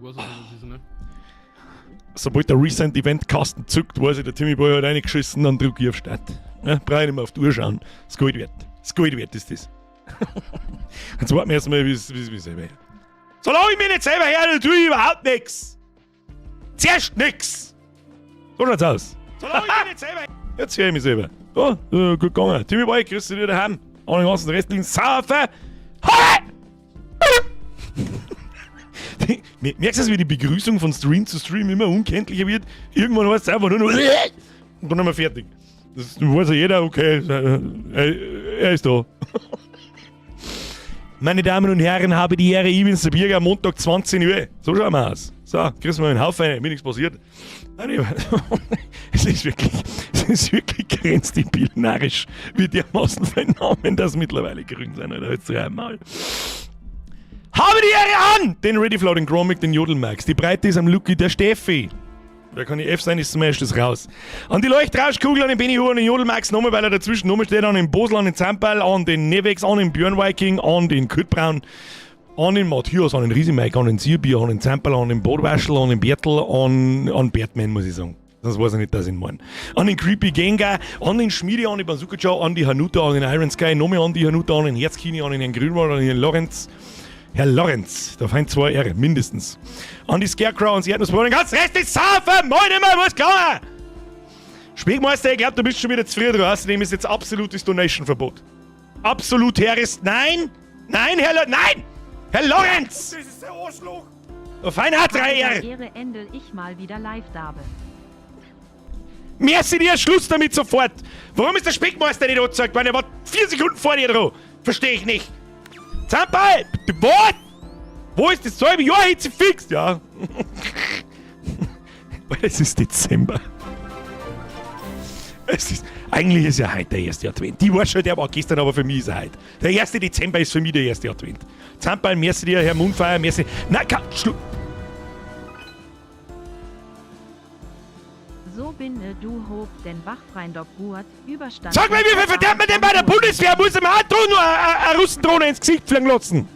weiß auch, was das ist, ne? Sobald der Recent Event Kasten zuckt, weiß ich, der Timmy Boy hat reingeschissen, dann drück ich auf Start. Ja, brauch ich nicht mehr auf die Uhr schauen. Das Gold wert. Das Gold wert ist das. Jetzt warten wir erstmal, wie es selber hört. Solange ich mich nicht selber höre, tue ich überhaupt nichts. Zuerst nix. So schaut's aus. Solange ich mich nicht selber. Jetzt höre ich mich selber. Ja, gut gegangen. Timmy Boy, grüß dich daheim. An den ganzen restlichen Saufer. Hoi! Merkst du, wie die Begrüßung von Stream zu Stream immer unkenntlicher wird? Irgendwann heißt es einfach nur noch und dann haben wir fertig. Das weiß ja jeder, okay, er ist da. Meine Damen und Herren, habe die Ehre, ich bin's, der Birger, Montag 20 Uhr. So schauen wir aus. So, grüßen wir einen Haufen rein, mir nichts passiert. Es ist wirklich grenzdebil narrisch, wie dermaßen viele Namen das mittlerweile grün sind. Alter, jetzt dreimal. Habe die Ehre an! Den Ready Flow, den Gromik, den Jodelmax. Die Breite ist am Lucky, der Steffi. Da kann ich F sein, ich smash das raus. An die Leuchtrauschkugel, an den Benny Huhr, an den Jodelmax, nochmal, weil er dazwischen nochmal steht, an den Bosel, an den Zamperl, an den Nevex, an den Björn Viking, an den Kurt Braun, an den Matthias, an den Riesemike, an den Zierbier, an den Zamperl, an den Botwaschel, an den Bertel, an Bertman, muss ich sagen. Sonst weiß ich nicht, dass ich ihn meine. An den Creepy Gengar, an den Schmiede, an den Bazooka Joe, an die Hanuta, an den Iron Sky, nochmal an die Hanuta, an den Herzkini, an den Herrn Grünwald, an den Herrn Lorenz. Herr Lorenz, da fehlen 2 R, mindestens. An die Scarecrow und das Erdnussbrot, den ganzen Rest ist saufen! Moin immer, was gegangen? Speckmeister, ich glaub, du bist schon wieder zu früh dran. Außerdem ist jetzt absolutes Donation-Verbot. Absolut, Herr ist. Nein! Nein, Herr nein! Herr Lorenz! Das ist der Arschloch! Da fein hat 3 R! Ehre Endel, ich mal wieder live da bin. Merci dir, Schluss damit sofort! Warum ist der Speckmeister nicht angezeigt worden? Er war 4 Sekunden vor dir dran! Versteh ich nicht! Zamperl! Was? Wo ist das halbe Jahr jetzt fix? Ja. Weil es ist Dezember. Es ist, eigentlich ist ja heute der erste Advent. Die war schon, der war gestern, aber für mich ist er heute. Der 1. Dezember ist für mich der erste Advent. Zamperl, merci dir, Herr Moonfire, merci. Nein, Schlu- So bin du hob den Wachfreund ob Guat überstanden. Sag mal, wie viel verdient man denn bei der Bundeswehr? Muss ich mir auch drohen, nur eine Russendrohne ins Gesicht fliegen lassen?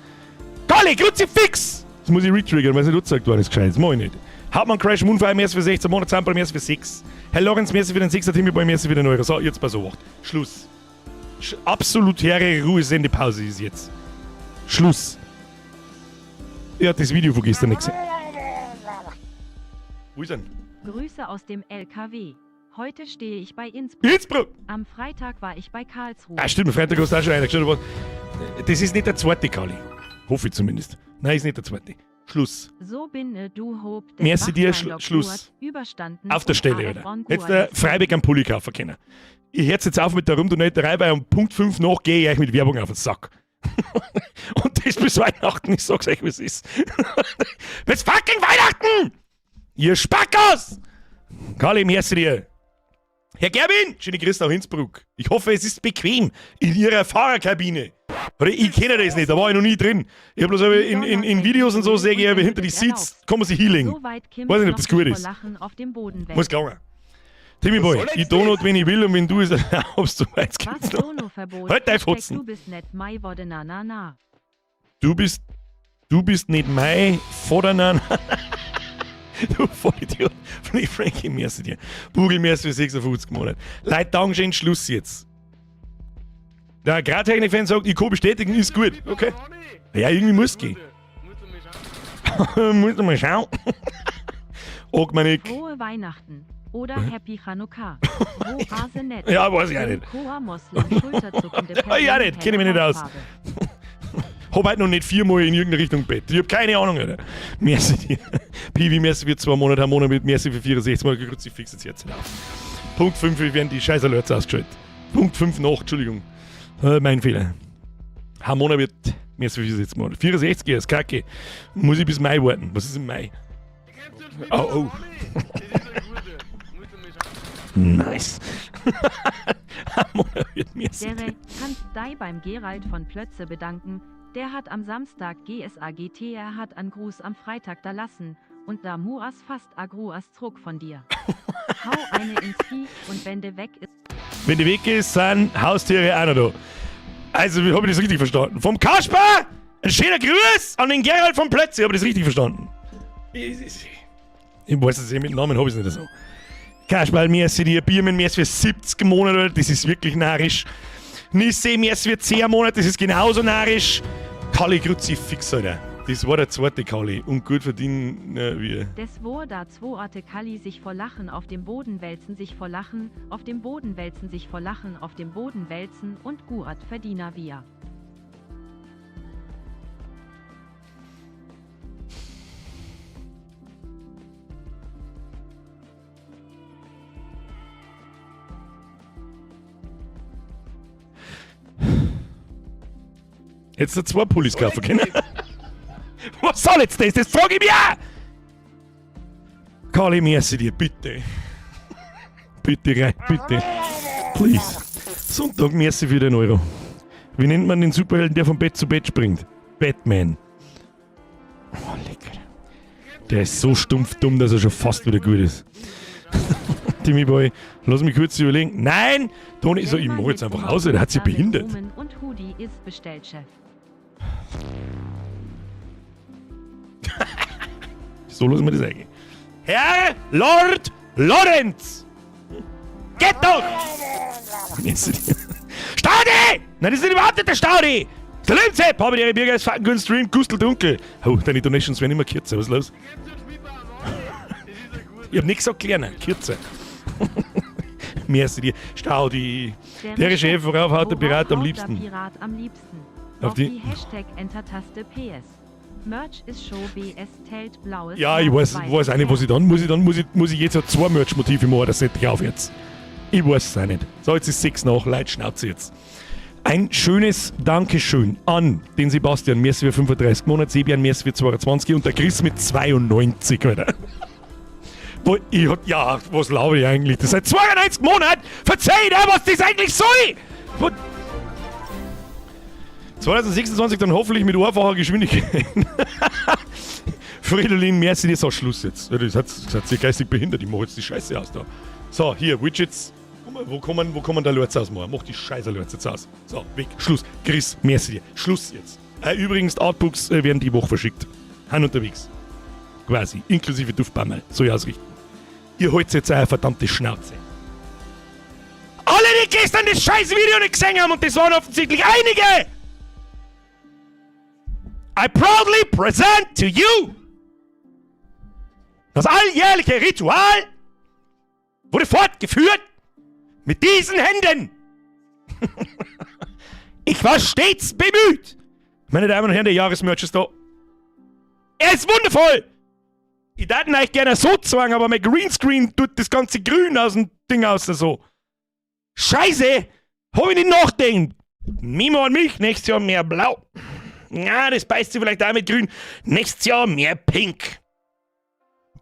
Galli, Kruzifix! Das muss ich retriggern, weil es nicht angezeigt worden ist, gescheit. Das mach ich nicht. Hauptmann Crash, Moonfire, merci für 16 Monate, Zamperl, merci für 6. Herr Lorenz, merci für den 6er, Timmy Boy, merci für den Euro. So, jetzt pass auf. Schluss. Absolut herre Ruhe, Sendepause ist jetzt. Schluss. Ich hab das Video von gestern nicht gesehen. Wo ist er denn? Grüße aus dem LKW. Heute stehe ich bei Innsbruck. Innsbruck! Am Freitag war ich bei Karlsruhe. Ah, stimmt, am Freitag hast du auch schon einer geschaut. Aber das ist nicht der zweite Kali. Hoffe ich zumindest. Nein, ist nicht der zweite. Schluss. So bin du hob den Merci dir, Wachfreund ob Schluss. Guat überstanden Auf der und Stelle, AF Alter. on Hättest Guat du Freiweg einen Pulli kaufen können. Ich hör's jetzt auf mit der Rumdonaterei, weil um Punkt 5 nach gehe ich euch mit Werbung auf den Sack. Und das bis Weihnachten, ich sag's euch, wie es ist. Bis fucking Weihnachten! Ihr Spackos! Kali, merci dir. Herr Gerwin, schöne Grüße nach Innsbruck. Ich hoffe, es ist bequem in Ihrer Fahrerkabine. Oder ich kenne das nicht, da war ich noch nie drin. Ich hab bloß in Videos und so, sehe ich, aber hinter die Seats kann man sich hinlegen. So weit Kim Weiß nicht, ob das gut noch ist. vor Lachen auf dem Boden weg. Muss gelangen. Timmy Boy, soll ich jetzt donut, wenn ich will und wenn du es erlaubst, so weit Was geht's noch. Dono-Verbot? Halt dein Hashtag Fotzen. Du bist nicht mei Worde, na, na, na. Du bist nicht mei Vater, na, na. Du Vollidiot. Free Frankie, merci dir. Bugel, merci für 56 Monate. Leute, Dankeschön, Schluss jetzt. Der Gradtechnik-Fan sagt, ich kann bestätigen, ist gut. Okay. Ja, irgendwie muss gehen. Muss mal schauen. Ogmanik. Frohe Weihnachten. Oder Happy Chanukah. Wo Hase net. Ja, weiß ich auch nicht. Koa Moslem, schulterzuckende Ja, ich auch nicht, kenn ich mich nicht aus. Hautfarbe. Hab heute noch nicht 4-mal in irgendeine Richtung Bett. Ich hab keine Ahnung, Alter. Merci dir. Piwi, merci für 2 Monate, Harmona mit merci für 64 Mal. Kruzifix jetzt jetzt auf. Punkt 5, wir werden die scheiß Alerts ausgeschaltet. Punkt 5 noch, Entschuldigung. Mein Fehler. Harmona wird merci für 64 Monate. 64 ist kacke. Muss ich bis Mai warten. Was ist im Mai? Oh, oh. Nice. Harmona wird merci Dere, dir. kannst dei beim Gerald von Plötze bedanken. Der hat am Samstag GSAGTR hat an Gruß am Freitag da lassen und da Muas fast Agruas Druck von dir. Hau eine ins Vieh und wenn de weg ist. Wenn de weg ist, sind Haustiere auch noch da. Also, wie hab ich das richtig verstanden? Vom Kasper! Ein schöner Gruß an den Gerald von Plötze, hab ich das richtig verstanden? Ich weiß es nicht, mit Namen habe ich es nicht so. Kasperl, merci dir, Birmen, merci für 70 Monate, das ist wirklich narrisch. Nisse, merci für 10 Monate, das ist genauso narrisch. Kalli Kruzifix, Alter. Das war der zweite Kalli. Und gut verdient, wir. Des wor da zwoate Kalli sich vor Lachen auf dem Boden wälzen sich vor Lachen, auf dem Boden wälzen sich vor Lachen auf dem Boden wälzen und Guat Verdiener wir. Hättest du zwei Pullis kaufen können? Was soll jetzt das? Das frage ich mich auch! Kali, merci dir, bitte. Bitte rein, bitte. Please. Sonntag, merci für den Euro. Wie nennt man den Superhelden, der von Bett zu Bett springt? Batman. Oh, lecker. Der ist so stumpf dumm, dass er schon fast wieder gut ist. Timmy Boy, lass mich kurz überlegen. Nein! Toni, so, ich mach jetzt einfach aus, der hat sich behindert. Und Hoodie ist bestellt, Chef. So lassen wir das eigentlich. Herr Lord Lorenz! Geht doch! Staudi! Nein, das ist nicht überhaupt nicht der Staudi! Salut, Sepp! Habe die Bürger, es fucking good Stream, Gustl dunkel. Oh, deine Donations werden immer kürzer, was ist los? Ich hab nichts gesagt, kleiner, kürzer. Merci dir. Staudi. Der Chef, worauf haut der Pirat am liebsten? Pirat am liebsten? Auf Auf die- die Hashtag Enter-Taste PS. Merch ist Show BS Telt blaues. Ja, ich weiß, Herz, weiß auch nicht, was ich dann muss. Ich dann muss ich, muss ich jetzt ja zwei Merch-Motive machen, das setze ich auf jetzt. Ich weiß es auch nicht. So, jetzt ist 6 nach, Leute, Schnauze jetzt. Ein schönes Dankeschön an den Sebastian, merci für 35 Monate, Sebian, merci für 22 und der Chris mit 92, Alter. Wo, ich hab, ja, was laber ich eigentlich? Das seit 92 Monaten! Verzeih dir, was das eigentlich soll! Wo, 2026 dann hoffentlich mit einfacher Geschwindigkeit. Fridolin, merci dir. So, Schluss jetzt. Das hat, das hat sich geistig behindert. Ich mach jetzt die Scheiße aus da. So, hier, Widgets. Guck mal, wo kann man da Lurz ausmachen? Mach die Scheiße Lurz jetzt aus. So, weg. Schluss. Chris, merci dir. Schluss jetzt. Übrigens, die Artbooks werden die Woche verschickt. Han unterwegs. Quasi. Inklusive Duftbammel. Soll ich ausrichten. Ihr holt jetzt eure verdammte Schnauze. Alle, die gestern das scheiß Video nicht gesehen haben, und das waren offensichtlich einige! I proudly present to you das alljährliche Ritual wurde fortgeführt mit diesen Händen. Ich war stets bemüht. Meine Damen und Herren, der Jahresmerch ist da. Er ist wundervoll. Ich darf ihn eigentlich gerne so zeigen, aber mein Greenscreen tut das ganze Grün aus dem Ding aus so. Scheiße, hab ich nicht nachdenkt. Mimo an mich, nächstes Jahr mehr blau. Ja, das beißt sich vielleicht auch mit grün. Nächstes Jahr mehr pink.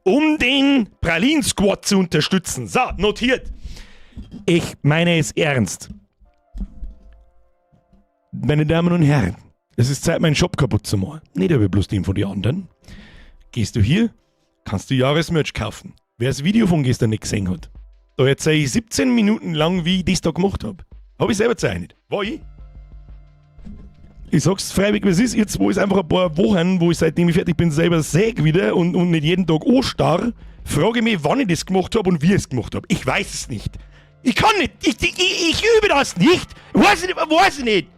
Um den Pralin-Squad zu unterstützen. So, notiert. Ich meine es ernst. Meine Damen und Herren, es ist Zeit, meinen Shop kaputt zu machen. Nicht aber bloß den von den anderen. Gehst du hier, kannst du Jahresmerch kaufen. Wer das Video von gestern nicht gesehen hat, da erzähle ich 17 Minuten lang, wie ich das da gemacht hab. Hab ich selber gezeichnet. War ich? Ich sag's freiwillig, wie es ist. Jetzt, wo ist einfach ein paar Wochen, wo ich seitdem ich fertig bin, selber säg wieder und nicht jeden Tag anstarr, frage ich mich, wann ich das gemacht hab und wie ich es gemacht hab. Ich weiß es nicht. Ich kann nicht. Ich übe das nicht. Weiß ich nicht. Weiß ich nicht.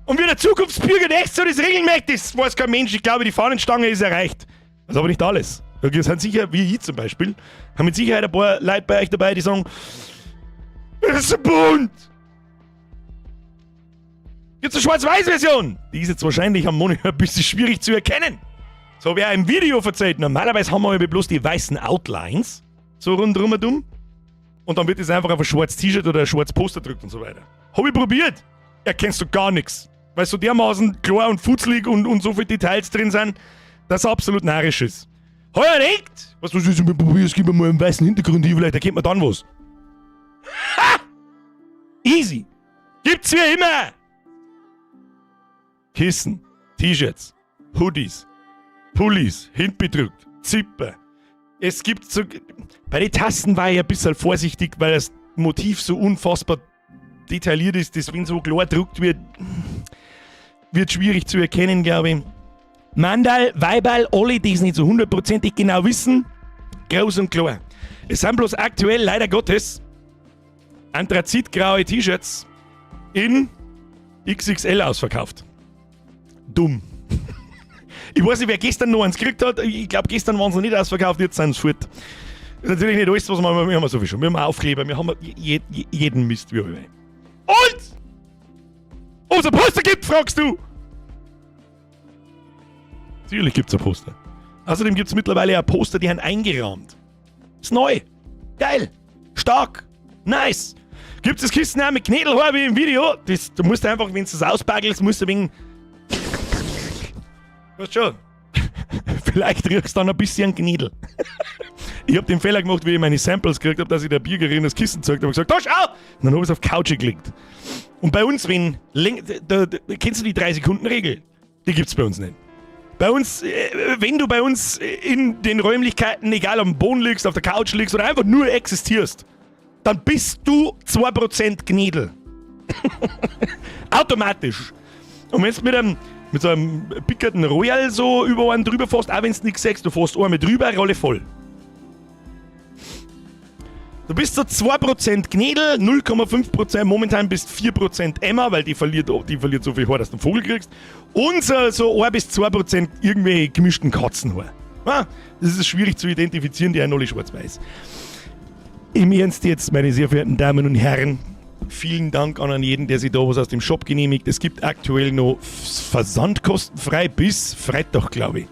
Und wie der Zukunftsbürger echt so das regeln möchte, das weiß kein Mensch. Ich glaube, die Fahnenstange ist erreicht. Das ist aber nicht alles. Da sind sicher, wie ich zum Beispiel, haben mit Sicherheit ein paar Leute bei euch dabei, die sagen, das ist so bunt. Gibt's eine Schwarz-Weiß-Version? Die ist jetzt wahrscheinlich am Monitor ein bisschen schwierig zu erkennen. So habe ich auch im Video verzeiht. Normalerweise haben wir aber bloß die weißen Outlines, so rundherum und um. Und dann wird es einfach auf ein schwarzes T-Shirt oder ein schwarzes Poster gedrückt und so weiter. Hab ich probiert. Erkennst du gar nix. Weil so dermaßen klar und futzlig und so viele Details drin sind, dass es absolut narrisch ist. Hab ich gedacht? Was du so mit probierst, gib mir mal einen weißen Hintergrund hier, vielleicht erkennt man dann was. Ha! Easy. Gibt's wie immer. Kissen, T-Shirts, Hoodies, Pullis, hintbedruckt, Zipper. Es gibt so. Bei den Tassen war ich ein bisschen vorsichtig, weil das Motiv so unfassbar detailliert ist, dass wenn so klar gedruckt wird, wird schwierig zu erkennen, glaube ich. Mandal, Weiberl, alle, die es nicht so hundertprozentig genau wissen, groß und klar. Es sind bloß aktuell, leider Gottes, anthrazitgraue T-Shirts in XXL ausverkauft. Dumm. Ich weiß nicht, wer gestern noch eins gekriegt hat. Ich glaube, gestern waren sie noch nicht ausverkauft, jetzt sind sie fort. Das ist natürlich nicht alles, was wir, wir haben so viel schon. Wir haben Aufkleber, wir haben jeden Mist, wie wir wollen. Und! Ob es ein Poster gibt, fragst du! Natürlich gibt es ein Poster. Außerdem gibt es mittlerweile auch Poster, die haben eingerahmt. Ist neu. Geil. Stark. Nice. Gibt es das Kissen auch mit Knädelhaar wie im Video? Das, du musst einfach, wenn du das auspackelst, musst du wegen. Weißt schon. Vielleicht riechst du dann ein bisschen Knädel. Ich hab den Fehler gemacht, wie ich meine Samples gekriegt hab, dass ich der Birgerin das Kissen gezeigt habe und gesagt, da schau! Und dann hab ich es auf die Couch gelegt. Und bei uns, wenn. Da, da, kennst du die 3-Sekunden-Regel? Die gibt's bei uns nicht. Bei uns, wenn du bei uns in den Räumlichkeiten, egal am Boden liegst, auf der Couch liegst oder einfach nur existierst, dann bist du 2% Gnädel. Automatisch. Und wenn du mit so einem pickerten Royal so über einen drüber fährst, auch wenn du nichts sagst, du fährst einmal drüber, Rolle voll. Du bist so 2% Gnädel, 0,5%, momentan bist 4% Emma, weil die verliert so viel Haar, dass du einen Vogel kriegst. Und so 1 bis 2% irgendwelche gemischten Katzenhaar. Ah, das ist schwierig zu identifizieren, die sind alle schwarz-weiß. Im Ernst jetzt, meine sehr verehrten Damen und Herren, vielen Dank an jeden, der sich da was aus dem Shop genehmigt. Es gibt aktuell noch versandkostenfrei bis Freitag, glaube ich.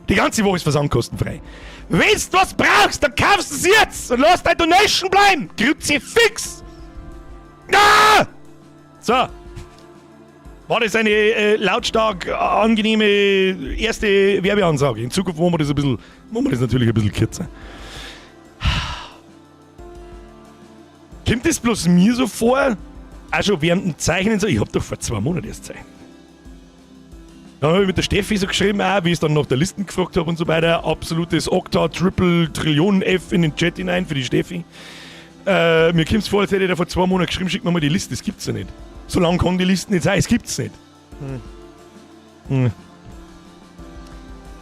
Die ganze Woche ist versandkostenfrei. Wenn du was brauchst, dann kaufst du es jetzt und lass deine Donation bleiben. Kruzifix! Ah! So. War das eine lautstark angenehme erste Werbeansage? In Zukunft machen wir das ein bisschen, machen wir das natürlich ein bisschen kürzer. Kommt das bloß mir so vor? Auch schon während dem Zeichnen so, ich hab doch vor 2 Monaten erst gezeichnet. Dann hab ich mit der Steffi so geschrieben, auch, wie ich es dann nach der Listen gefragt hab und so weiter. Absolutes Okta, Triple, Trillion F in den Chat hinein für die Steffi. Mir kommt's vor, als hätte ich da vor 2 Monaten geschrieben, schick mir mal die Liste, das gibt's ja nicht. So lange kann die Liste nicht sein, es gibt's nicht.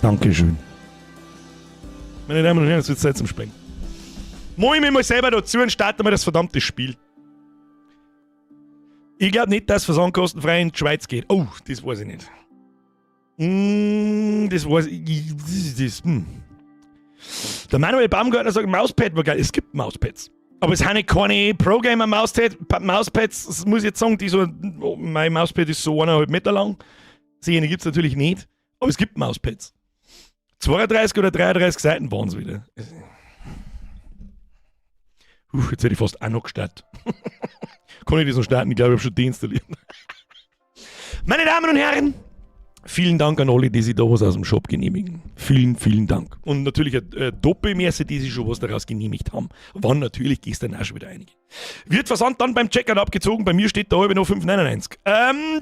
Dankeschön. Meine Damen und Herren, es wird Zeit zum Sprengen. Mach ich mich mal selber dazu und starte mal das verdammte Spiel. Ich glaub nicht, dass versandkostenfrei in die Schweiz geht. Oh, das weiß ich nicht. Das weiß ich. Das. Der Manuel Baumgartner sagt, Mauspad war geil. Es gibt Mauspads. Aber es sind keine Pro-Gamer-Mauspads. Das muss ich jetzt sagen, die so, oh, mein Mauspad ist so 1,5 Meter lang. Sehne gibt's natürlich nicht. Aber es gibt Mauspads. 32 oder 33 Seiten waren's wieder. Puh, jetzt hätte ich fast auch noch gestartet. Kann ich das noch starten? Ich glaube, ich hab schon deinstalliert. Meine Damen und Herren, vielen Dank an alle, die sich da was aus dem Shop genehmigen. Vielen, vielen Dank. Und natürlich eine Doppelmesse, die sich schon was daraus genehmigt haben. Waren natürlich gestern auch schon wieder einige. Wird Versand dann beim Checkout abgezogen. Bei mir steht da halb noch 5,99.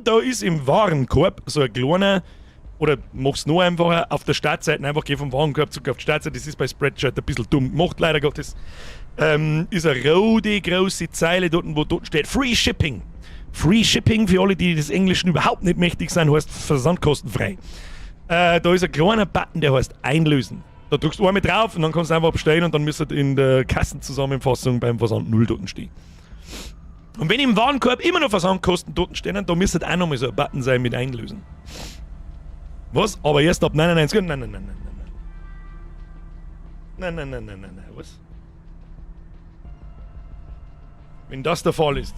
Da ist im Warenkorb so ein kleiner, oder mach's noch einfacher, auf der Startseite einfach geh vom Warenkorb zurück auf die Startseite. Das ist bei Spreadshirt ein bisschen dumm gemacht, leider Gottes. Ist eine rote, große Zeile dort, wo dort steht Free Shipping. Free Shipping, für alle, die des Englischen überhaupt nicht mächtig sind, heißt versandkostenfrei. Da ist ein kleiner Button, der heißt Einlösen. Da drückst du einmal drauf und dann kannst du einfach bestellen und dann müsste in der Kassenzusammenfassung beim Versand 0 dort stehen. Und wenn im Warenkorb immer noch Versandkosten dort stehen, dann müsste auch nochmal so ein Button sein mit Einlösen. Was? Aber erst ab 99. Nein, nein, nein, nein, nein, nein. Nein, nein, nein, nein, nein, nein. Was? Wenn das der Fall ist.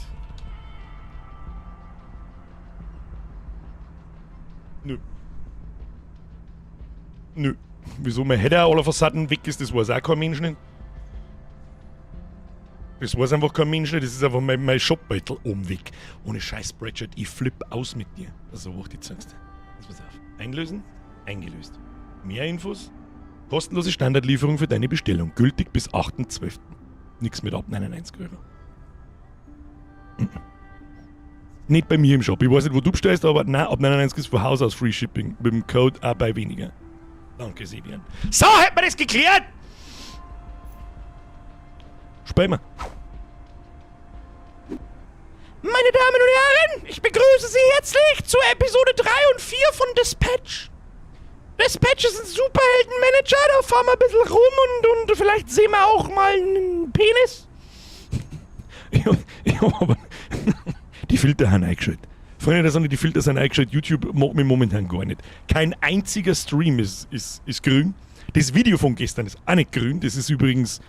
Nö. Nö. Wieso mein Header aller Fassaden weg ist, das weiß auch kein Mensch nicht. Das weiß einfach kein Mensch nicht, das ist einfach mein Shopbeutel oben weg. Ohne scheiß Spreadshirt, ich flipp aus mit dir. Also, warte, ich zeig's dir. Jetzt pass auf. Einlösen? Eingelöst. Mehr Infos? Kostenlose Standardlieferung für deine Bestellung. Gültig bis 8.12. Nix mit ab 99 Euro. Nicht bei mir im Shop. Ich weiß nicht, wo du bestellst, aber nein, ab 99 ist von Haus aus Free Shipping. Mit dem Code auch bei weniger. Danke, Sebian. So, hätten wir das geklärt! Spielen wir. Meine Damen und Herren, ich begrüße Sie herzlich zur Episode 3 und 4 von Dispatch. Dispatch ist ein Superheldenmanager, da fahren wir ein bisschen rum und vielleicht sehen wir auch mal einen Penis. Ich hab aber die Filter haben eingeschaltet. Freunde der Sonne, die Filter sind eingeschaltet. YouTube mag mich momentan gar nicht. Kein einziger Stream ist grün. Das Video von gestern ist auch nicht grün. Das ist übrigens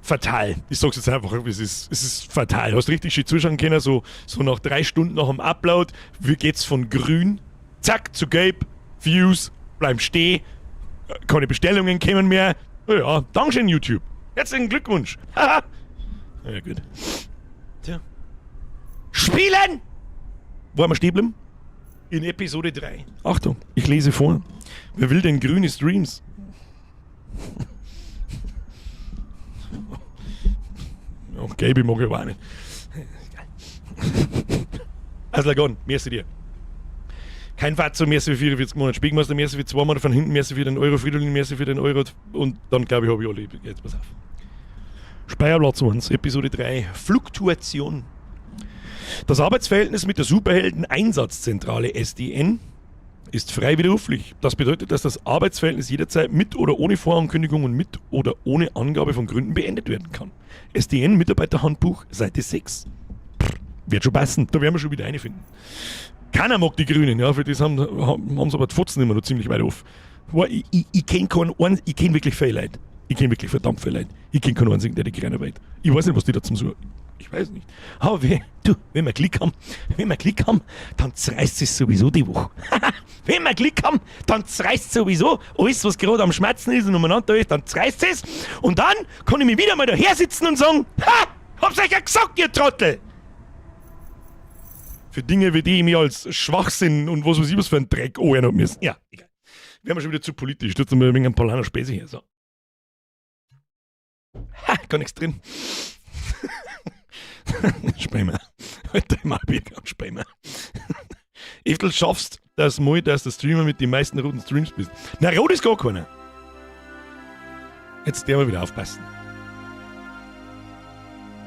fatal. Ich sag's jetzt einfach, es ist fatal. Hast richtig schön zuschauen können, so nach 3 Stunden nach dem Upload, wie geht's von grün, zack, zu gelb, Views bleiben stehen, keine Bestellungen kommen mehr. Ja, Dankeschön, YouTube. Herzlichen Glückwunsch. Haha. Ja, gut. Tja. Spielen! Wo haben wir stehen geblieben? In Episode 3. Achtung, ich lese vor. Wer will denn grüne Streams? Ja, gelbe mag ich aber auch nicht. Also, Lagon, merci dir. Kein Fatzo, merci für 44 Monate. Spielmeister, merci für 2 Monate von hinten, merci für den Euro, Fridolin, merci für den Euro. Und dann, glaube ich, habe ich alle. Jetzt pass auf. Speicherplatz 1, Episode 3. Fluktuation. Das Arbeitsverhältnis mit der Superhelden-Einsatzzentrale SDN ist frei widerruflich. Das bedeutet, dass das Arbeitsverhältnis jederzeit mit oder ohne Vorankündigung und mit oder ohne Angabe von Gründen beendet werden kann. SDN Mitarbeiterhandbuch, Seite 6. Pff, wird schon passen, da werden wir schon wieder eine finden. Keiner mag die Grünen, ja, für das haben sie aber die Fotzen immer noch ziemlich weit auf. Ich kenn keinen, ich kenn wirklich viele Leute. Ich kenn wirklich verdammt viele Leute. Ich kenn keinen einzigen, der die Grünen wählt. Ich weiß nicht, was die da zum Suchen. Ich weiß nicht. Aber du, wenn wir Glück haben, wenn wir Glück haben, dann zerreißt es sowieso die Woche. Wenn wir Glück haben, dann zerreißt sowieso alles, was gerade am Schmerzen ist und umeinander ist, dann zerreißt es. Und dann kann ich mich wieder mal daher sitzen und sagen: "Ha, hab's euch ja gesagt, ihr Trottel!" Für Dinge, wie die ich mich als Schwachsinn und was weiß ich was für ein Dreck anhören hab müssen. Ja, egal. Wir haben schon wieder zu politisch. Tut mir wegen ein paar Späße hier. So. Ha, gar nichts drin. Spämer. Heute mal Bier und Spämer. Eftel, schaffst das mal, dass der Streamer mit den meisten roten Streams bist. Na, rot ist gar keiner. Jetzt der mal wieder aufpassen.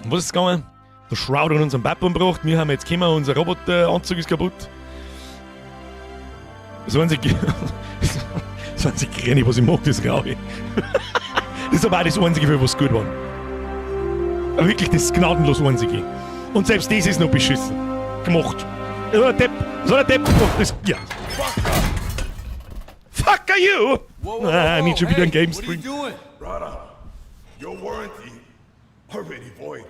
Und was ist gegangen? Der Shroud hat unseren Papa umgebracht. Wir haben jetzt gekommen, unser Roboteranzug ist kaputt. Das einzige Grüne, was ich mag, das Graue. Das ist aber auch das Einzige, für was gut war. Aber wirklich das gnadenlos Einzige. Und selbst das ist noch beschissen gemacht. So ein Depp, so ein Depp. Oh, das, ja. Fucker you! Whoa, Ah, nicht schon wieder ein hey, Game what are you Stream. doing? Brother, your warranty already void.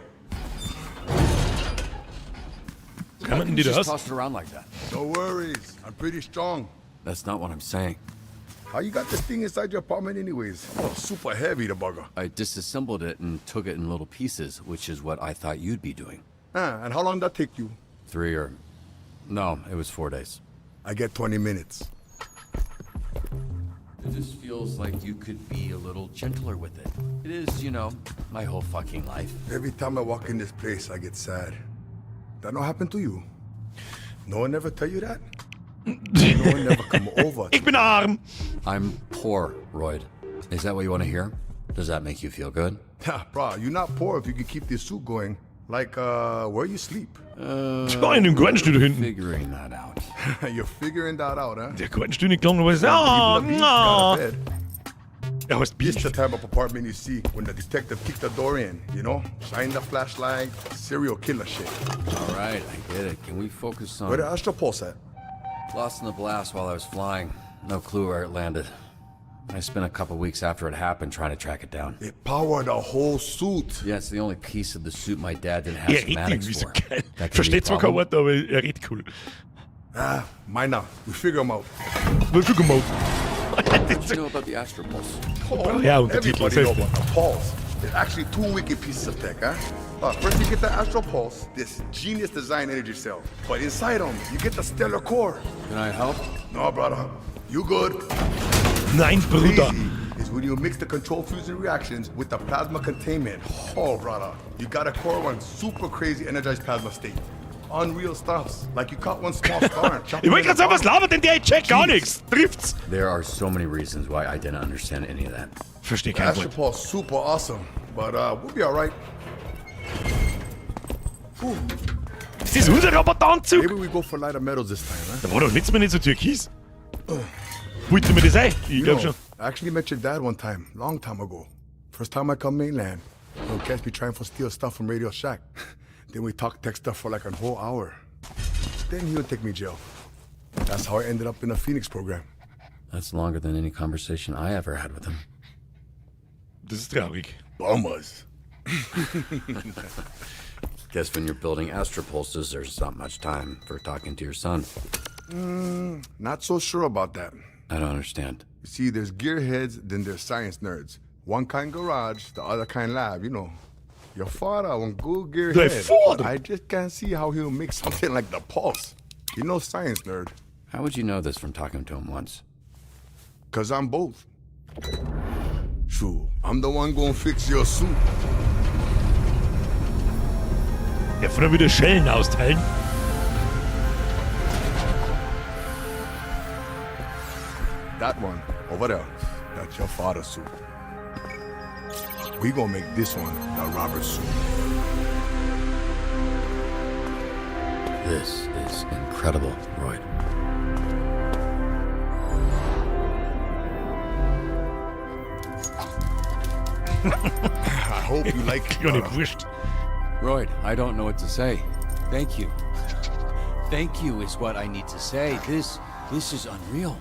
Kann man denn die Just da aus? toss it around like that. No worries, I'm pretty strong. That's not what I'm saying. How you got this thing inside your apartment anyways? Oh, super heavy, the bugger. I disassembled it and took it in little pieces, which is what I thought you'd be doing. Ah, and how long that take you? Three or... No, it was 4 days. I get 20 minutes. It just feels like you could be a little gentler with it. It is my whole fucking life. Every time I walk in this place, I get sad. That not happen to you? No one ever tell you that? No one never come over. Ich bin arm! I'm poor, Royd. Is that what you want to hear? Does that make you feel good? Yeah, bro, you're not poor if you can keep this suit going. Like, where you sleep? Ja, in dem Gartenstuhl da hinten. Figuring that out. You're figuring that out, huh? Der Gartenstuhl nicht gelangt, aber es ah, Even the beef got na. a bed. Er heißt This Beef. the type of apartment you see when the detective kicked the door in, you know? Shine the flashlight, serial killer shit. All right, I get it. Can we focus on... Where the Astro Pulse at? Lost in the blast while I was flying. No clue where it landed. I spent a couple weeks after it happened trying to track it down. It powered the whole suit. Yeah, it's the only piece of the suit my dad didn't have Er redet schematics irgendwie so for. geil. That could be a Versteht zwar kein problem. Wort, aber er redet cool. Ah, minor. We figure 'em out. Was schon gemacht? What you know about the Astro Pulse? Oh, Ja, Untertitel, everybody know das heißt- about the Pulse. It's actually two wicked pieces of tech, huh? First you get the Astro Pulse, this genius design energy cell. But inside them, you get the stellar core. Can I help? No, brother. You good. Nein, Bruder. Crazy is when you mix the control fusion reactions with the plasma containment. Oh, brother. You got a core one super crazy energized plasma state. Unreal stuffs. Like you caught one small star and chopped Ich wollte it gerade sagen, was labert denn der? Ich check gar Jeez. nichts. Trifft's. There are so many reasons why I didn't understand any of that. Verstehe kein Astro Wort. Pulse super awesome, but we'll be all right. Ist das unser Roboteranzug? Maybe we go for lighter metals this time, huh? Da war doch letztes Mal nicht so türkis. Wollt ihr mir das ein? Ich You glaub know, schon. I actually met your dad one time, long time ago. First time I come mainland, he'll catch me trying to steal stuff from Radio Shack. Then we talk tech stuff for like a whole hour. Then he would take me jail. That's how I ended up in the Phoenix program. That's longer than any conversation I ever had with him. Das ist traurig. Bummers. Guess when you're building astropulses, there's not much time for talking to your son. Not so sure about that. I don't understand. You see, there's gearheads, then there's science nerds. One kind garage, the other kind lab. Your father one good gearhead. father? But I just can't see how he'll make something like the pulse. You know, science nerd. How would you know this from talking to him once? 'Cause I'm both. True. I'm the one gonna fix your suit. Der früher wieder Schellen austeilen. That one over there, that's your father's suit. We gonna make this one the Robert suit. This is incredible, Royd. I hope you like it. Kleine brother. Wurst. Royd, I don't know what to say. Thank you. Thank you is what I need to say. This is unreal.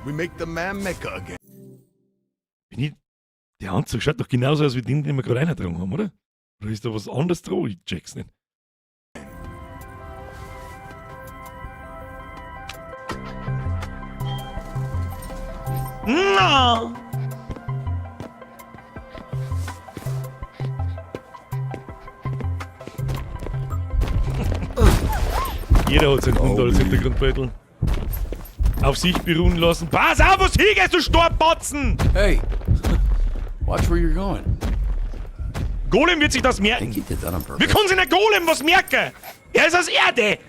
We make the man mecha again. Bin ich, der Anzug schaut doch genauso aus wie den, den wir gerade eingetragen haben, oder? Oder ist da was anderes dran? Ich check's nicht. Na! Jeder hat seinen Hund als Hintergrundbeutel. Auf sich beruhen lassen. Pass auf, was hingehst, du Storbatzen! Hey, watch where you're going. Golem wird sich das I merken. think he did that on Wie purpose. kann sich der Golem was merken? Er ist aus Erde!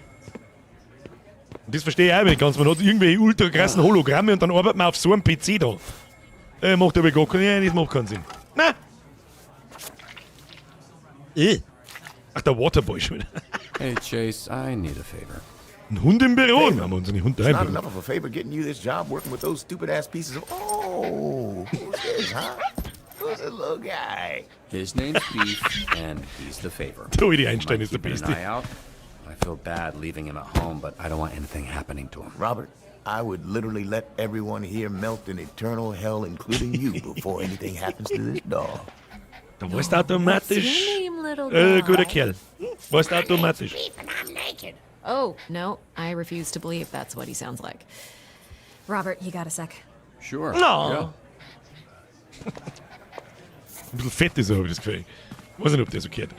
Und das verstehe ich auch nicht ganz. Man hat irgendwelche ultra krassen Hologramme und dann arbeitet man auf so einem PC da. Macht aber gar keinen, ja, das macht keinen Sinn. Na! Ach, der Waterboy schon wieder. Hey, Chase, I need a favor. Ein Hund im Büro? Wir haben unseren Hund It's daheim. not enough of a favor getting you this job working with those stupid ass pieces of. Oh, who's this, huh? Who's this little guy? His name's Beef, and he's the favor. Der alte Einstein Mind ist der keeping an Beste. eye out? I feel bad leaving him at home, but I don't want anything happening to him. Robert, I would literally let everyone here melt in eternal hell, including you, before anything happens to this dog. Da weißt du automatisch. What's your name, little Guter guy? Kerl. Weißt du automatisch. Oh, no, I refuse to believe that's what he sounds like. Robert, you got a sec? Sure. No. Yeah. Ein bisschen fett ist er, habe ich das Gefühl. Weiß nicht, ob der so gehört.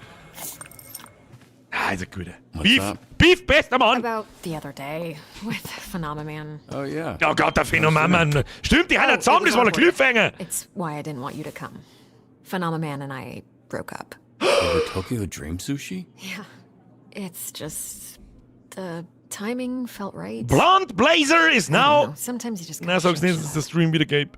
Ah, ist ein guter. What's Beef! up? Beef, bester Mann! About the other day with Phenomaman. Oh, yeah. Ja Gott, der Phänomenmann. Stimmt, die haben Oh, ja zusammen, it was das war der awkward. Cliffhanger. It's why I didn't want you to come. Phenomaman and I broke up. Over Tokyo Dream Sushi? Yeah. It's just the timing felt right. Blonde Blazer is I don't now. know, sometimes you just Na, gotta sag's shake nicht, shit dass der up. Stream wieder geht.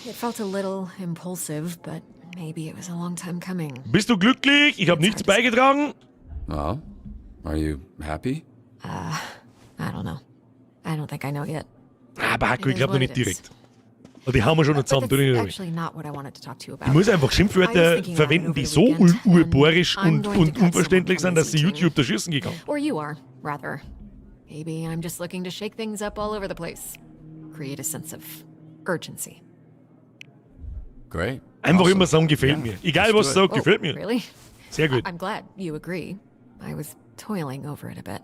It felt a little impulsive, but maybe it was a long time coming. Bist du glücklich? Ich habe nichts beigetragen. Well, are you happy? I don't know. I don't think I know yet. Aber Hacko, ich It is glaube noch what nicht it is. direkt. Aber die haben wir schon noch But zusammen, that's tu nicht. actually not what I wanted to talk to you about. Ich muss einfach I was Schimpfwörter thinking about it verwenden, over die the so weekend, and urbohrisch I'm und, going to und cut someone unverständlich from sind, the dass sie Z team. YouTube da schießen gegangen. Or you are, rather. Maybe I'm just looking to shake things up all over the place. Create a sense of urgency. Great. Einfach Awesome. immer sagen, gefällt Yeah, mir. Egal let's was do it. sag, gefällt mir. Oh, Really? Sehr gut. I'm glad you agree. I was toiling over it a bit.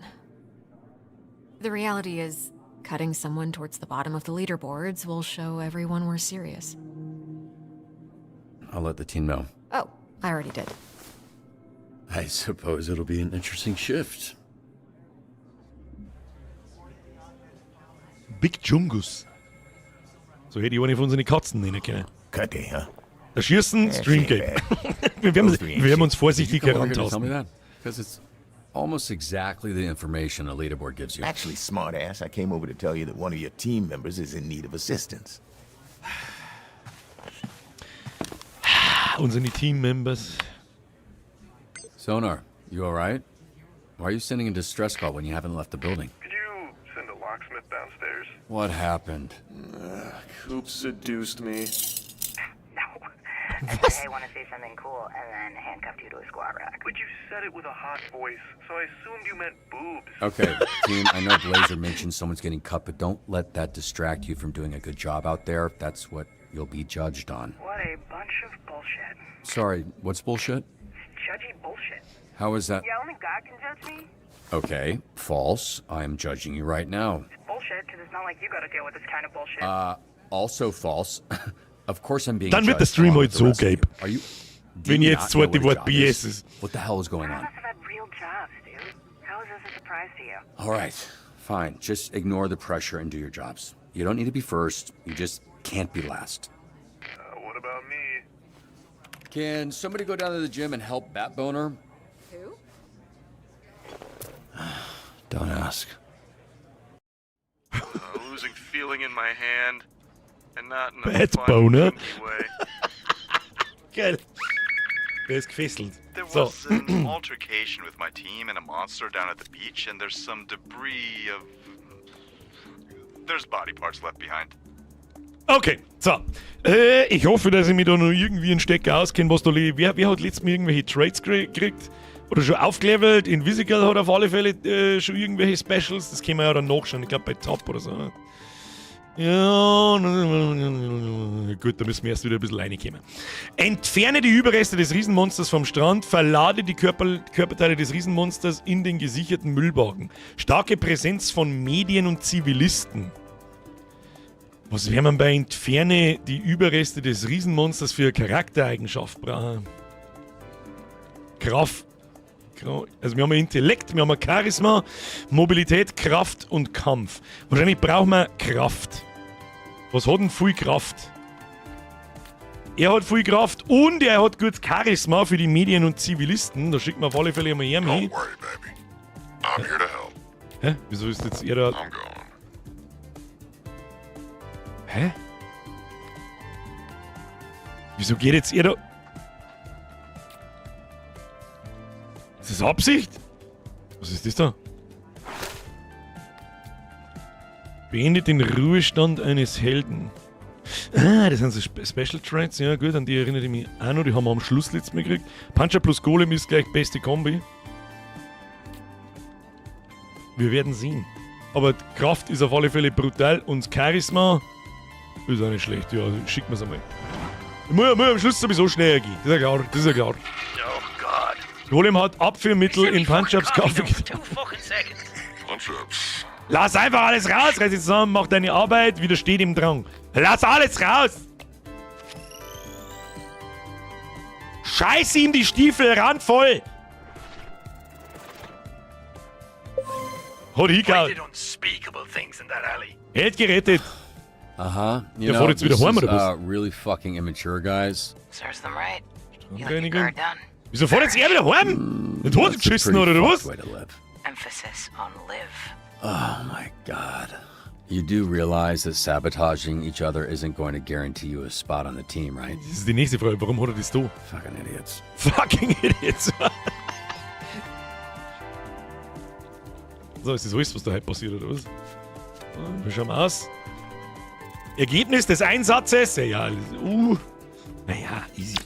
The reality is, cutting someone towards the bottom of the leaderboards will show everyone we're serious. I'll let the team know. Oh, I already did. I suppose it'll be an interesting shift. Big Chungus. So hätte ich eine von unseren Katzen nennen können. Cut it, huh? Da schießen, Stream shit, Game. Wir werden uns Did you vorsichtig come over here to tell me herantasten. that? Because it's almost exactly the information a leaderboard gives you. Actually, smartass, I came over to tell you that one of your team members is in need of assistance. Unsere Team-Members. Sonar, you all right? Why are you sending a distress call when you haven't left the building? Could you send a locksmith downstairs? What happened? Coop seduced me. No. I said, hey, want to say something cool, and then handcuffed you to a squat rack. But you said it with a hot voice, so I assumed you meant boobs. Okay, team, I know Blazer mentioned someone's getting cut, but don't let that distract you from doing a good job out there. That's what you'll be judged on. What a bunch of bullshit. Sorry, what's bullshit? Judgy bullshit. How is that? Yeah, only God can judge me. Okay, false. I am judging you right now. It's bullshit, because it's not like you got to deal with this kind of bullshit. Also false. Of course I'm being Dann wird der judged Stream along halt with the so rest of you. gelb. Are you do Wenn you jetzt not das know zweite what a Wort job BS is? ist. What the hell is going None on? of us have had real jobs, dude. How is this a surprise to you? All right, fine. Just ignore the pressure and do your jobs. You don't need to be first. You just can't be last. What about me? Can somebody go down to the gym and help Bat Boner? Who? Don't ask. Losing feeling in my hand, and not in a Bat fun, Boner? kinky way. Geil. Der ist gefesselt. There So. was an altercation with my team and a monster down at the beach, and there's some debris of. There's body parts left behind. Okay, so. Ich hoffe, dass ich mich da noch irgendwie einen Stecker auskenne, was da wer hat letztes Mal irgendwelche Traits gekriegt? Oder schon aufgelevelt? Invisigal hat auf alle Fälle schon irgendwelche Specials. Das können wir ja dann nachschauen. Ich glaube bei Top oder so. Ne? Ja, gut, da müssen wir erst wieder ein bisschen reinkommen. Entferne die Überreste des Riesenmonsters vom Strand, verlade die Körperteile des Riesenmonsters in den gesicherten Müllwagen. Starke Präsenz von Medien und Zivilisten. Was wäre man bei Entferne die Überreste des Riesenmonsters für Charaktereigenschaft brauchen? Kraft. Also wir haben Intellekt, wir haben Charisma, Mobilität, Kraft und Kampf. Wahrscheinlich brauchen wir Kraft. Was hat denn viel Kraft? Er hat viel Kraft und er hat gut Charisma für die Medien und Zivilisten. Da schickt man auf alle Fälle einmal ihn Don't hin. worry, baby. I'm here to help. Hä? Wieso ist jetzt er da? I'm going. Hä? Wieso geht jetzt er da? Ist das Absicht? Was ist das da? Beendet den Ruhestand eines Helden. Ah, das sind so Special Traits. Ja, gut, an die erinnere ich mich auch noch. Die haben wir am Schluss letztes Mal gekriegt. Puncher plus Golem ist gleich beste Kombi. Wir werden sehen. Aber die Kraft ist auf alle Fälle brutal und Charisma ist auch nicht schlecht. Ja, schicken wir's einmal. Muss am Schluss sowieso schneller gehen. Das ist ja klar. Das ist ja klar. Oh, God. Golem hat Abführmittel in Punch-Ups Kaffee getan. Two fucking seconds. Punch-ups. Lass einfach alles raus, reiß dich zusammen, mach deine Arbeit, widersteh dem Drang. Lass alles raus! Scheiß ihm die Stiefel randvoll! Hat hingehauen. did unspeakable things in that alley. Held gerettet. Aha. You Der know, fährt jetzt wieder this heim, is, oder was? Really fucking immature, guys. Serves them right. You let your Strandreinigung. guard down. Wieso fährt jetzt er wieder heim? Nicht That's a totgeschissen pretty oder was? fucked way to live. Emphasis on live. Oh my God. You do realize that sabotaging each other isn't going to guarantee you a spot on the team, right? Das ist die nächste Frage. Warum hat er das da? Fucking idiots. Fucking idiots. So, ist das alles, was da heute passiert, oder was? Wir schauen mal aus. Ergebnis des Einsatzes? Ja, ja, naja, easy.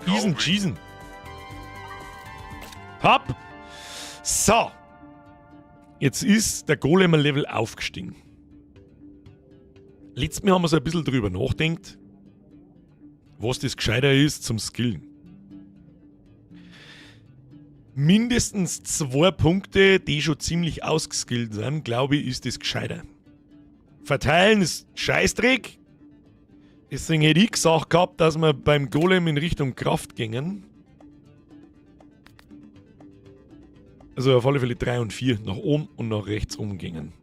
Easen, cheesen. Hopp. So. Jetzt ist der Golem ein Level aufgestiegen. Letztes Mal haben wir so ein bisschen drüber nachgedacht, was das gescheiter ist zum Skillen. Mindestens 2 Punkte, die schon ziemlich ausgeskillt sind, glaube ich, ist das gescheiter. Verteilen ist Scheißdreck. Deswegen hätte ich gesagt gehabt, dass wir beim Golem in Richtung Kraft gingen. Also auf alle Fälle 3 und 4 nach oben und nach rechts umgingen.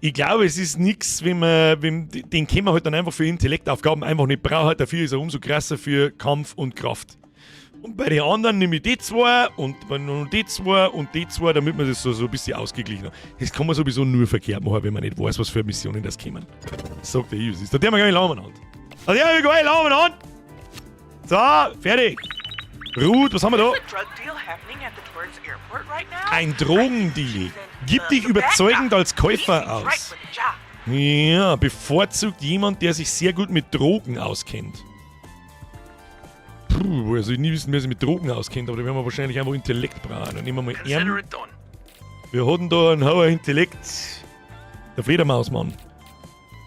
Ich glaube, es ist nix, wenn man, wenn, den können wir halt dann einfach für Intellektaufgaben einfach nicht brauchen. Dafür ist er umso krasser für Kampf und Kraft. Und bei den anderen nehme ich die 2 und bei noch die 2 und die 2, damit man das so ein bisschen ausgeglichen hat. Das kann man sowieso nur verkehrt machen, wenn man nicht weiß, was für Missionen das kommen. Das sagt der Yves. Da der wir gar nicht Laumen an. Da der wir gar nicht Laumen an. So, fertig. Ruth, was haben wir da? There's a drug deal happening at the towards airport right now. Ein Drogendeal. Gib dich überzeugend als Käufer aus. Ja, bevorzugt jemand, der sich sehr gut mit Drogen auskennt. Puh, woher soll ich nie wissen, wer sich mit Drogen auskennt, aber da werden wir wahrscheinlich einfach Intellekt brauchen. Dann nehmen wir mal Consider ihn. it done. Wir hatten da einen hohen Intellekt. Der Fledermausmann.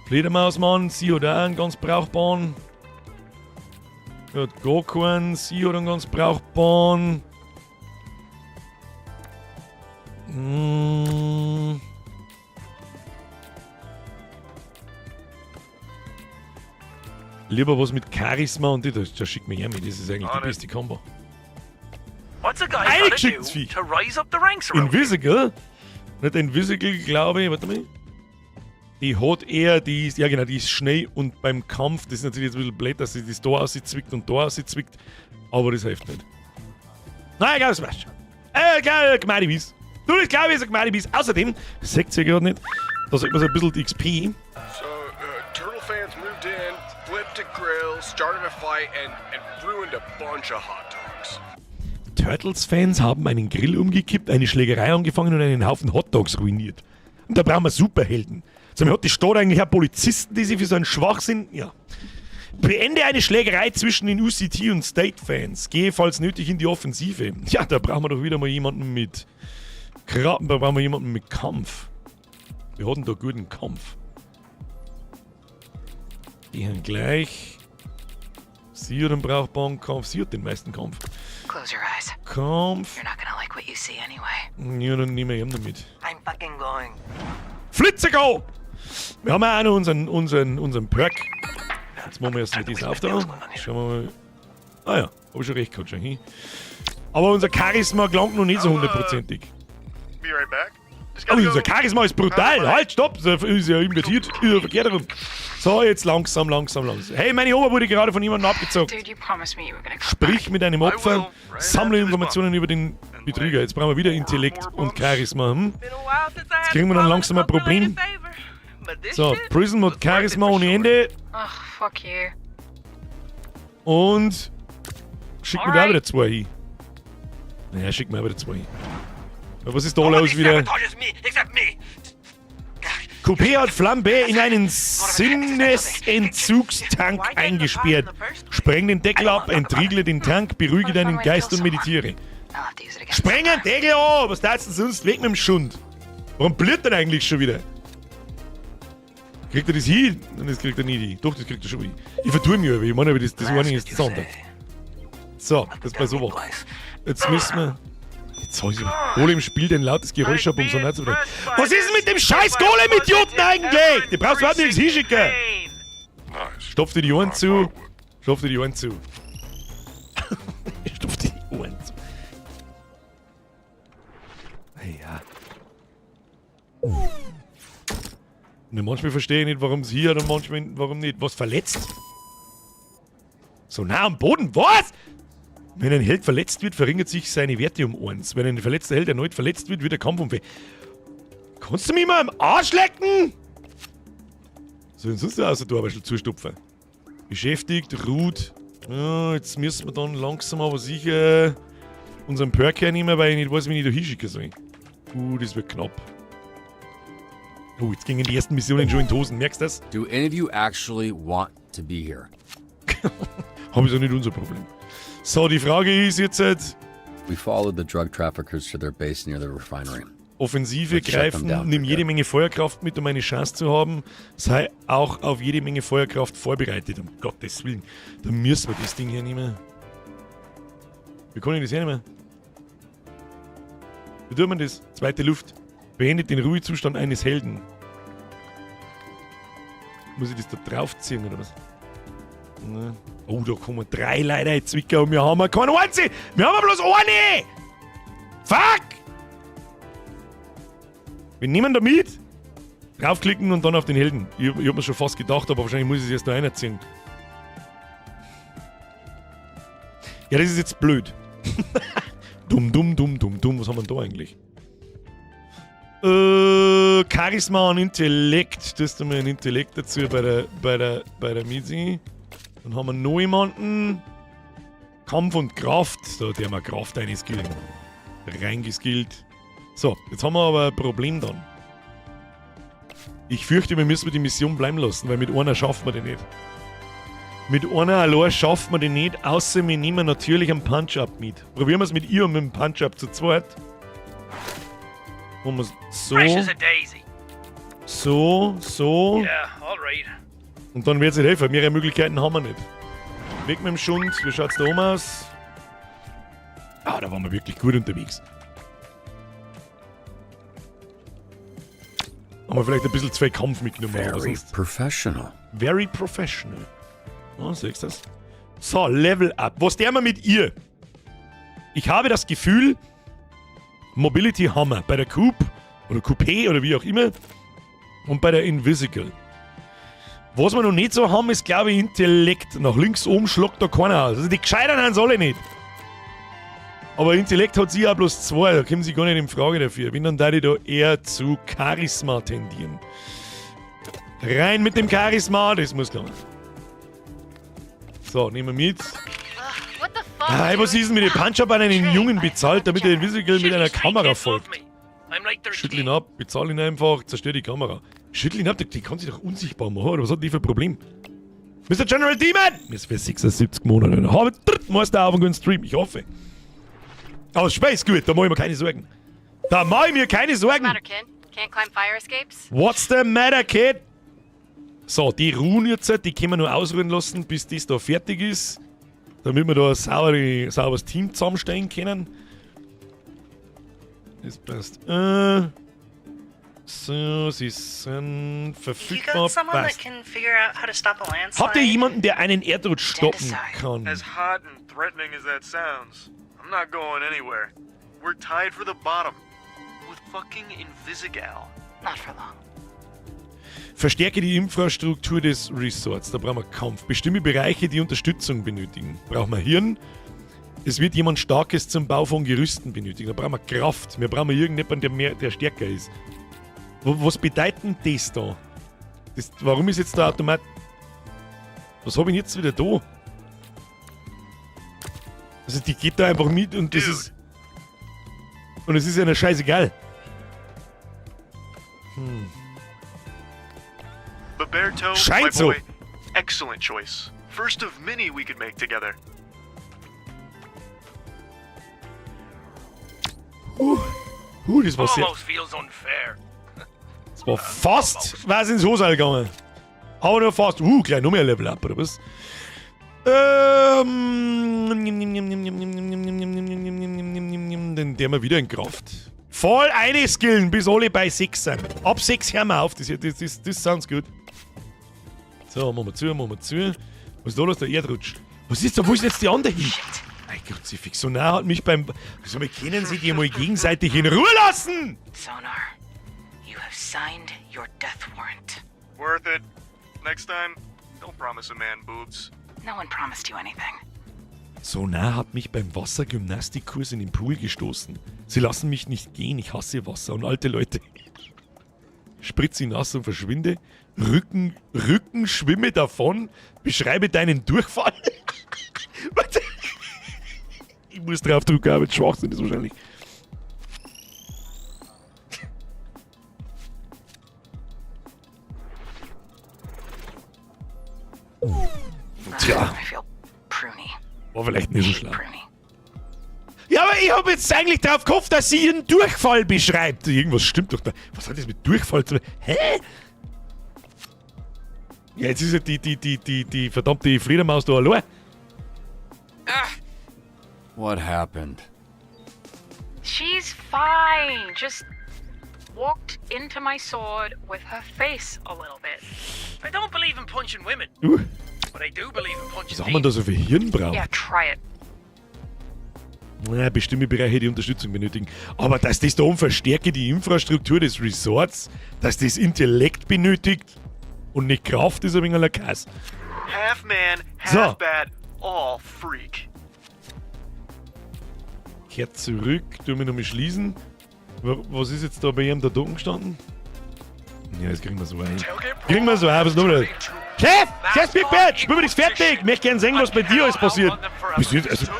Fledermausmann, sie hat auch einen ganz brauchbaren. Er hat gar keinen, sie hat einen ganz brauchbaren. Lieber was mit Charisma und die, das schickt mir her mit, das ist eigentlich die beste Kombo. What's a guy Eine gotta do geschickt, Viech. to rise up the ranks around here? Invisible? Nicht Invisible, glaube ich, warte mal. Die hat er, die ist, ja genau, die ist schnell und beim Kampf, das ist natürlich jetzt ein bisschen blöd, dass sie das da auszwickt und da auszwickt, aber das hilft nicht. Nein, egal, das passt schon. Egal, Gmadi Wies. Du, das glaube ich, ist ein Gmadi Wies. Außerdem, das seht ihr gerade nicht, da sieht man so ein bisschen die XP. So, Turtle fans moved in, flipped a grill, started a fight, and ruined a bunch of hot dogs. Turtles-Fans haben einen Grill umgekippt, eine Schlägerei angefangen und einen Haufen Hotdogs ruiniert. Und da brauchen wir Superhelden. Sag mal, hat die Stadt eigentlich auch Polizisten, die sich für so einen Schwachsinn... Ja. Beende eine Schlägerei zwischen den UCT und State-Fans. Gehe, falls nötig, in die Offensive. Ja, da brauchen wir doch wieder mal jemanden mit Krabben, da brauchen wir jemanden mit Kampf. Wir hatten da guten Kampf. Die haben gleich. Sie hat einen brauchbaren Kampf. Sie hat den meisten Kampf. Close your eyes. Kampf. You're not gonna like what you see anyway. Ja, dann nehmen wir ihn damit. I'm fucking going. Flitzego! Wir haben ja auch noch unseren Perk. Jetzt machen wir erst mal das auf da. Schauen wir mal. Ah ja, hab ich schon recht gehabt, schon hin. Aber unser Charisma gelangt noch nicht so hundertprozentig. Be right back. Oh, unser Charisma ist brutal. Halt, stopp! Das ist ja invertiert. Ist ja verkehrt herum. So, jetzt langsam, langsam, langsam. Hey, meine Oma wurde gerade von jemandem abgezockt. Dude, you promised me you were gonna come. Sprich mit einem Opfer, sammle Informationen über den Betrüger. Jetzt brauchen wir wieder Intellekt und Charisma. Hm? Jetzt kriegen wir dann langsam ein Problem. So, Prism hat Charisma ohne Ende. Ugh, fuck you. Und schick mir da wieder zwei hin. Naja, schick mir auch wieder zwei hin. Aber was ist da los wieder? Sabotages me, except me. Coupé hat Flambe in einen Sinnesentzugstank eingesperrt. Spreng den Deckel ab, entriegle den Tank, beruhige deinen Geist und meditiere. Spreng den Deckel ab! Was darfst du denn sonst weg mit dem Schund? Warum blüht denn eigentlich schon wieder? Kriegt er das hin? Nein, das kriegt er nicht hin. Doch, das kriegt er schon hin. Ich vertue mich aber. Ich meine, aber das eine ist das andere. So, das bei sowas. Jetzt müssen wir... Jetzt hab ich Golem spielt ein lautes Geräusch ab, um so nah zu bringen. Was ist denn mit dem scheiß Golem-Idioten eigentlich? Den brauchst du überhaupt nirgends hinschicken. Stopf dir die Ohren zu. Stopf dir die Ohren zu. Stopf dir die Ohren zu. Ja. Ne, manchmal verstehe ich nicht, warum es hier und manchmal warum nicht. Was verletzt? So nah am Boden? Was? Wenn ein Held verletzt wird, verringert sich seine Werte um 1. Wenn ein verletzter Held erneut verletzt wird, wird der Kampf unfair. Kannst du mich mal am Arsch lecken? So, und sonst außer du aber schon zustopfen. Beschäftigt, ruht. Ja, jetzt müssen wir dann langsam aber sicher unseren Perk hernehmen, weil ich nicht weiß, wie ich da hinschicken soll. Das wird knapp. Oh, jetzt gingen die ersten Missionen schon in die Hosen, merkst du das? Do any of you actually want to be here? Hab ich so nicht unser Problem. So, die Frage ist jetzt halt, We followed the drug traffickers to their base near the refinery. Offensive Let's shut them greifen, down nimm for jede good. Menge Feuerkraft mit, um eine Chance zu haben. Sei auch auf jede Menge Feuerkraft vorbereitet, um Gottes Willen. Da müssen wir das Ding hier nehmen. Wie kann ich das hernehmen? Wie tut man das? Zweite Luft. Beendet den Ruhezustand eines Helden. Muss ich das da draufziehen oder was? Ne. Oh, da kommen 3 Leute in Zwickau und wir haben keinen einzigen. Wir haben bloß eine! Fuck! Wir nehmen da mit. Draufklicken und dann auf den Helden. Ich hab mir schon fast gedacht, aber wahrscheinlich muss ich es erst noch einerziehen. Ja, das ist jetzt blöd. Dumm, dumm, dumm, dumm, dumm. Was haben wir denn da eigentlich? Charisma und Intellekt. Das tun wir ein Intellekt dazu bei der Misi. Dann haben wir noch jemanden. Kampf und Kraft. Da der wir Kraft einskillen. Reingeskillt. So, jetzt haben wir aber ein Problem dann. Ich fürchte, wir müssen die Mission bleiben lassen, weil mit einer schaffen wir die nicht. Mit einer allein schaffen wir die nicht, außer wir nehmen natürlich einen Punch-Up mit. Probieren wir es mit ihr und mit dem Punch-Up zu zweit. Machen wir so. Fresh as a daisy. So, so. Yeah, all right. Und dann wird es nicht helfen. Mehrere Möglichkeiten haben wir nicht. Weg mit dem Schund. Wie schaut's da oben aus? Ah, da waren wir wirklich gut unterwegs. Haben wir vielleicht ein bisschen zu viel Kampf mitgenommen. Aber Very sonst professional. Very professional. Oh, siehst du das? So, Level Up. Was der wir mit ihr? Ich habe das Gefühl, Mobility Hammer bei der Coupe oder Coupé oder wie auch immer und bei der Invisigal. Was wir noch nicht so haben, ist, glaube ich, Intellekt. Nach links oben schlagt da keiner aus. Also die Gescheitern haben sie alle nicht. Aber Intellekt hat sie auch bloß zwei, da kommen sie gar nicht in Frage dafür. Wenn, dann da ich da eher zu Charisma tendieren. Rein mit dem Charisma, das muss klappen. So, nehmen wir mit. What the fuck? Ah, was ist denn mit dem Punch-Up einen Jungen bezahlt, damit der Invisigal mit einer Kamera folgt? I'm like their Schüttel ihn ab, bezahl ihn einfach, zerstör die Kamera. Schüttel ihn ab, die kann sich doch unsichtbar machen, oder was hat die für ein Problem? Mr. General Demon! Mir ist für 76 Monate. Habe dritten Meister auf und Stream, ich hoffe. Aber Space, gut, da mach ich mir keine Sorgen. Da mach ich mir keine Sorgen! Matter, kid? Can't climb fire escapes? What's the matter, kid? So, die ruhen jetzt, die können wir nur ausruhen lassen, bis das da fertig ist. Damit wir da ein sauberes Team zusammenstellen können. Das passt. So, sie sind You verfügbar. got someone that Passt. can figure out how to stop a landslide? Habt ihr jemanden, der einen Erdrutsch stoppen kann? As hot and threatening as that sounds, I'm not going anywhere. We're tied for the bottom with fucking Invisigal. Not for long. Verstärke die Infrastruktur des Resorts. Da brauchen wir Kampf. Bestimme Bereiche, die Unterstützung benötigen. Brauchen wir Hirn. Es wird jemand Starkes zum Bau von Gerüsten benötigen. Da brauchen wir Kraft. Wir brauchen irgendjemanden, der stärker ist. Was bedeutet denn das da? Warum ist jetzt der Automat... Was hab ich denn jetzt wieder da? Also die geht da einfach mit und das ist... Und es ist ja scheißegal. Roberto, Scheint my so. boy, excellent choice. First of many we could make together. Das war sehr... Almost feels unfair. Das war fast, war es ins Hosal gegangen. Aber nur fast. Gleich noch mehr Level Up, oder was? Dann der mal wieder in Kraft. Voll eine skillen, bis alle bei 6 sind. Ab 6 hören wir auf. Das sounds gut. So, machen wir zu, machen wir zu. Was ist da los? Der Erdrutsch. Was ist da? Wo ist denn jetzt die andere hin? Mein Kruzifix, Sonar hat mich beim... Wieso können Sie die mal gegenseitig in Ruhe lassen? Sonar, you have signed your death warrant. Worth it. Next time, don't promise a man boobs. No one promised you anything. Sonar hat mich beim Wassergymnastikkurs in den Pool gestoßen. Sie lassen mich nicht gehen, ich hasse Wasser und alte Leute. Spritz sie nass und verschwinde. Rücken, schwimme davon. Beschreibe deinen Durchfall. Warte. Ich muss drauf drücken, aber Schwachsinn ist wahrscheinlich. Tja. I feel pruny. War vielleicht nicht so schlau. Ja, aber ich hab jetzt eigentlich drauf gehofft, dass sie ihren Durchfall beschreibt. Irgendwas stimmt doch da. Was hat das mit Durchfall zu tun? Hä? Ja, jetzt ist ja die verdammte Fledermaus da allein. What happened? She's fine. Just walked into my sword with her face a little bit. I don't believe in punching women, but I do believe in punching Was haben wir da so viel Hirn braucht? Yeah, try it. Naja, bestimmte Bereiche, die Unterstützung benötigen. Aber dass das da um verstärke die Infrastruktur des Resorts, dass das Intellekt benötigt und nicht Kraft, ist ein wenig ein Kass. Half man, half So. bat, all freak. Kehrt zurück, tun wir nochmal schließen. Was ist jetzt da bei ihm da oben gestanden? Ja, das kriegen wir so ein. Kriegen wir so ein, was noch? Chef! Chef Big Bad! Spiel mir das fertig! Ich möchte gern sehen, was bei dir alles passiert. Bist du jetzt, also,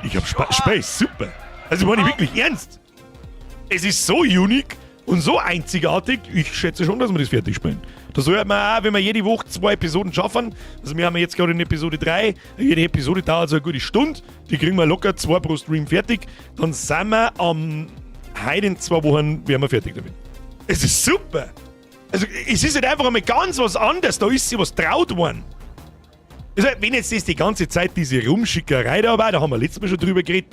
ich hab Space, super. Also meine ich wirklich ernst. Es ist so unique und so einzigartig, ich schätze schon, dass wir das fertig spielen. Da sollte man auch, wenn wir jede Woche 2 Episoden schaffen, also wir haben jetzt gerade in Episode 3, jede Episode dauert so eine gute Stunde, die kriegen wir locker 2 pro Stream fertig, dann sind wir am heute in 2 Wochen, werden wir fertig damit. Es ist super! Also es ist halt einfach einmal ganz was anderes, da ist sich was traut worden. Also, wenn jetzt das die ganze Zeit diese Rumschickerei da war, da haben wir letztes Mal schon drüber geredet,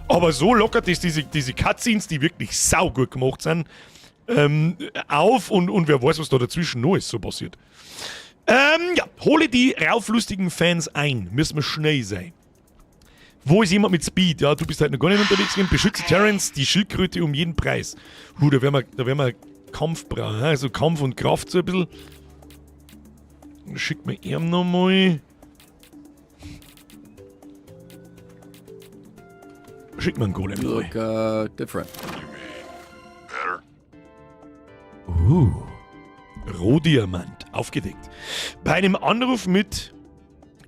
aber so lockert es diese Cutscenes, die wirklich saugut gemacht sind, auf und wer weiß, was da dazwischen noch ist, so passiert. Ja, hole die rauflustigen Fans ein, müssen wir schnell sein. Wo ist jemand mit Speed? Ja, du bist halt noch gar nicht unterwegs gewesen. Beschütze Terrence, die Schildkröte um jeden Preis. Huh, da werden wir Kampf brauchen, also Kampf und Kraft so ein bisschen. Schick mir ihm nochmal. Schick mir einen Golem. You look, different. Rohdiamant, aufgedeckt. Bei einem Anruf mit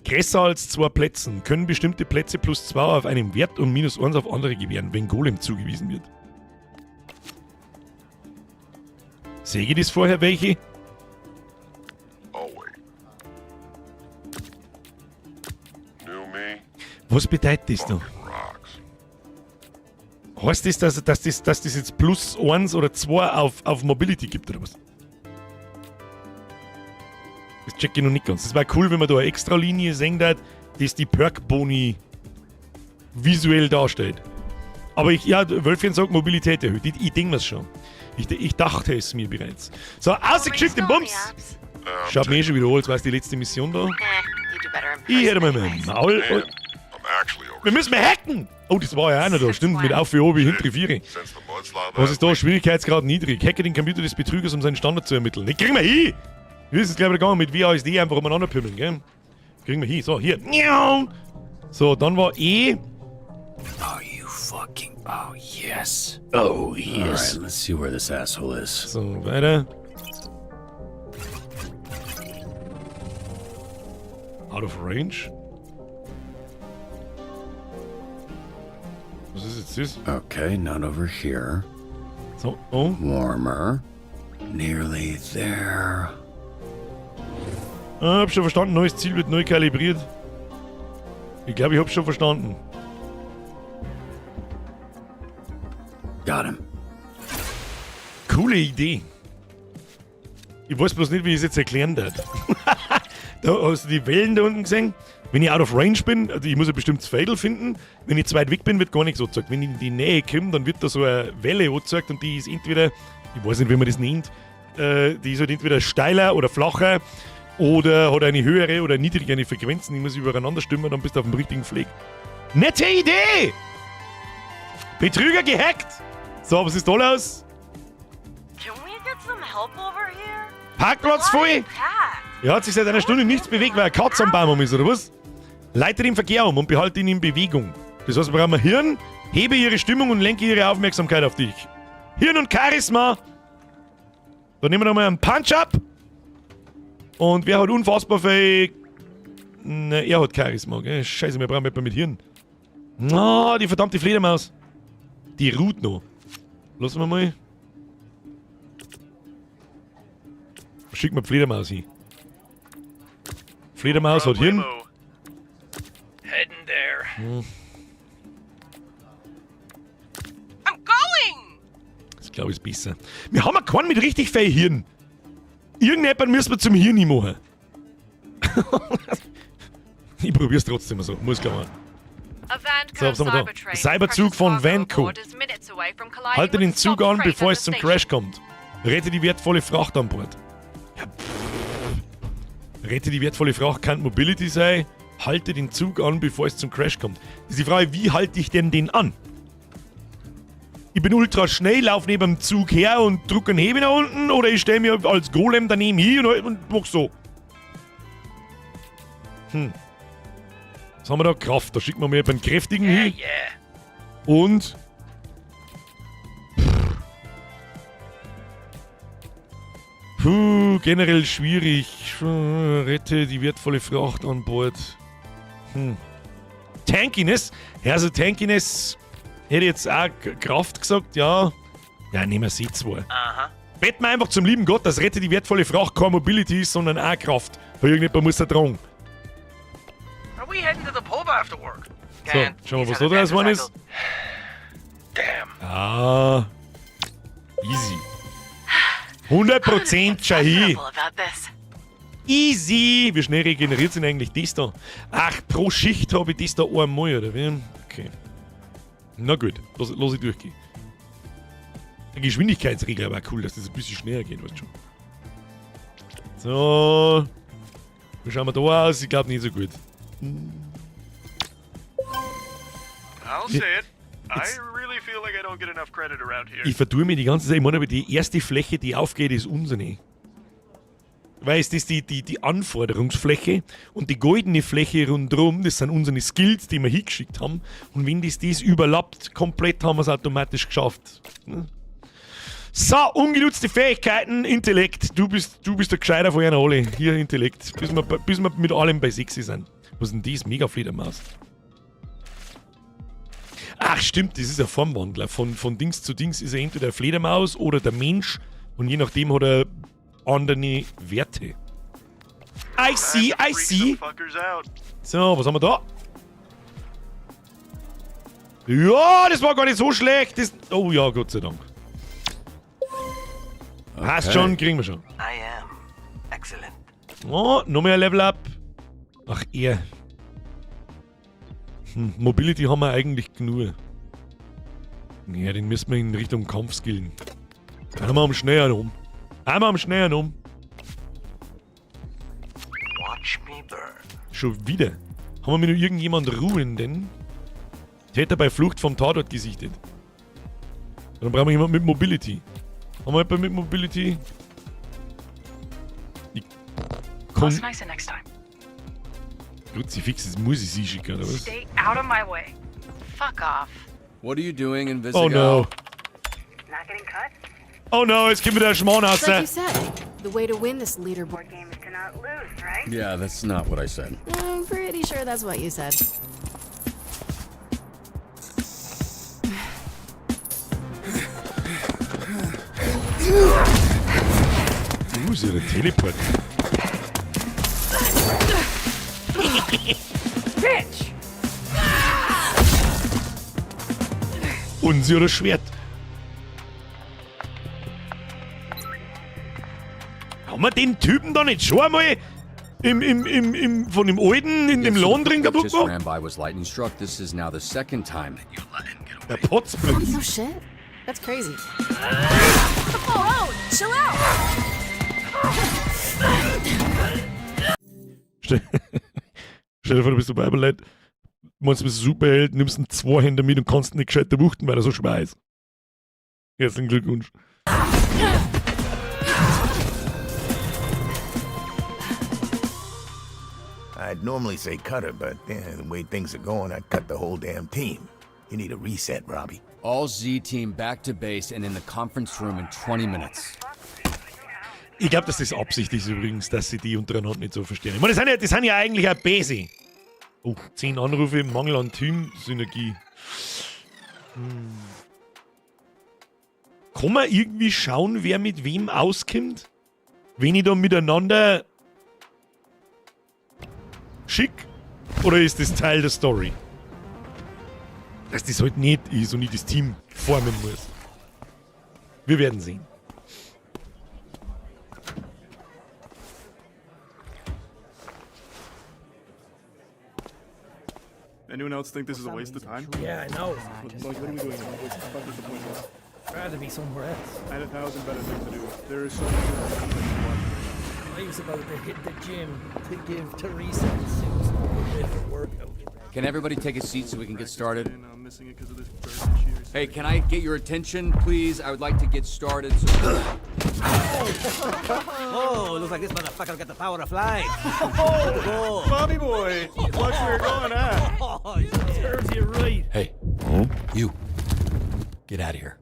größer als 2 Plätzen können bestimmte Plätze plus 2 auf einem Wert und minus 1 auf andere gewähren, wenn Golem zugewiesen wird. Sehe ich das vorher welche? Oh, wait. New me. Was bedeutet das noch? Fucking rocks. Heißt das, dass das jetzt plus 1 oder 2 auf Mobility gibt, oder was? Das check ich noch nicht ganz. Das wär cool, wenn man da eine extra Linie sehen würde, die die Perk-Boni visuell darstellt. Aber ich, ja, Wölfchen sagt Mobilität erhöht. Ich denk mir's schon. Ich dachte es mir bereits. So, ausgeschickt den Bums! Schaut mir eh schon wieder an, jetzt weiß die letzte Mission da. Ich hätte mal mein Maul. Wir müssen mal hacken! Oh, das war ja auch noch da, stimmt, mit Auf wie Obi, hinter Viere. Was ist da? Schwierigkeitsgrad niedrig. Hacke den Computer des Betrügers, um seinen Standard zu ermitteln. Den kriegen wir hin! Wir wissen es, glaub ich, gegangen mit WASD einfach umeinander pimmeln, gell? Kriegen wir hin. So, hier. So, dann war E. Oh, you fucking. Oh, yes. Oh, yes. All right, let's see where this asshole is. So, weiter. Out of range? Was ist jetzt das? Okay, not over here. So, oh. Warmer. Nearly there. Ah, hab schon verstanden, neues Ziel wird neu kalibriert. Ich glaub, ich hab's schon verstanden. Got him. Coole Idee. Ich weiß bloß nicht, wie ich es jetzt erklären darf. Da hast du die Wellen da unten gesehen? Wenn ich out of range bin, also ich muss ein bestimmtes Fädel finden. Wenn ich zu weit weg bin, wird gar nichts angezeigt. Wenn ich in die Nähe komme, dann wird da so eine Welle angezeigt und die ist entweder, ich weiß nicht, wie man das nennt, die ist halt entweder steiler oder flacher oder hat eine höhere oder niedrigere Frequenzen. Die muss übereinander stimmen, dann bist du auf dem richtigen Fleck. Nette Idee! Betrüger gehackt! So, was ist da los? Can we get some help over here? Parkplatz voll! Er hat sich seit einer Stunde nichts bewegt, weil eine Katze am Baum ist, oder was? Leite den Verkehr um und behalte ihn in Bewegung. Das heißt, wir brauchen Hirn, hebe ihre Stimmung und lenke ihre Aufmerksamkeit auf dich. Hirn und Charisma! Da nehmen wir nochmal einen Punch-Up. Und wer hat unfassbar viel... Ne, er hat Charisma, gell? Scheiße, wir brauchen jemanden mit Hirn. Na, die verdammte Fledermaus. Die ruht noch. Lassen wir mal. Schick mal die Fledermaus hin. Fledermaus hat Hirn. Heading there. I'm going! Das glaube ich ist besser. Wir haben ja keinen mit richtig viel Hirn. Irgendjemand müssen wir zum Hirn machen. Ich probier's trotzdem so. Muss klar machen. So, was haben wir da? Cyberzug von Vanco. Halte den Zug an, bevor es zum Crash kommt. Rette die wertvolle Fracht an Bord. Ja, pff. Rette die wertvolle Fracht kann Mobility sein. Halte den Zug an, bevor es zum Crash kommt. Das ist die Frage, wie halte ich denn den an? Ich bin ultra schnell, lauf neben dem Zug her und drück einen Hebel nach unten, oder ich stell mir als Golem daneben hin und mach so. Was haben wir da? Kraft. Da schicken wir mal einen kräftigen hin. Und. Puh, generell schwierig. Rette die wertvolle Fracht an Bord. Tankiness? Ja, also Tankiness hätte ich jetzt auch Kraft gesagt, ja. Ja, nehmen wir sie zwei. Aha. Beten wir einfach zum lieben Gott, dass Rette die wertvolle Fracht keine Mobility ist, sondern auch Kraft. Weil irgendjemand muss da tragen. Are we heading to the pub after work? So, schauen wir, was da draus geworden ist. Ah. Easy. 100% Shahi. About this. Easy. Wie schnell regeneriert sind eigentlich das da? Ach, pro Schicht habe ich das da einmal, oder wie? Okay. Na gut, lass ich durchgehen. Der Geschwindigkeitsregler war cool, dass das ein bisschen schneller geht, weißt du schon. So. Wie schauen wir da aus? Ich glaube nicht so gut. I'll say it. I really feel like I don't get enough credit around here. Ich vertue mich die ganze Zeit. Ich meine, aber die erste Fläche, die aufgeht, ist unsere. Weil es ist die Anforderungsfläche und die goldene Fläche rundherum, das sind unsere Skills, die wir hingeschickt haben. Und wenn das überlappt, komplett, haben wir es automatisch geschafft. Ne? So, ungenutzte Fähigkeiten, Intellekt. Du bist der Gescheiter von ihnen alle. Hier, Intellekt. Bis wir mit allem bei 6 sind. Was ist denn das? Mega-Fledermaus. Ach, stimmt, das ist ein Formwandler. Von Dings zu Dings ist er entweder Fledermaus oder der Mensch. Und je nachdem hat er andere Werte. I see, I see. Fuckers out. So, was haben wir da? Ja, das war gar nicht so schlecht. Das, oh ja, Gott sei Dank. Passt schon, kriegen wir schon. I am excellent. Oh, noch mehr Level Up. Ach, er. Mobility haben wir eigentlich genug. Ja, den müssen wir in Richtung Kampf skillen. Einmal am Schnee um. Einmal am Schnee um. Watch me burn. Schon wieder. Haben wir mit noch irgendjemand ruhen denn? Täter bei Flucht vom Tatort gesichtet. Dann brauchen wir jemanden mit Mobility. Haben wir jemanden mit Mobility? Ich I'll komm. slice it next time. Kruzifix, das muss ich sie schicken, oder was? Stay out of my way. Fuck off. What are you doing in Visigal? Oh no. Not getting cut? Oh no, jetzt kommt wieder der Schmarrn raus. Like you said, the way to win this leaderboard game is to not lose, right? Yeah, that's not what I said. I'm pretty sure that's what you said. Ist ja der Teleport. Bitch! Und sie hat ein Schwert. Haben wir den Typen da nicht schon einmal von dem Alten in dem Yes, so Laden drin the kaputt just gemacht? ran by was lightning struck. This is now the second time that you let him get Der Potzblitz. No shit. That's crazy. Oh, chill out! Stell dir vor, du bist dabei, aber Leute, meinst du bist ein Superheld, nimmst einen Zweihänder mit und kannst nicht gescheit wuchten, weil er so schwer ist. Herzlichen Glückwunsch. I'd normally say cut her, but the way things are going, I'd cut the whole damn team. You need a reset, Robbie. All Z team back to base and in the conference room in 20 minutes. Ich glaube, dass das Absicht ist übrigens, dass sie die untereinander nicht so verstehen. Ich meine, das sind ja eigentlich auch Bäse. Oh, 10 Anrufe, Mangel an Team-Synergie. Kann man irgendwie schauen, wer mit wem auskommt? Wenn ich da miteinander schick? Oder ist das Teil der Story? Dass das halt nicht ist und ich das Team formen muss. Wir werden sehen. Anyone else think this is a waste of time? Yeah, I know. Like, what are we doing? What's the fuck is the point of this? Rather be somewhere else. I had a thousand better things to do. There is so much more content to watch right now. I was about to hit the gym to give Teresa and Susan a bit of a workout. Can everybody take a seat so we can get started? And I'm missing it because of this bird cheers. Hey, can I get your attention, please? I would like to get started. So Oh, looks like this motherfucker got the power of flight. Oh, Bobby boy, watch where you're going, huh? Oh, serves you right. Hey, you. Get out of here.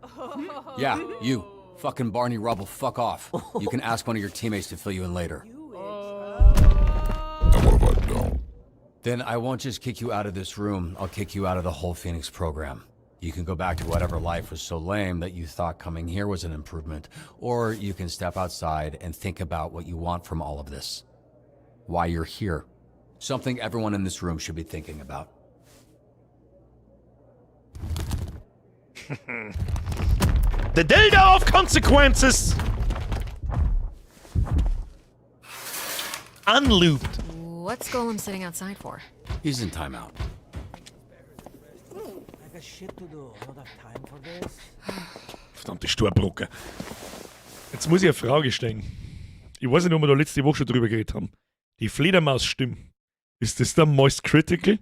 Yeah, you. Fucking Barney Rubble, fuck off. You can ask one of your teammates to fill you in later. And what if I don't? Then I won't just kick you out of this room, I'll kick you out of the whole Phoenix program. You can go back to whatever life was so lame that you thought coming here was an improvement, or you can step outside and think about what you want from all of this. Why you're here. Something everyone in this room should be thinking about. The Dildo of Consequences! Unlooped. What's Golem sitting outside for? He's in timeout. I got shit to do. I don't have time for this. Verdammte Sturzbrocken. Jetzt muss ich eine Frage stellen. Ich weiß nicht, ob wir da letzte Woche schon drüber geredet haben. Die Fledermaus-Stimme. Ist das der Moist Critical?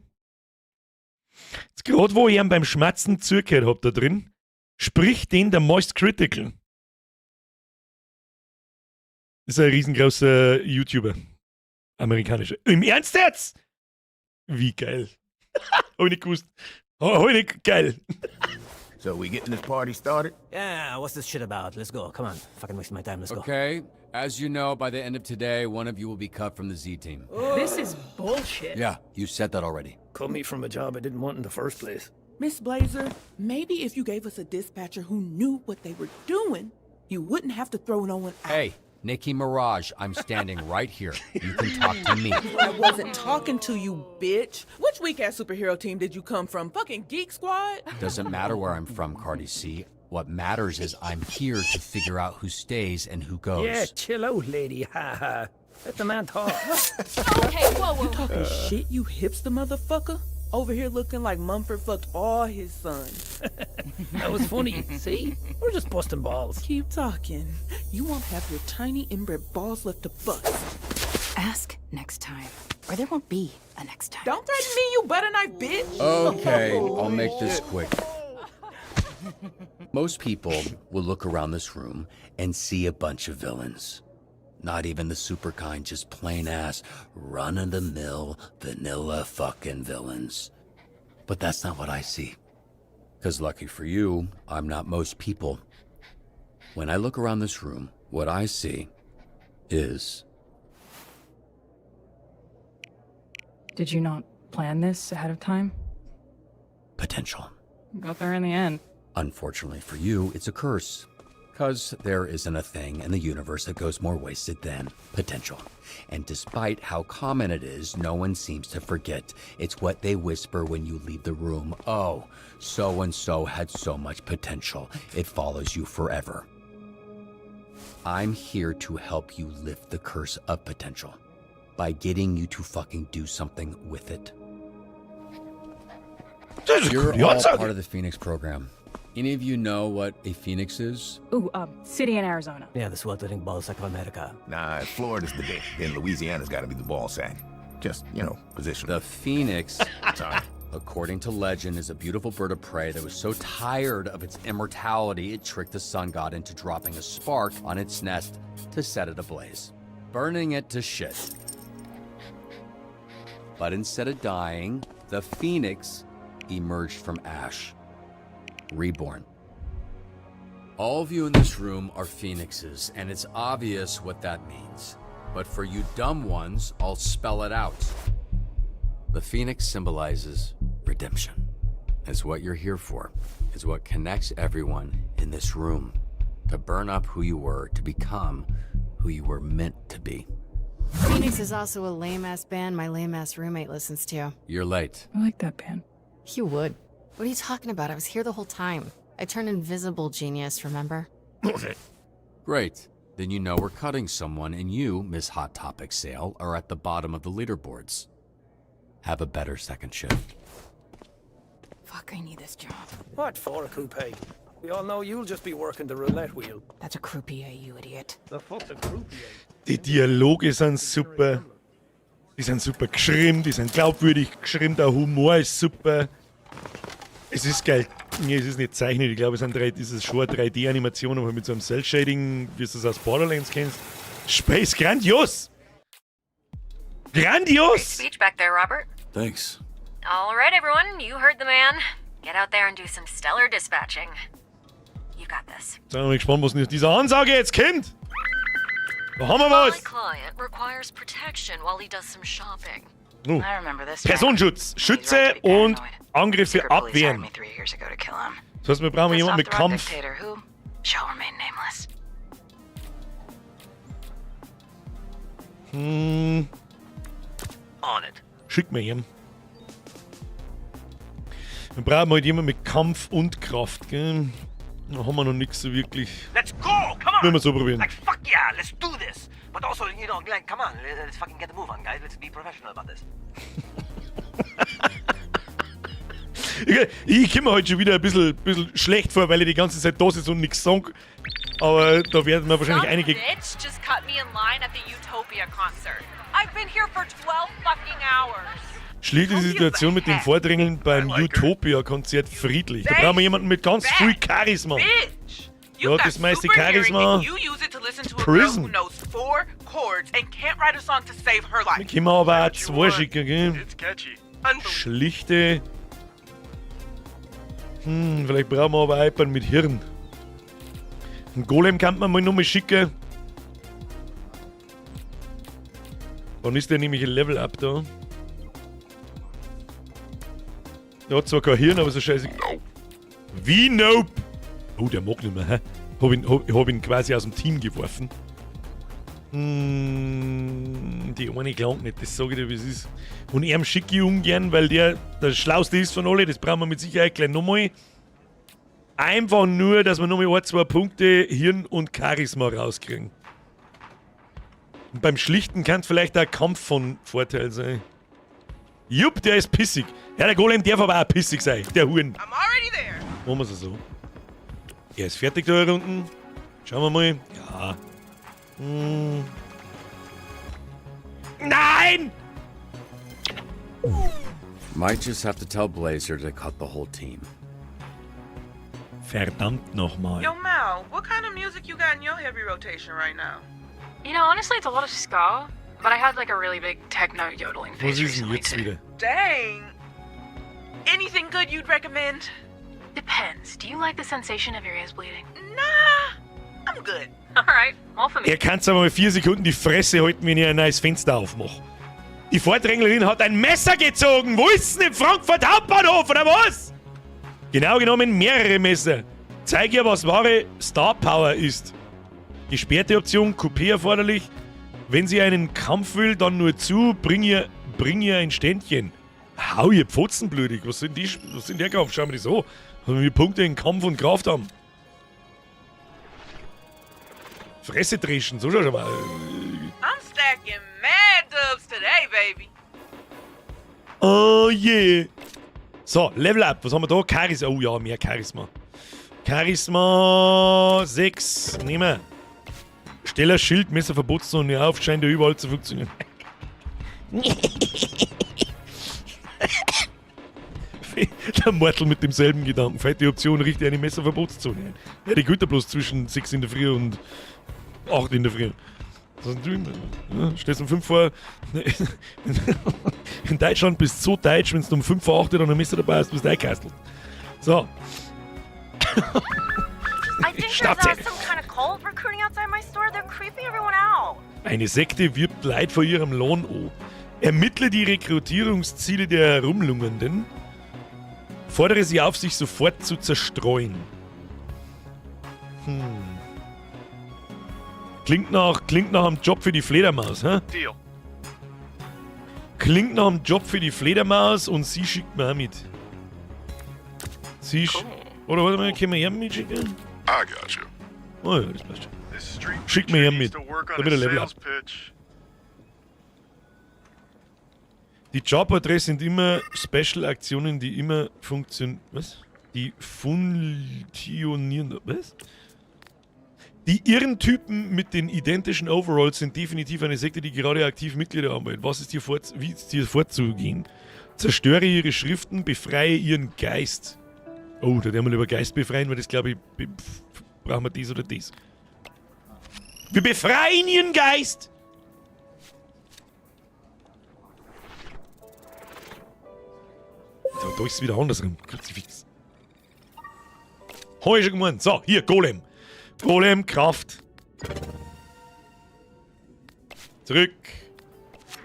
Jetzt gerade, wo ich ihm beim Schmatzen zugehört hab da drin, spricht den der Moist Critical. Ist ein riesengroßer YouTuber. Amerikanischer. Im Ernst jetzt? Wie geil. Hab ich nicht gewusst. Hab ich nicht geil. So we getting this party started? Yeah, what's this shit about? Let's go. Come on. Fucking wasting my time. Let's go. Okay? As you know, by the end of today, one of you will be cut from the Z team. This is bullshit. Yeah, you said that already. Cut me from a job I didn't want in the first place. Miss Blazer, maybe if you gave us a dispatcher who knew what they were doing, you wouldn't have to throw no one out. Hey, Nikki Mirage, I'm standing right here. You can talk to me. I wasn't talking to you, bitch. Which weak ass superhero team did you come from? Fucking Geek Squad? Doesn't matter where I'm from, Cardi C. What matters is I'm here to figure out who stays and who goes. Yeah, chill out, lady. Ha ha. Let the man talk. Okay, whoa. You talking shit, you hipster motherfucker? Over here looking like Mumford fucked all his sons. That was funny. See? We're just busting balls. Keep talking. You won't have your tiny inbred balls left to bust. Ask next time, or there won't be a next time. Don't threaten me, you butter knife bitch. Okay, I'll make this quick. Most people will look around this room and see a bunch of villains. Not even the super kind, just plain ass, run of the mill, vanilla fucking villains. But that's not what I see. Because lucky for you, I'm not most people. When I look around this room, what I see is Did you not plan this ahead of time? potential. Got there in the end. Unfortunately for you, it's a curse. Because there isn't a thing in the universe that goes more wasted than potential. And despite how common it is, no one seems to forget. It's what they whisper when you leave the room. Oh, so and so had so much potential. It follows you forever. I'm here to help you lift the curse of potential by getting you to fucking do something with it. You're all part of the Phoenix program. Any of you know what a phoenix is? Ooh, city in Arizona. Yeah, the sweltering ballsack of America. Nah, if Florida's the dick, then Louisiana's gotta be the ball sack. Just, you know, position. The phoenix, Sorry. According to legend, is a beautiful bird of prey that was so tired of its immortality it tricked the sun god into dropping a spark on its nest to set it ablaze, burning it to shit. But instead of dying, the phoenix emerged from ash, reborn. All of you in this room are phoenixes, and it's obvious what that means. But for you dumb ones, I'll spell it out. The phoenix symbolizes redemption. It's what you're here for. It's what connects everyone in this room. To burn up who you were, to become who you were meant to be. Phoenix is also a lame ass band my lame ass roommate listens to. You're late. I like that band. You would. What are you talking about? I was here the whole time. I turned invisible, genius, remember? Great. Then you know we're cutting someone, and you, Miss Hot Topic Sale, are at the bottom of the leaderboards. Have a better second shift. Fuck, I need this job. What for, coupe? We all know you'll just be working the roulette wheel. That's a croupier, you idiot. The fuck's a croupier? Die Dialoge sind super. Die sind super geschrieben, die sind glaubwürdig geschrieben, der Humor ist super. Es ist geil. Nee, es ist nicht zeichnet, ich glaube, es sind drei, es ist schon eine 3D-Animation, aber mit so einem Cel-Shading, wie du es aus Borderlands kennst. Space, grandios! Grandios! Speech back there, Robert. Thanks. All right, everyone, you heard the man. Get out there and do some stellar dispatching. You got this. Sind wir mal gespannt, was denn dieser Ansage jetzt kommt. Da haben wir My was. client requires protection while he does some shopping. Oh. I remember this. Personenschutz. Schütze und Angriffe Secret police hired abwehren. me 3 years ago to kill him. Das heißt, wir brauchen Pissed jemanden off mit the rock Kampf. dictator who shall remain nameless. On it. Schick mir ihn. Wir brauchen halt jemanden mit Kampf und Kraft, gell? Da haben wir noch nichts so wirklich. Let's go! Come on! Müssen wir so probieren. Like, fuck yeah, let's do this! But also, you know, like, come on, let's fucking get the move on, guys. Let's be professional about this. Ich komme mir heute schon wieder ein bisschen schlecht vor, weil ich die ganze Zeit da sitze und nichts sage. Aber da werden wir wahrscheinlich Some einige. bitch just cut me in line at the Utopia concert. I've been here for 12 fucking hours. Schlicht die Situation mit dem Vordrängeln beim Utopia-Konzert friedlich. Da brauchen wir jemanden mit ganz viel Charisma. Bitch! Ja, das meiste Super hearing Charisma. and you use it to listen to a girl Prism. who knows four chords and can't write a song to save her life. Wir können aber auch zwei schicken, gell? It's catchy. Schlichte. Vielleicht brauchen wir aber auch jemanden mit Hirn. Einen Golem kann man mal nochmal schicken. Wann ist der nämlich ein Level Up da? Der hat zwar kein Hirn, aber so scheiße. Wie nope? Oh, der mag nicht mehr, hä? Hab ihn quasi aus dem Team geworfen. Die eine klangt nicht, das sag ich dir, wie es ist. Und ihm schicke ich ungern, weil der der Schlauste ist von alle, das brauchen wir mit Sicherheit gleich nochmal. Einfach nur, dass wir nochmal ein, zwei Punkte Hirn und Charisma rauskriegen. Und beim Schlichten kann es vielleicht auch Kampf von Vorteil sein. Jupp, der ist pissig. Ja, der Golem darf aber auch pissig sein, der Huren. I'm already there. Machen wir es so. Er ist fertig da unten. Schauen wir mal. Ja. Nein! Might just have to tell Blazer to cut the whole team. Verdammt nochmal. Yo, Mal, what kind of music you got in your heavy rotation right now? You know, honestly, it's a lot of ska, but I had like a really big techno yodeling Was phase ist denn recently jetzt too. wieder? Dang. Anything good you'd recommend? Depends. Do you like the sensation of your ears bleeding? Nah, I'm good. All right, all for me. Er kann's aber mal 4 Sekunden die Fresse halten, wenn ich ein neues Fenster aufmache. Die Vordränglerin hat ein Messer gezogen. Wo ist denn im Frankfurt Hauptbahnhof, oder was? Genau genommen mehrere Messer. Zeig ihr, was wahre Star Power ist. Gesperrte Option, Coupé erforderlich. Wenn sie einen Kampf will, dann nur zu. Bring ihr ein Ständchen. Hau ihr Pfotzen blutig. Was sind die, was sind der Kampf? Schau mir das an. Wenn wir Punkte in Kampf und Kraft haben. Fresse dreschen, so schau mal. I'm stacking mad dubs today, baby. Oh je. So, Level Up. Was haben wir da? Charisma. Oh ja, mehr Charisma. Charisma 6. Nehmen wir. Steller Schild, Messer Verbotszone auf, scheint ja überall zu funktionieren. Der Mortel mit demselben Gedanken. Fällt die Option, richte eine Messerverbotszone ein. Ja, die gilt ja bloß zwischen 6 in der Früh und 8 in der Früh. Das ist immer. Ja, stehst um 5 vor. In Deutschland bist du so deutsch, wenn du um 5 vor 8 dann ein Messer dabei hast, bist du eingekastelt. So. I think there's Schnauze. some kind of cult recruiting outside my store. They're creeping everyone out. Eine Sekte wirbt Leid vor ihrem Lohn an. Ermittle die Rekrutierungsziele der Herumlungernden. Fordere sie auf, sich sofort zu zerstreuen. Klingt nach einem Job für die Fledermaus, hä? Deal. Klingt nach einem Job für die Fledermaus und sie schickt mir auch mit. Sie Oder warte mal, können wir ihn mitschicken? I got you. Oh ja, das passt schon. This street Schick mir ihn needs mit, to work on damit er his Level up. sales pitch. Die Jobporträts sind immer Special-Aktionen, die immer funktionieren. Was? Die funktionieren. Was? Die irren Typen mit den identischen Overalls sind definitiv eine Sekte, die gerade aktiv Mitglieder anmeldet. Was ist hier vor, wie ist hier vorzugehen? Zerstöre ihre Schriften, befreie ihren Geist. Oh, da werden wir lieber Geist befreien, weil das glaube ich, brauchen wir dies oder dies. Wir befreien ihren Geist! So, da ist es wieder andersrum. Kruzifix. Hab ich schon gemeint. So, hier, Golem. Golem, Kraft. Zurück.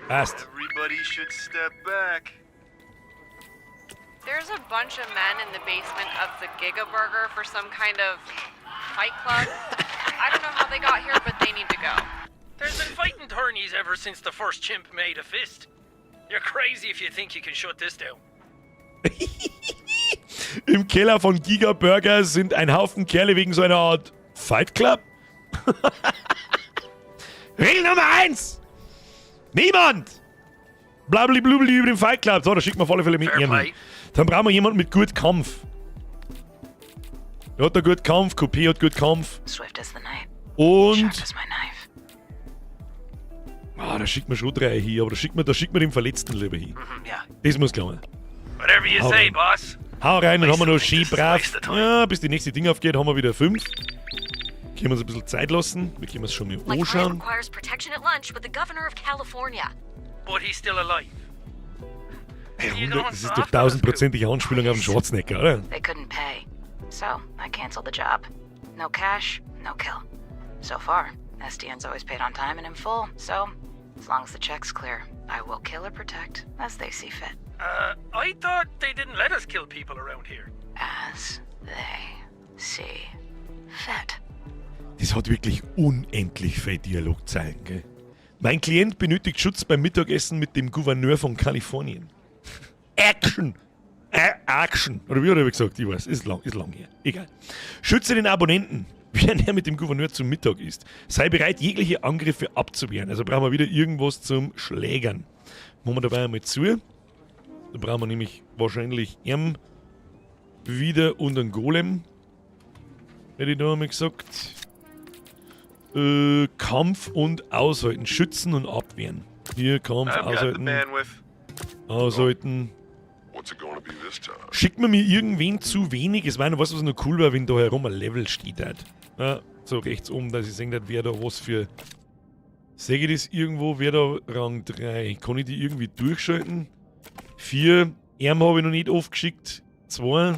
Passt. Everybody should step back. There's a bunch of men in the basement of the Giga Burger for some kind of fight club. I don't know how they got here, but they need to go. There's been fighting tourneys ever since the first chimp made a fist. You're crazy if you think you can shut this down. Im Keller von Giga Burger sind ein Haufen Kerle wegen so einer Art Fight Club? Regel Nummer 1! Niemand! Blabli-blubli über den Fight Club. So, da schicken wir auf alle Fälle mit Fair ihm. play. Dann brauchen wir jemanden mit gut Kampf. Der hat da gut Kampf, Coupé hat gut Kampf. Swift as the night. Und. Sharp as my knife. Ah, da schickt man schon drei hin, aber da schickt man den Verletzten lieber hin. Ja. Das muss klappen. Whatever you Hau say, rein. boss. Hau rein, dann haben wir noch schön brav. Ja, bis die nächste Ding aufgeht, haben wir wieder fünf. Können wir uns ein bisschen Zeit lassen. Wir können es schon mal My client anschauen. requires protection at lunch with the governor of California. But he's still alive. Hey, 100, das ist doch tausendprozentige Anspielung auf den Schwarzenegger, oder? They couldn't pay. So I canceled the job. No cash, no kill. So far, SDN's always paid on time and in full, so as long as the check's clear, I will kill or protect as they see fit. I thought they didn't let us kill people around here. As they see fit. Das hat wirklich unendlich viel Dialogzeilen, gell? Mein Klient benötigt Schutz beim Mittagessen mit dem Gouverneur von Kalifornien. Action! Action! Oder wie hat er gesagt? Ich weiß, ist lang her. Egal. Schütze den Abonnenten, während er mit dem Gouverneur zum Mittag isst. Sei bereit, jegliche Angriffe abzuwehren. Also brauchen wir wieder irgendwas zum Schlägern. Machen wir dabei einmal zu. Da brauchen wir nämlich wahrscheinlich ihn wieder und einen Golem. Hätte ich da einmal gesagt. Kampf und Aushalten. Schützen und abwehren. Hier, Kampf, I've got the Aushalten. bandwidth. Aushalten. What's it gonna be this time? Schickt man mir irgendwen zu wenig? Ich meine, weißt du, was noch cool wäre, wenn da herum ein Level steht halt. Ja, so rechts oben, dass ich sehen darf, wer da was für. Sehe ich das irgendwo? Wer da Rang 3? Kann ich die irgendwie durchschalten? 4. Erm habe ich noch nicht aufgeschickt. 2.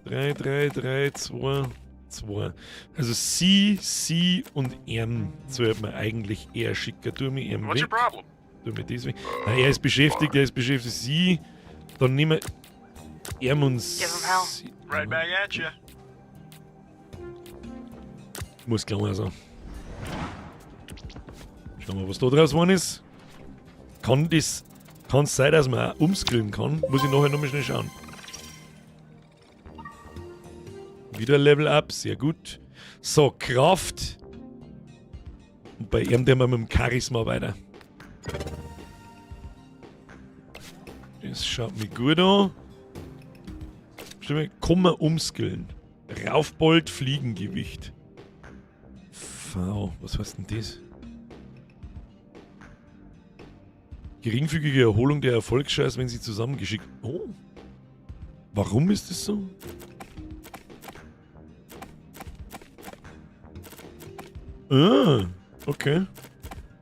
3, 3, 3, 2, 2. Also sie, sie und M sollte man eigentlich eher schicken. Tu mir M What's your weg. problem? Tu mir das weg. Nein, er ist beschäftigt, er ist beschäftigt. Sie. Dann nehmen wir M und Give 'em hell. sie. Right back at ya. Muss klar sein. Schauen wir, was da draus geworden ist. Kann das. Kann es sein, dass man auch umskillen kann? Muss ich nachher nochmal schnell schauen. Wieder Level Up, sehr gut. So, Kraft. Und bei ihm tun wir mit dem Charisma weiter. Das schaut mir gut an. Stimmt, kann man umskillen. Raufbold, Fliegengewicht. V, was heißt denn das? Geringfügige Erholung der Erfolgschance, wenn sie zusammengeschickt. Oh. Warum ist das so? Ah, okay.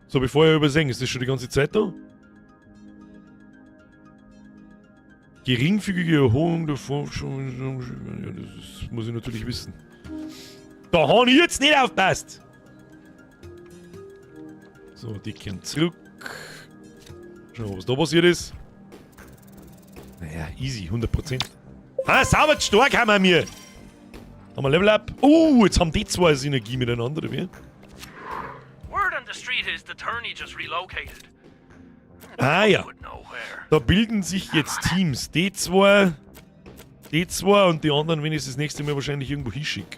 So, bevor ich übersehen, ist das schon die ganze Zeit da? Geringfügige Erholung der Forschung. Ja, das ist, muss ich natürlich wissen. Da habe ich jetzt nicht aufpasst! So, die kehren zurück. Schauen wir, was da passiert ist. Naja, easy, 100%. Ah, sauber stark haben wir mir! Haben wir Level Up? Oh, jetzt haben die zwei Synergie miteinander, oder wie? Word on the street is the tourney just relocated. Ah ja. Da bilden sich jetzt Teams. Die zwei, die zwei und die anderen, wenn ich es das nächste Mal wahrscheinlich irgendwo hinschicke.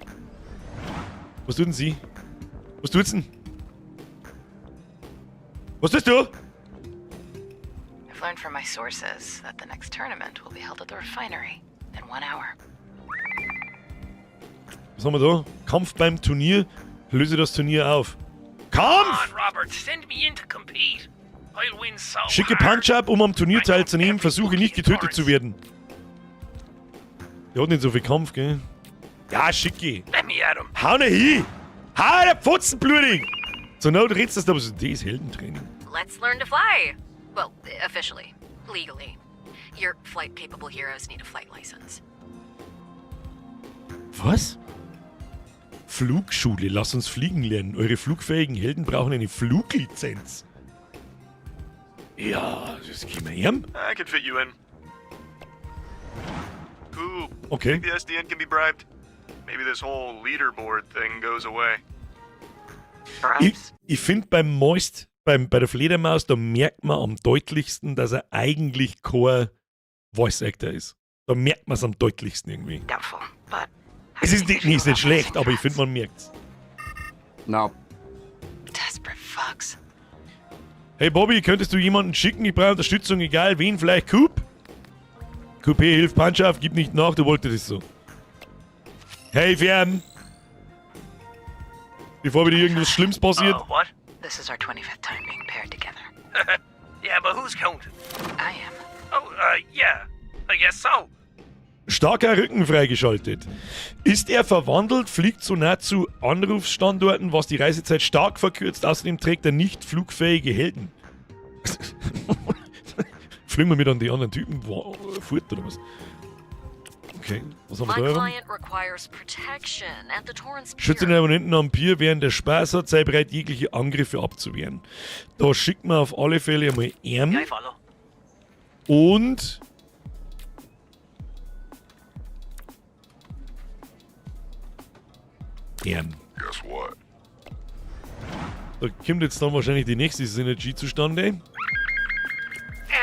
Was tut denn sie? Was tut's denn? Was tust du? I've learned from my sources that the next tournament will be held at the refinery in 1 hour. Was haben wir da? Kampf beim Turnier. Löse das Turnier auf. Kampf! Come on, Robert, send me in to compete. I'll win so Schicke hard. Punch-Up, um am Turnier teilzunehmen. Versuche nicht getötet zu werden. Der hat nicht so viel Kampf, gell? Ja, schicke. Let me at him. Hau ne hin! Hau der Pfotzen blutig! Zur Not redst du das aber so, das ist Heldentraining. Let's learn to fly. Well, officially, legally. Your flight capable heroes need a flight license. Was? Flugschule, lass uns fliegen lernen. Eure flugfähigen Helden brauchen eine Fluglizenz. Ja, das kriegen wir her. I can fit you in. Cool. Okay. Think the SDN can be bribed? Maybe this whole leaderboard thing goes away. Ich finde beim Moist, bei der Fledermaus, da merkt man am deutlichsten, dass er eigentlich kein Voice Actor ist. Da merkt man es am deutlichsten irgendwie. Doubtful, but Es ist nicht schlecht, aber ich finde, man merkt's. No. Desperate fucks. Hey Bobby, könntest du jemanden schicken? Ich brauche Unterstützung, egal wen, vielleicht Coop? Coupé, hilf Punch auf, gib nicht nach, du wolltest es so. Hey Fern! Bevor wieder irgendwas Schlimmes passiert. What? This is our 25th time being paired together. Yeah, but who's counting? I am. Oh, yeah. I guess so. Starker Rücken freigeschaltet. Ist er verwandelt, fliegt so nah zu Anrufsstandorten, was die Reisezeit stark verkürzt. Außerdem trägt er nicht flugfähige Helden. Fliegen wir mit an die anderen Typen fort oder was? Okay, was haben My wir da? client requires protection at the Torrance Pier. Schütze den Abonnenten am Pier, während er Spaß hat, sei bereit, jegliche Angriffe abzuwehren. Da schickt man auf alle Fälle einmal M. Yeah, I follow. Und M. Guess what? Da kommt jetzt dann wahrscheinlich die nächste Synergy zustande.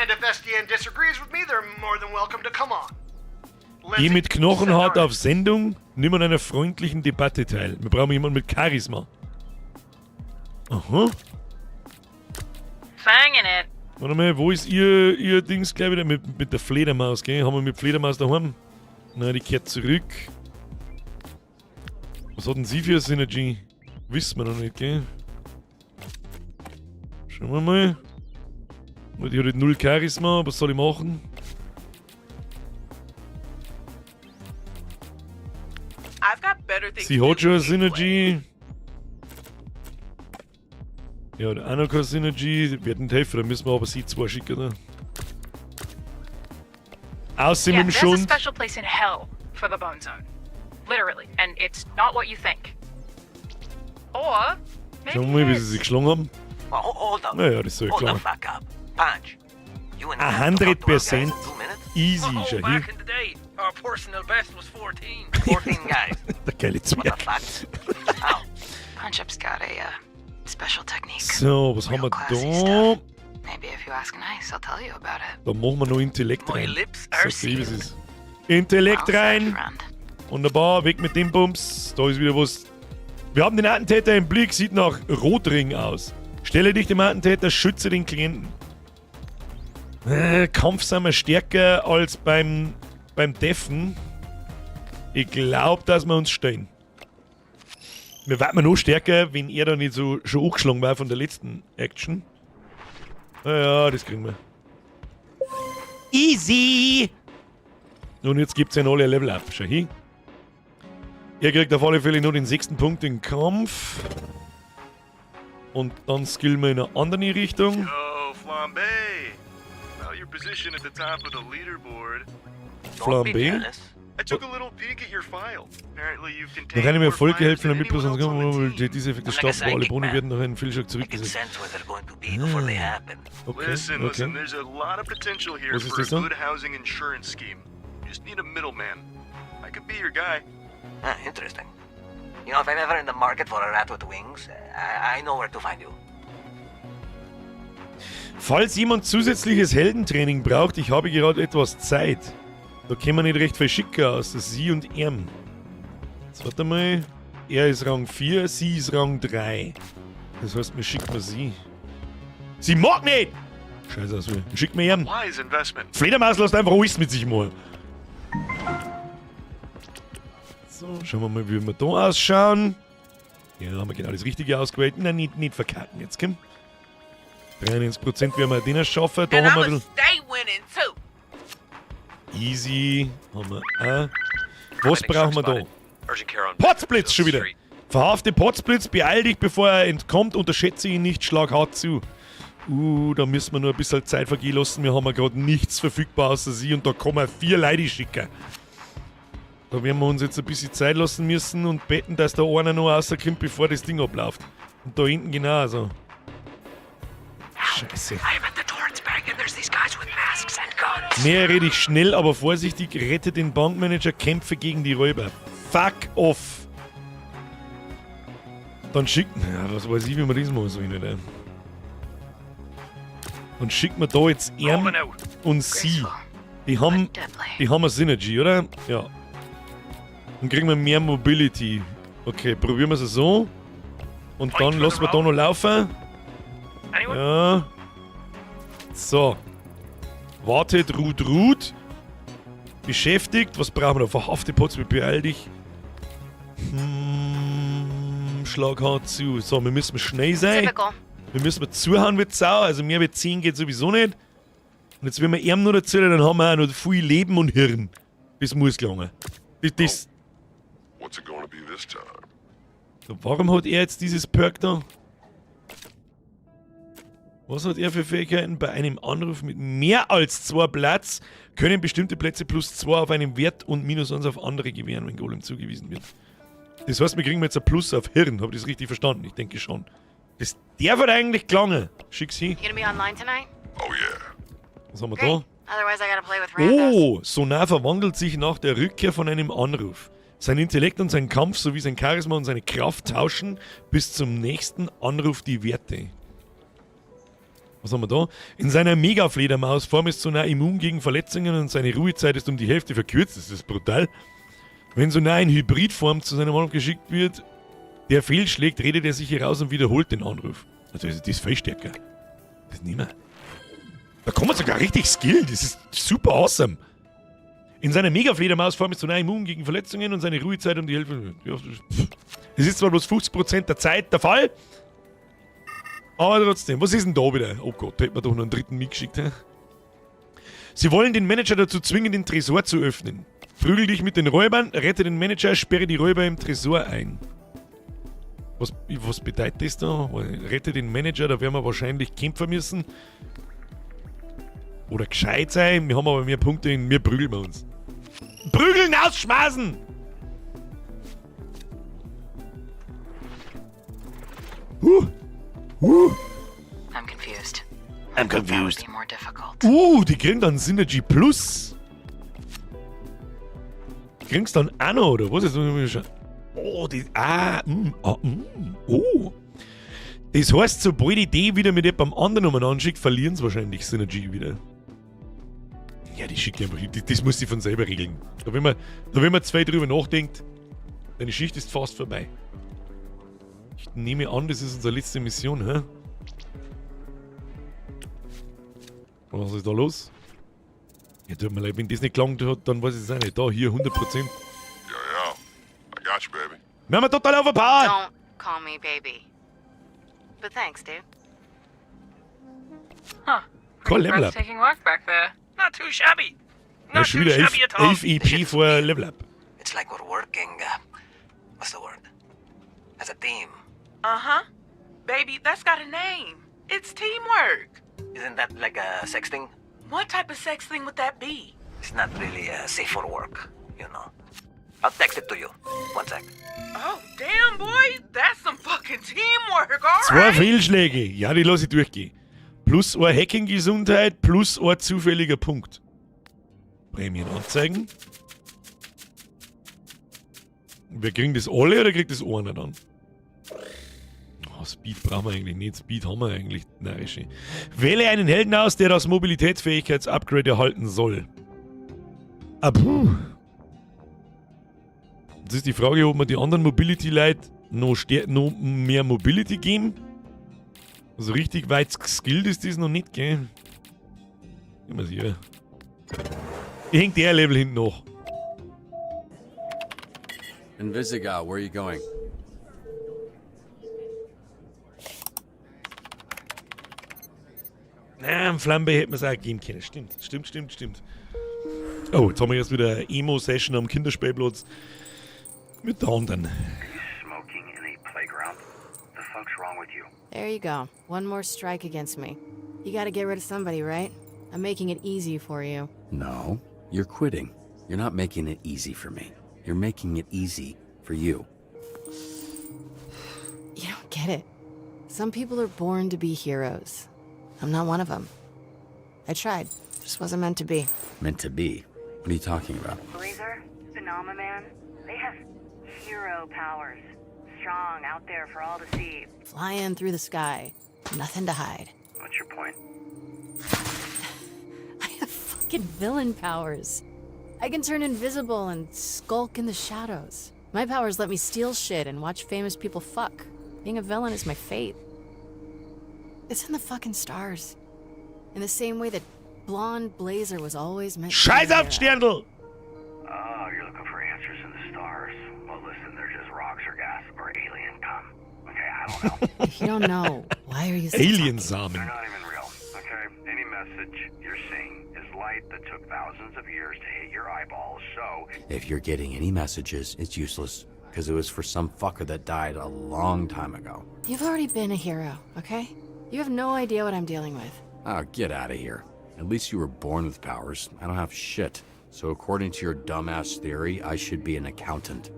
And if SDN disagrees with me, they're more than welcome to come on. Geh mit Knochenhart auf Sendung, nimm an einer freundlichen Debatte teil. Wir brauchen jemanden mit Charisma. Aha. Fangin' it. Warte mal, wo ist ihr Dings gleich wieder? Mit der Fledermaus, gell? Haben wir mit Fledermaus daheim? Nein, die kehrt zurück. Was hat denn sie für eine Synergy? Wissen wir noch nicht, gell? Schauen wir mal. Die hat halt null Charisma, was soll ich machen? I've got better things Sie to hat do schon eine anyway. Synergy. Ja, hat auch noch keine Synergy. Wird nicht helfen, da müssen wir aber sie zwei schicken, oder? Außer Yeah, mit dem there's a Schund. special place in hell for the Bone Zone. Literally, and it's not what you think. Or maybe Schauen wir mal, it wie is. sie sich geschlagen haben. Well, hold up. Naja, das soll Hold klar. the fuck up. Punch. You and me have to talk to our guys 100% in 2 minutes? easy, Oh, schau hier. back in the day, our personal best was 14. 14 guys. Der geile Zwerg. Punch Up's got a special technique. So, was haben wir da? Maybe if you ask nice, I'll tell you about it. Da machen wir noch Intellekt My rein. lips are Sag dir, wie es sealed. ist. Intellekt rein. Wunderbar, weg mit dem Bums. Da ist wieder was. Wir haben den Attentäter im Blick, sieht nach Rotring aus. Stelle dich dem Attentäter, schütze den Klienten. Kampf sind wir stärker als beim Deffen. Ich glaub, dass wir uns stellen. Wir werden noch stärker, wenn er da nicht so schon angeschlagen war von der letzten Action. Naja, das kriegen wir. Easy! Und jetzt gibt's ja noch alle ein Level Up. Schau hin. Er kriegt auf alle Fälle nur den 6. Punkt im Kampf. Und dann skillen wir in eine andere Richtung. Yo, Flambe! Well, your position at the top of the leaderboard. Flambe. I took a little peek at your file. Apparently you've contained Nach einem more Erfolg fires helfen than damit anyone else on the team. diese Effekte I'm like a starten, wo alle psychic, Boni man. werden nach einem Fehlschlag zurückgesetzt. Sense where they're going to be before they happen. Okay, Listen, okay. listen, there's a lot of potential here Was ist for a das da? good housing insurance scheme. You just need a middleman. I could be your guy. Ah, interesting. You know, if I'm ever in the market for a rat with wings, I know where to find you. Falls jemand zusätzliches Heldentraining braucht, ich habe gerade etwas Zeit. Da können wir nicht recht viel schicken außer sie und ihm. Jetzt warte mal. Er ist Rang 4, sie ist Rang 3. Das heißt, wir schicken wir sie. Sie mag nicht! Scheiße, also, schicken wir ihm. Wise investment. Fledermaus lässt einfach alles mit sich mal. So, schauen wir mal, wie wir da ausschauen. Ja, haben wir genau das Richtige ausgewählt. Nein, nicht verkacken jetzt, komm. 93% werden wir den schaffen. Da And haben wir I'ma ein bisschen stay winning too. Easy. Haben wir auch. Was brauchen wir da? Urgent care on Potzblitz schon wieder. Verhafte Potzblitz, beeil dich, bevor er entkommt, unterschätze ihn nicht, schlag hart zu. Da müssen wir nur ein bisschen Zeit vergehen lassen. Wir haben ja gerade nichts verfügbar außer sie und da kommen 4 Leute schicken. Da werden wir uns jetzt ein bisschen Zeit lassen müssen und beten, dass da einer noch rauskommt, bevor das Ding abläuft. Und da hinten genauso. Scheiße. I'm at the Torrance Bank and there's these guys with masks and guns. Nähere dich schnell, aber vorsichtig, rette den Bankmanager, kämpfe gegen die Räuber. Fuck off! Dann schicken. Ja, was weiß ich, wie man das machen soll, nicht? Dann schicken wir da jetzt ihn und sie. Die haben eine Synergy, oder? Ja. Dann kriegen wir mehr Mobility. Okay, probieren wir es so. Und dann lassen wir da noch laufen. Ja. So. Wartet, ruht, ruht. Beschäftigt. Was brauchen wir da? Verhafte Potz, beeil dich. Schlag hart zu. So, wir müssen schnell sein. Typical. Wir müssen zuhauen wie Sau. Also mehr wie 10 geht sowieso nicht. Und jetzt, wenn wir ihm noch dazu, dann haben wir auch noch viel Leben und Hirn. Das muss gelangen. Das What's it gonna be this time? So, warum hat er jetzt dieses Perk da? Was hat er für Fähigkeiten? Bei einem Anruf mit mehr als zwei Platz können bestimmte Plätze plus 2 auf einem Wert und minus 1 auf andere gewähren, wenn Golem zugewiesen wird. Das heißt, wir kriegen jetzt ein Plus auf Hirn. Habe ich das richtig verstanden? Ich denke schon. Das darf halt eigentlich gelangen. Schick's hin. You gonna be online tonight? Oh yeah. Was haben wir da? Otherwise, I gotta play with randos. Oh, Sonar verwandelt sich nach der Rückkehr von einem Anruf. Sein Intellekt und sein Kampf sowie sein Charisma und seine Kraft tauschen bis zum nächsten Anruf die Werte. Was haben wir da? In seiner Mega-Fledermaus-Form ist Sonar immun gegen Verletzungen und seine Ruhezeit ist um die Hälfte verkürzt. Das ist brutal. Wenn Sonar in Hybridform zu seinem Anruf geschickt wird, der fehlschlägt, redet er sich heraus und wiederholt den Anruf. Also das ist viel stärker. Das nehmen wir. Da kann man sogar richtig skillen. Das ist super awesome. In seiner Mega-Fledermaus-Form ist Sonar immun gegen Verletzungen und seine Ruhezeit um die Hälfte. Ja, das ist zwar bloß 50% der Zeit der Fall, aber trotzdem. Was ist denn da wieder? Oh Gott, da hätte man doch noch einen dritten mitgeschickt. Hä? Sie wollen den Manager dazu zwingen, den Tresor zu öffnen. Prügel dich mit den Räubern, rette den Manager, sperre die Räuber im Tresor ein. Was bedeutet das da? Rette den Manager, da werden wir wahrscheinlich kämpfen müssen. Oder gescheit sein. Wir haben aber mehr Punkte, in mir prügeln wir uns. Prügeln, ausschmaßen! I'm confused. I'm That would confused. be more difficult. Die kriegen dann Synergy Plus. Kriegst dann auch noch, oder was? Jetzt Oh, die. Ah, ah, oh. Das heißt, sobald ich die wieder mit jemandem anderen umeinander schicke, verlieren sie wahrscheinlich Synergy wieder. Ja, die schickt einfach. Das muss sie von selber regeln. Da wenn man zwei drüber nachdenkt, deine Schicht ist fast vorbei. Ich nehme an, das ist unsere letzte Mission, hä? Was ist da los? Ja, tut mir leid, wenn das nicht gelangt hat, dann weiß ich es auch nicht. Da, hier 100%. Yeah. I got you, baby. Wir haben total overpowered! Don't call me baby. But thanks, dude. Huh. Kein Level Up. Breathtaking work back there. Not too shabby. Ja, Not schon too wieder 11, shabby at all. 11 EP vor Level Up. It's like we're working, what's the word? As a team. Uh huh. Baby, that's got a name. It's teamwork. Isn't that like a sex thing? What type of sex thing would that be? It's not really safe for work. I'll text it to you. One sec. Oh, damn, boy. That's some fucking teamwork, all Zwei right. Fehlschläge. Ja, die lasse ich durchgehen. Plus ein Hacking-Gesundheit, plus ein zufälliger Punkt. Prämien anzeigen. Wir kriegen das alle oder kriegt das einer dann? Oh, Speed brauchen wir eigentlich nicht. Speed haben wir eigentlich narrische. Wähle einen Helden aus, der das Mobilitätsfähigkeits-Upgrade erhalten soll. Ah, puh. Jetzt ist die Frage, ob wir die anderen Mobility-Leute noch mehr Mobility geben. Also richtig weit geskillt ist das noch nicht, gell? Immer sicher. Hängt der Level hinten noch. Invisigal, where are you going? Na, am Flambe hätte man es auch geben können. Stimmt, stimmt, stimmt, stimmt. Oh, jetzt haben wir erst wieder eine Emo-Session am Kinderspielplatz. Mit der anderen. Smoking in a playground? The fuck's wrong with you? There you go. One more strike against me. You gotta get rid of somebody, right? I'm making it easy for you. No, you're quitting. You're not making it easy for me. You're making it easy for you. You don't get it. Some people are born to be heroes. I'm not one of them. I tried. Just wasn't meant to be. Meant to be. What are you talking about? Blazer, Banama Man, they have hero powers. Strong, out there for all to see. Flying through the sky. Nothing to hide. What's your point? I have fucking villain powers. I can turn invisible and skulk in the shadows. My powers let me steal shit and watch famous people fuck. Being a villain is my fate. It's in the fucking stars. In the same way that Blonde Blazer was always meant to be Scheiß a auf hero. Sterndl! Oh, you're looking for answers in the stars. Well, listen, they're just rocks or gas or alien cum. Okay, I don't know. If you don't know, why are you still Alien They're Samen. not even real. Okay, any message you're seeing is light that took thousands of years to hit your eyeballs. So If you're getting any messages, it's useless because it was for some fucker that died a long time ago. You've already been a hero, okay? You have no idea what I'm dealing with. Oh, get out of here. At least you were born with powers. I don't have shit. So, according to your dumbass theory, I should be an accountant.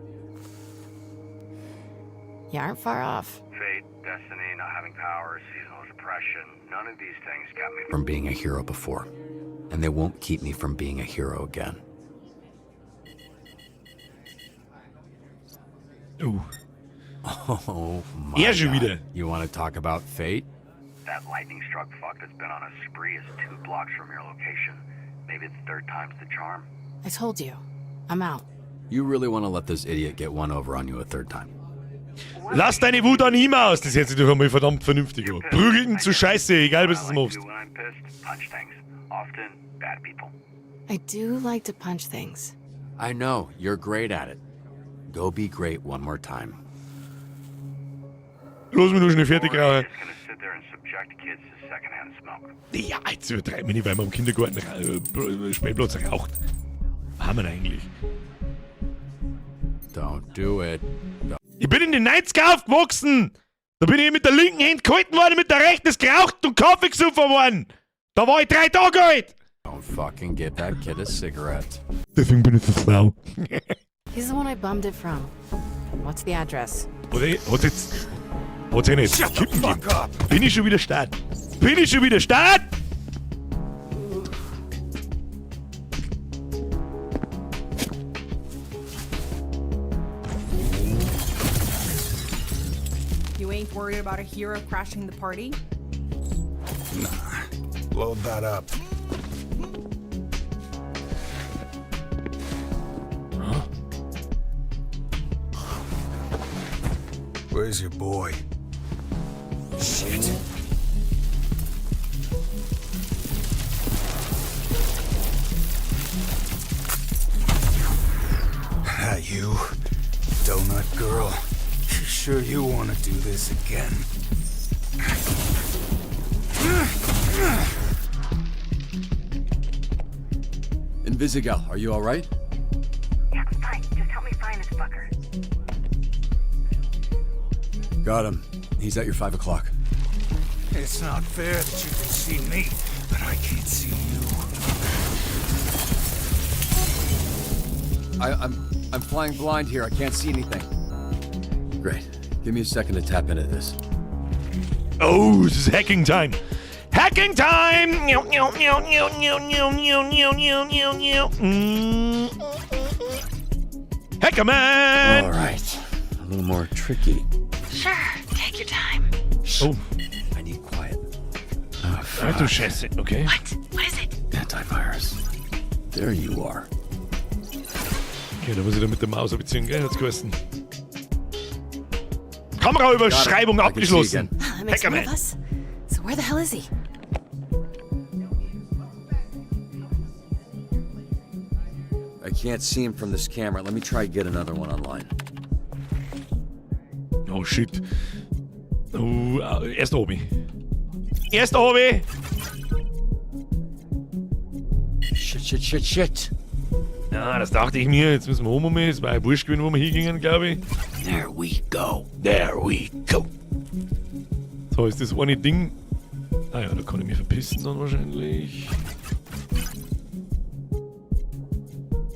You aren't far off. fate, destiny, not having powers, seasonal depression, none of these things kept me From being a hero before. And they won't keep me from being a hero again. Oh. Oh my. Er schon God. wieder. You want to talk about fate? That lightning struck fuck that's been on a spree is 2 blocks from your location. Maybe it's third time's the charm. I told you. I'm out. You really want to let this idiot get one over on you a third time? Lass deine Wut an ihm aus! Das hört sich doch einmal verdammt vernünftig an. Prügel ihn zu Scheiße, egal was du machst. When I'm pissed, punch things. Often bad people. I do like to punch things. I know, you're great at it. Go be great one more time. Lass mich nur schnell fertig rauchen. Gonna sit there and subject kids to secondhand smoke. Ja, jetzt übertreiben wir nicht, weil man im Kindergarten Spielplatz raucht. Haben wir eigentlich? Don't do it. Ich bin in den 90er aufgewachsen! Da bin ich mit der linken Hand gehalten worden, mit der rechten ist geraucht und Kaffee gesoffen worden! Da war ich 3 Tage alt! Don't fucking give that kid a cigarette. Deswegen bin ich so schlau. He's the one I bummed it from. What's the address? Hat jetzt. Hat's eh nicht. Kippen gegeben. Bin ich schon wieder Start? Bin ich schon wieder Start? You ain't worried about a hero crashing the party? Nah. Load that up. Huh? Where's your boy? Shit. That you, donut girl. You sure you want to do this again? Invisigal, are you alright? Yeah, I'm fine. Just help me find this fucker. Got him. He's at your 5 o'clock. It's not fair that you can see me, but I can't see you. I'm flying blind here. I can't see anything. Great. Give me a second to tap into this. Oh, this is hacking time. Hacking time! Meow, meow, meow, meow, meow, meow, meow, meow, meow, meow, meow. Hackerman! All right. A little more tricky. Sure, take your time. Oh. I need quiet. Oh, Ach du Scheiße, okay. What? What is it? Antivirus. There you are. Okay, da muss ich da mit der Maus ein bisschen, gell? Hat's geheißen. Kameraüberschreibung Got it. I can see abgeschlossen. again. That makes one of Hackerman. us. So where the hell is he? I can't see him from this camera. Let me try to get another one online. Oh shit. Oh, erst obi. Erst obi! Shit, shit, shit, shit. Ja, das dachte ich mir. Jetzt müssen wir um. Es war ja wurscht gewesen, wo wir hingingen, glaube ich. There we go. There we go. So, ist das eine Ding. Ah ja, da kann ich mich verpissen dann wahrscheinlich.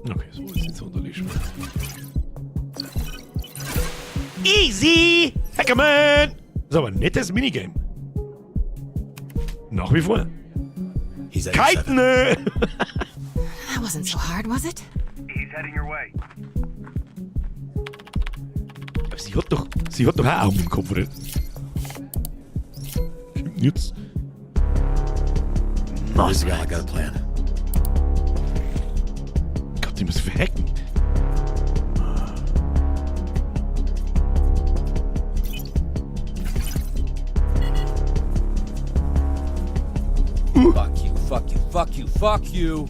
Okay, so ist nicht sonderlich schwer. Easy! Hackerman! Das ist aber ein nettes Minigame. Nach wie vor. He's at your Kiten! ne? That wasn't so hard, was it? He's heading your way. Aber sie hat doch auch Augen im Kopf, oder? Jetzt. Invisigal, I got a plan. Gott, die muss verhacken. Fuck you, fuck you, fuck you, fuck you.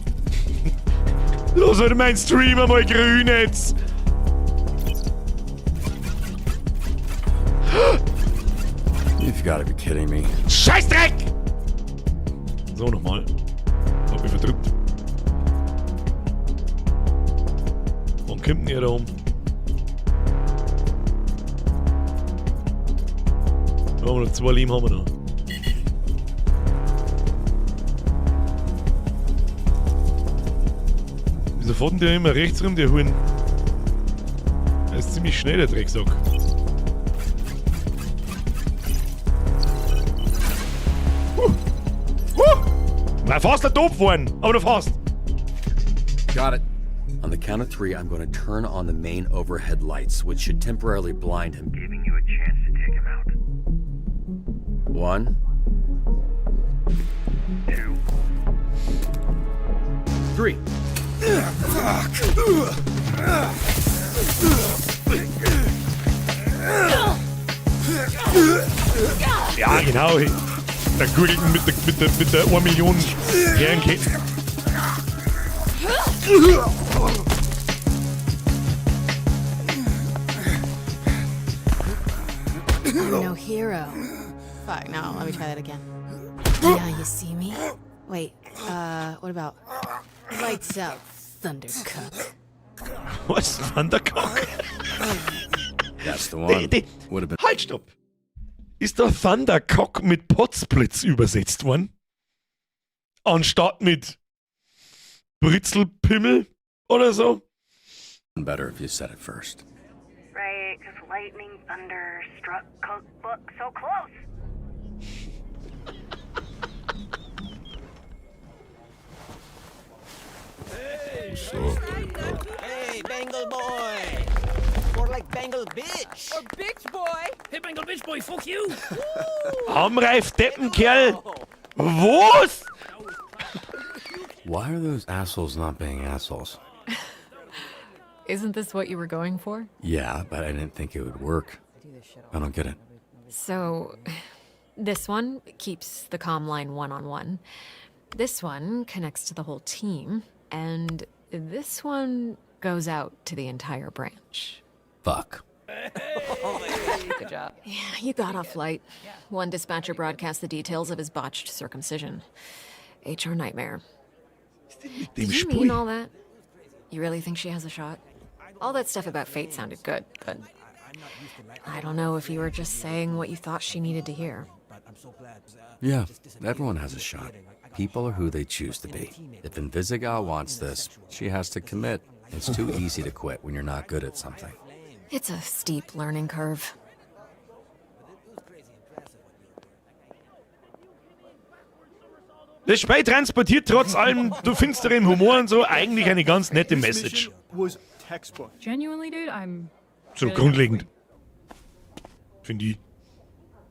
Los, halt mein Stream einmal grün jetzt. You've got to be kidding me. Scheißdreck! So, nochmal. Hab mich verdrückt. Wann kommt denn ihr da um? Da haben wir noch zwei Leben haben wir noch. Wieso fährt denn der immer rechts rum, der Huhn? Der ist ziemlich schnell, der Drecksack. Na, fast nicht doof geworden, aber du fast. Got it. On the count of three, I'm going to turn on the main overhead lights, which should temporarily blind him. Giving you a chance to take him out. One, Two. three. Fuck. Ja, genau. Der Gurgeln mit der 1 Million Herrenkette. I'm no hero. Fuck, no, let me try that again. Now you see me? Wait, what about lights out, Thundercock? Was? Thundercock? That's the one. Die, Would have been. halt, stopp! Ist der Thundercock mit Potzblitz übersetzt worden? Anstatt mit Britzelpimmel oder so? Better if you said it first. Right, because lightning, thunder, struck, cook, book, so close. What's up, Thundercock? Hey, Bengal boy! More like Bengal bitch! Or bitch boy! Hey, Bengal bitch boy, fuck you! Armreif Deppenkerl! Was? Why are those assholes not being assholes? Isn't this what you were going for? Yeah, but I didn't think it would work. I don't get it. So, this one keeps the comm line one on one. This one connects to the whole team. And this one goes out to the entire branch. Fuck. Good job. Yeah, you got off light. One dispatcher broadcast the details of his botched circumcision. HR nightmare. Dem Did you Spiel. mean all that? You really think she has a shot? All that stuff about fate sounded good, but I don't know if you were just saying what you thought she needed to hear. Yeah, everyone has a shot. People are who they choose to be. If Invisigal wants this, she has to commit. It's too easy to quit when you're not good at something. It's a steep learning curve. Das Spiel transportiert trotz allem du finsterem Humor und so eigentlich eine ganz nette This Message. mission was textbook. Genuinely, dude, I'm. So grundlegend. Finde ich.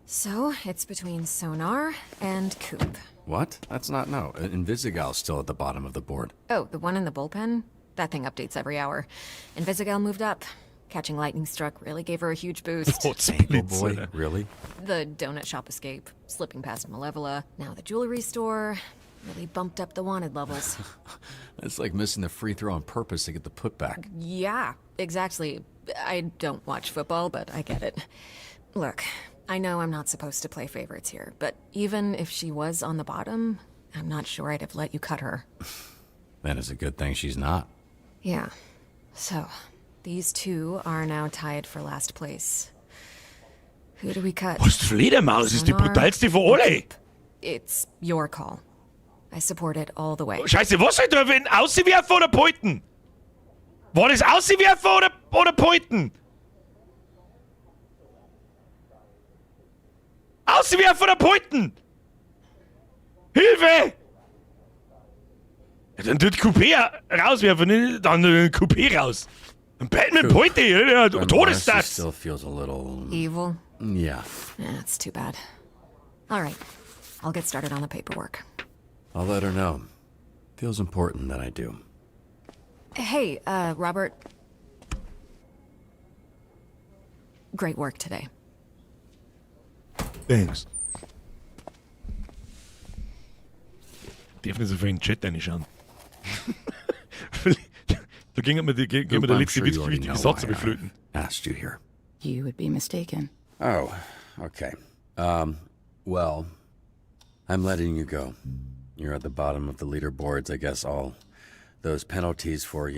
So, it's between Sonar and Coop. What? That's not no. Invisigal's still at the bottom of the board. Oh, the one in the bullpen? That thing updates every hour. Invisigal moved up. Catching lightning struck really gave her a huge boost. Bengal boy, really? The donut shop escape, slipping past Malevola, now the jewelry store. Really bumped up the wanted levels. It's like missing the free throw on purpose to get the putback. Yeah, exactly. I don't watch football, but I get it. Look, I know I'm not supposed to play favorites here, but even if she was on the bottom, I'm not sure I'd have let you cut her. Then it's a good thing she's not. Yeah. So, these two are now tied for last place. Who do we cut? Was, Fledermaus ist die Sonar? brutalste von alle. It's your call. I support it all the way. Scheiße, was soll ich da wenn auswerfen oder behalten? War das auswerfen oder behalten? Rauswerfen oder behalten? Hilfe! Ja, dann tut Coupé rauswerfen, ne? Dann Coupé raus. Und Batman behalte, ja, Unless he Todessatz! still feels a little. Evil? Yeah. That's too bad. All right, I'll get started on the paperwork. I'll let her know. Feels important that I do. Hey, Robert. Great work today. Thanks. Darf nicht so viel in den Chat reinschauen. Da ging mir, die, ging mir der I'm letzte sure you already wichtige know Satz why aber flöten. I asked you here. You would be mistaken. Oh, okay. Well, I'm letting you go. You're at the bottom of the leaderboards. I guess all those penalties for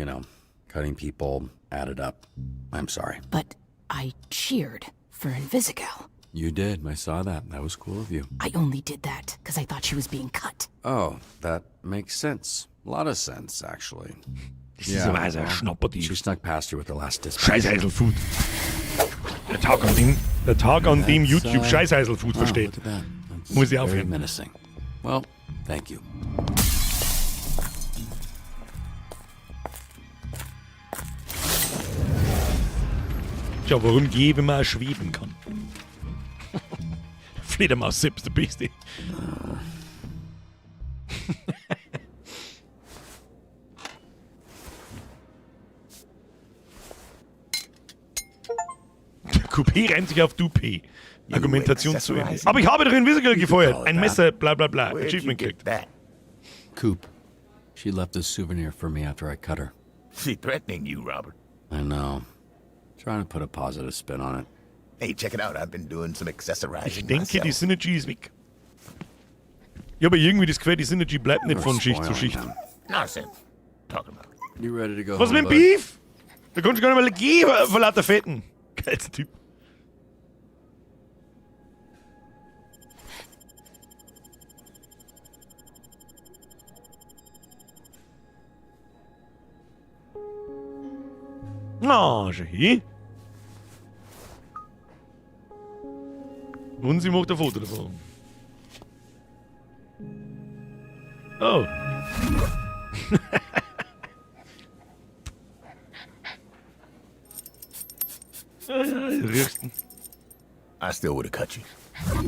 cutting people added up. I'm sorry. But I cheered for Invisigal. You did. I saw that. That was cool of you. I only did that because I thought she was being cut. Oh, that makes sense. A lot of sense, actually. Das ist aber also ein Schnapperdieb. She snuck past you with the last dispatch. Scheißheiselfood. Der Tag, an dem, der Tag, an dem That's, YouTube Scheißheiselfood oh, versteht. look at that. That's Muss ich very aufhören. menacing. Well, thank you. Tja, warum geh, wenn man auch schweben kann? Fledermaus selbst der Beste. Der Coupé reimt sich auf Dupé. Argumentation zu Ende. Aber ich habe doch Invisigal gefeuert. Ein Messer, bla bla bla. Where'd you Achievement get gekriegt. that? Coop. She left a souvenir for me after I cut her. She threatening you, Robert. I know. Trying to put a positive spin on it. Hey, check it out. I've been doing some accessorizing Ich denke, myself. die Synergy ist weg. Ja, aber irgendwie das Gefühl, die Synergy bleibt nicht You're von Schicht zu spoiling Schicht. them. Nonsense. Talking about. You ready to go Was home, mit dem bud? Beef? Da kannst du gar nicht mehr gehen vor lauter Fetten. Geilster Typ. Na, schau hier. Und sie macht ein Foto davon. Oh. Ja, ja, riechst ihn. I still would have cut you.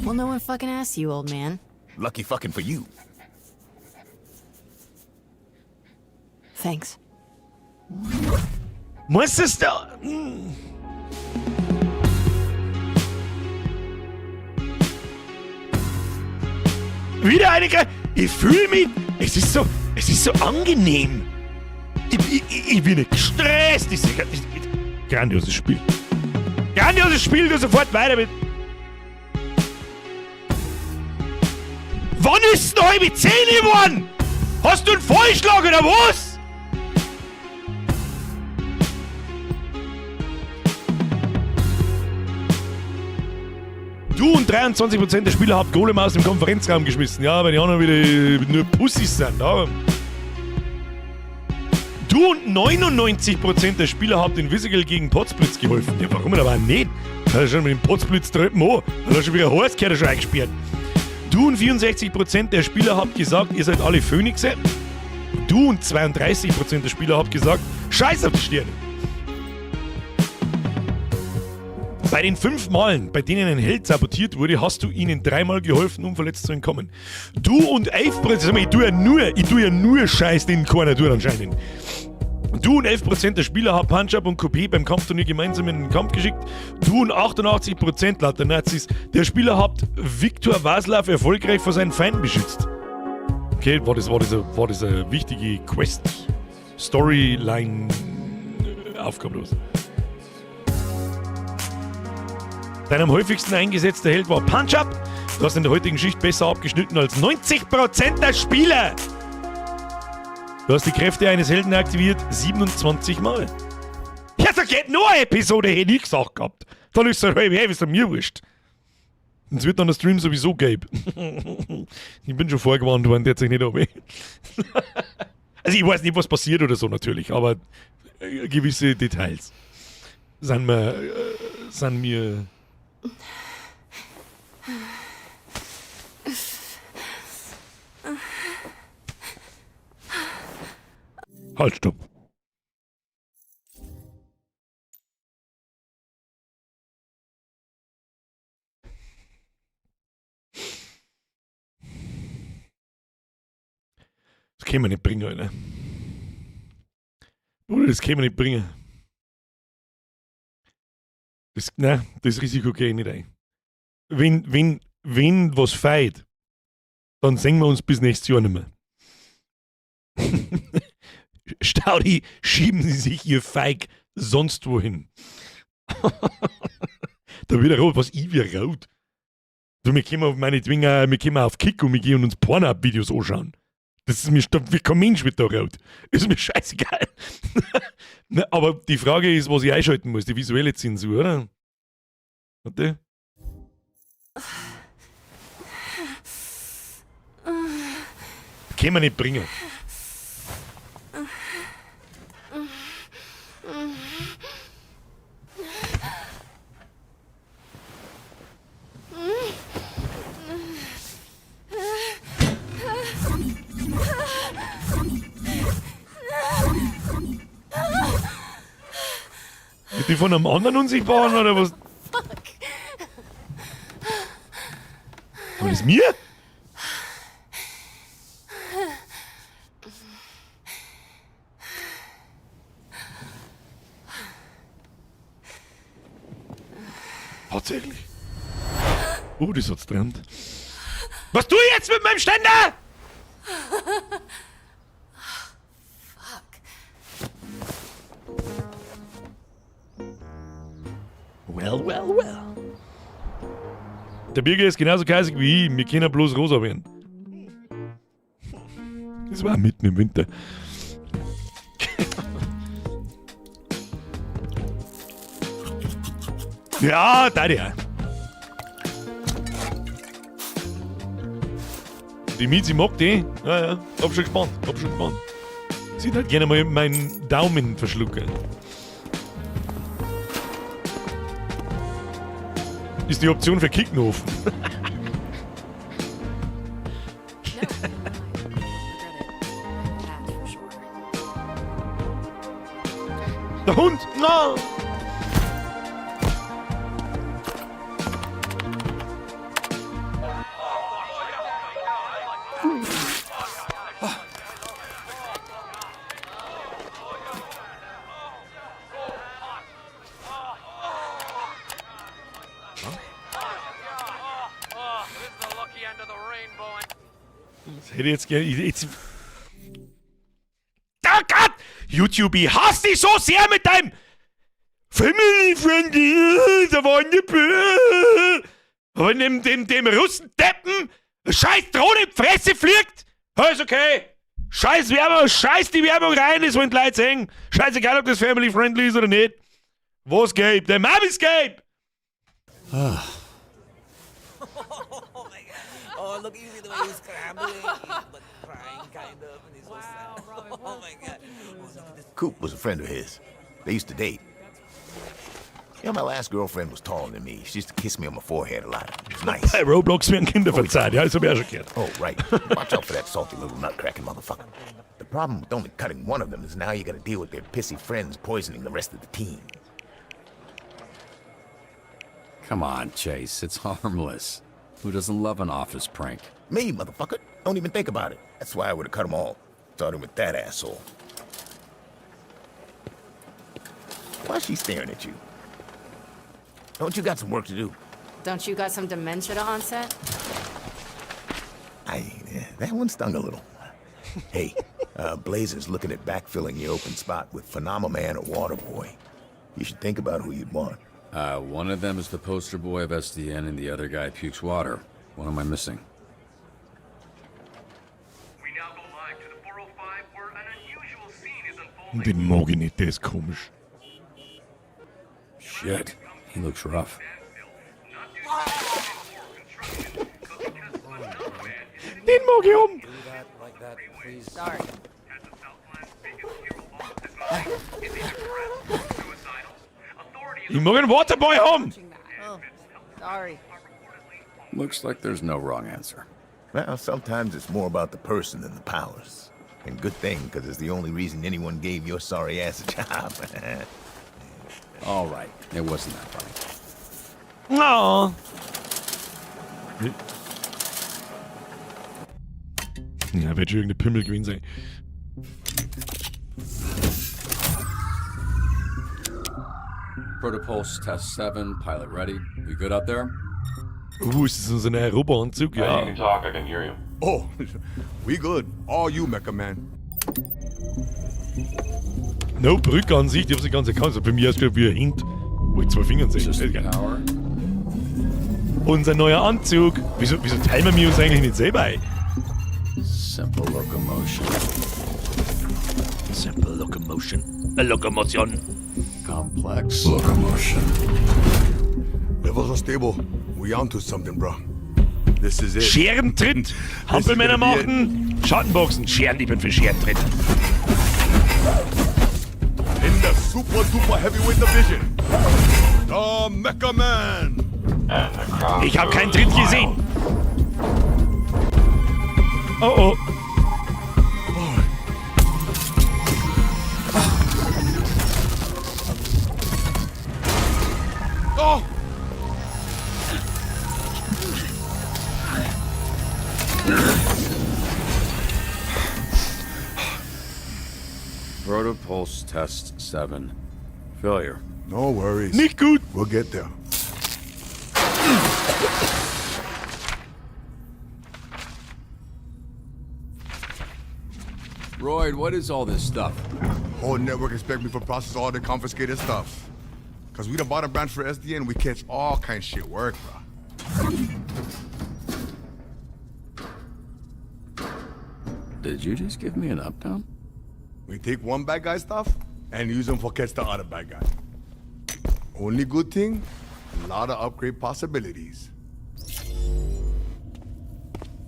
Well, no one fucking asked you, old man. Lucky fucking for you. Thanks. Muss es da. Wieder eine Gre Ich fühle mich. Es ist so angenehm. Ich bin nicht gestresst. Ich, ich, ich, grandioses Spiel. Grandioses Spiel, du sofort weiter mit. Wann ist denn 9:30 geworden? Hast du einen Vollschlag oder was? Du und 23% der Spieler habt Golem aus dem Konferenzraum geschmissen. Ja, weil die anderen wieder nur Pussys sind. Darum. Du und 99% der Spieler habt Invisigal gegen Potzblitz geholfen. Ja, warum denn aber auch nicht? Da hat er schon mit dem Potzblitz drüben an. Da hat er schon wieder Horst gehört, er schon eingesperrt. Du und 64% der Spieler habt gesagt, ihr seid alle Phönixe. Du und 32% der Spieler habt gesagt, Scheiß auf die Sterne. Bei den 5 Malen, bei denen ein Held sabotiert wurde, hast du ihnen 3-mal geholfen, unverletzt zu entkommen. Du und 11%, sag mal, ich tue ja nur Scheiß, den keiner tut anscheinend. Du und 11% der Spieler haben Punch-Up und Coupé beim Kampfturnier gemeinsam in den Kampf geschickt. Du und 88% laut der Nazis der Spieler habt Viktor Vaslav erfolgreich vor seinen Feinden beschützt. Okay, war das eine wichtige Quest, Storyline, Aufgabe los? Dein am häufigsten eingesetzter Held war Punch-Up. Du hast in der heutigen Schicht besser abgeschnitten als 90% der Spieler. Du hast die Kräfte eines Helden aktiviert 27 Mal. Ja, da geht nur eine Episode, hätte ich gesagt gehabt. Dann ist es halt, hey, ist mir wurscht. Und es wird dann der Stream sowieso gelb. Ich bin schon vorgewarnt worden, der hat sich nicht ab. Also ich weiß nicht, was passiert oder so natürlich, aber gewisse Details sind mir. Halt, stopp. Das können wir nicht bringen, Alter. Bruder, das können wir nicht bringen. Das, nein, das Risiko gehe ich nicht ein. Wenn was fehlt, dann sehen wir uns bis nächstes Jahr nicht mehr. Staudi, schieben Sie sich Ihr Feig sonst wohin. Da wird er rot, was ich wie rot. Du, wir kommen auf meinetwegen, wir kommen auf Kick und wir gehen uns Pornhub-Videos anschauen. Das ist mir, da wird kein Mensch mit da rot. Ist mir scheißegal. Na, aber die Frage ist, was ich einschalten muss, die visuelle Zensur, oder? Warte. Können wir nicht bringen. Ist die von einem anderen Unsichtbaren oder was? Aber das ist mir? Tatsächlich. Oh, das hat's getrennt. Was tu ich jetzt mit meinem Ständer? Well, well, well. Der Birger ist genauso kaisig wie ich. Wir können bloß rosa werden. Das war mitten im Winter. Ja, da ja. Die Mizi mag die. Ja, ja. Hab schon gespannt. Hab schon gespannt. Sie hat halt gerne mal meinen Daumen verschlucken. Ist die Option für Kicken offen. Der Hund! No! Das hätte ich jetzt gerne. Jetzt. Oh Gott! YouTube, ich hasse dich so sehr mit deinem Family Friendly. Da war nicht. Aber dem, dem Russendeppen scheiß Drohne in die Fresse fliegt. Ja, ist okay. Scheiß Werbung, scheiß die Werbung rein, das wollen die Leute sehen. Scheißegal, ob das Family Friendly ist oder nicht. Was geht? Der Mom ist geht! Oh, look, you see the way he's scrambling, but crying kind of, and he's so sad. Oh my God. Oh, look at this. Coop was a friend of his. They used to date. You know, my last girlfriend was taller than me. She used to kiss me on my forehead a lot. It was nice. Bei Roblox werden Kinder verzeiht, ja, das hab ich auch schon gehört. Oh, right. Watch out for that salty little nutcracking motherfucker. The problem with only cutting one of them is now you gotta deal with their pissy friends poisoning the rest of the team. Come on, Chase. It's harmless. Who doesn't love an office prank? Me, motherfucker. Don't even think about it. That's why I would've cut them all. Starting with that asshole. Why's she staring at you? Don't you got some work to do? Don't you got some dementia to onset? That one stung a little. Hey, Blazer's looking at backfilling your open spot with Phenomaman or Waterboy. You should think about who you'd want. One of them is the poster boy of SDN and the other guy pukes water. What am I missing? Den mag ich nicht, der ist komisch. Shit, he looks rough. Den mag ich um. Sorry. Ich mag einen Waterboy haben. Oh, sorry. Looks like there's no wrong answer. Well, sometimes it's more about the person than the powers. And good thing, because it's the only reason anyone gave your sorry ass a job. All right, it wasn't that funny. Oh. Ja, wird schon irgendeine Pimmel gewesen sein. Protopulse test 7, pilot ready. We good out there? Ist das unser neuer Roboteranzug? Ja. You can talk, I can hear you. Oh, we good. All you, Mecha Man. No, Brückansicht, ich hab's nicht ganz erkannt. Also bei mir ist wie ein Hint, wo ich zwei Fingern sehe. Power. Unser neuer Anzug. Wieso teilen wir uns eigentlich nicht selber ein? Simple locomotion. Simple locomotion. A locomotion. Complex locomotion. Levels are stable. We onto something, bro. This is it. Scherentritt. Hampelmänner machen. Schattenboxen. Scheren, ich bin für Scherentritt. In the super duper heavyweight division, the Mecha Man. Ich hab keinen Tritt gesehen. Oh oh. Oh! Protopulse test 7. Failure. No worries. Nicht gut. We'll get there. Royd, what is all this stuff? Whole network expect me to process all the confiscated stuff. Cause we the bottom branch for SDN, we catch all kind of shit work, bro. Did you just give me an up down? We take one bad guy stuff and use them for catch the other bad guy. Only good thing, a lot of upgrade possibilities.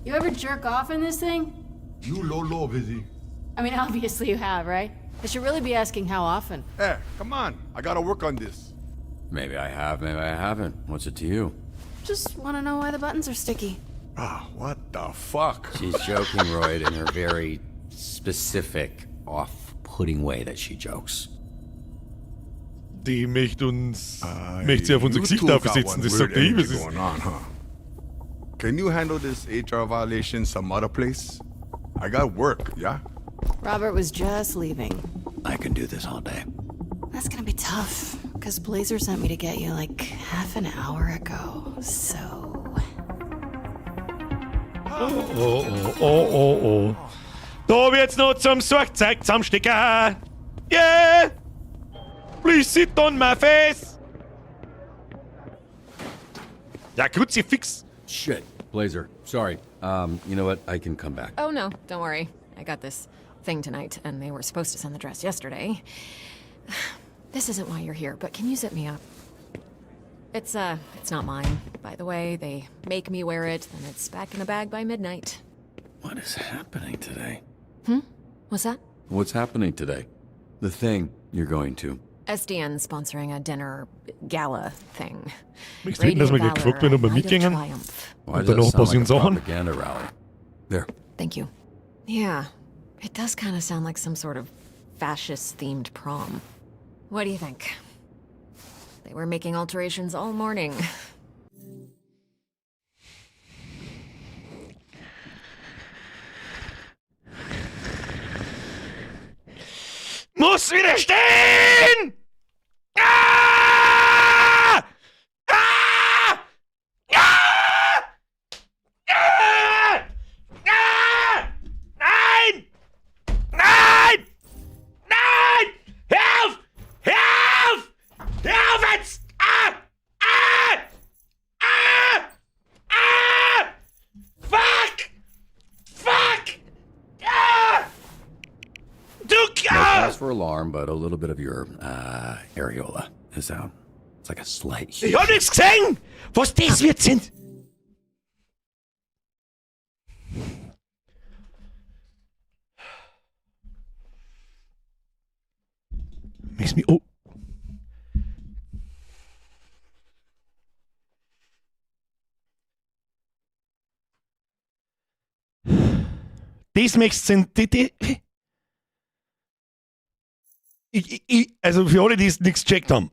You ever jerk off in this thing? You low low busy. I mean, obviously you have, right? I should really be asking how often. Hey, come on. I gotta work on this. Maybe I have, maybe I haven't. What's it to you? Just want to know why the buttons are sticky. Ah, what the fuck? She's joking, Royd, in her very specific, off-putting way that she jokes. Die möchte uns. Möchte sie auf unser You Gesicht two got aufsetzen. one Das weird sagt ich. energy Was ist. going on, huh? Can you handle this HR violation some other place? I got work, yeah? Robert was just leaving. I can do this all day. That's gonna be tough, because Blazer sent me to get you like half an hour ago, so. Oh, oh, oh, oh, oh. Da wird's noch zum Sorgzeug zusammenstecken. Yeah! Please sit on my face! Ja, Kruzifix. Shit. Blazer, sorry. You know what? I can come back. Oh no, don't worry. I got this thing tonight, and they were supposed to send the dress yesterday. This isn't why you're here, but can you zip me up? It's not mine, by the way. They make me wear it, then it's back in the bag by midnight. What is happening today? Hmm? What's that? What's happening today? The thing you're going to. SDN sponsoring a dinner gala thing. Möchtest du wetten, dass wir Valor, gleich gefragt werden, ob wir Night of mitgehen? Triumph. Why Und does danach that sound like passieren a Sachen? propaganda rally? There. Thank you. Yeah, it does kind of sound like some sort of fascist-themed prom. What do you think? They were making alterations all morning. Muss widerstehen! Ah! Ah! Ah! Ah! Ah! Nein! Nein! Nein! Hör auf! Hör auf! Hör auf jetzt! Ah! Ah! Ah! Ah! Fuck! Fuck! Ah! Du No ah! cause for alarm, but a little bit of your areola is out. It's like a slight. Ich hab nichts gesehen! Was das wird sind! Makes me. Oh. Das möchtest sind. Die, die. Ich, also für alle, die es nichts gecheckt haben.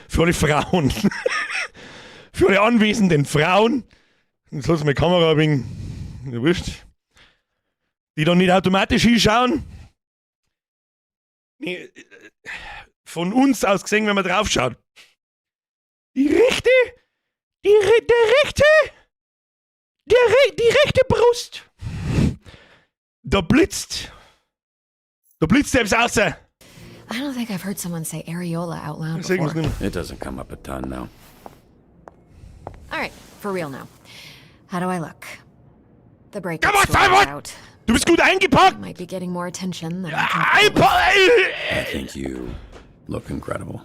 Für alle Frauen. Für alle anwesenden Frauen. Jetzt lass meine Kamera ein wenig, ja, wurscht. Die dann nicht automatisch hinschauen. Nee, von uns aus gesehen, wenn man drauf schaut. Die rechte, die, re, der rechte, der re, die rechte Brust. Da blitzt selbst aus. I don't think I've heard someone say areola out loud Sag mir's before. nicht mehr. It doesn't come up a ton, though. All right, for real now. How do I look? The breakup Come on, story is Simon! out. Du bist gut eingepackt! Might be getting more attention than I'm comfortable with. I think you look incredible.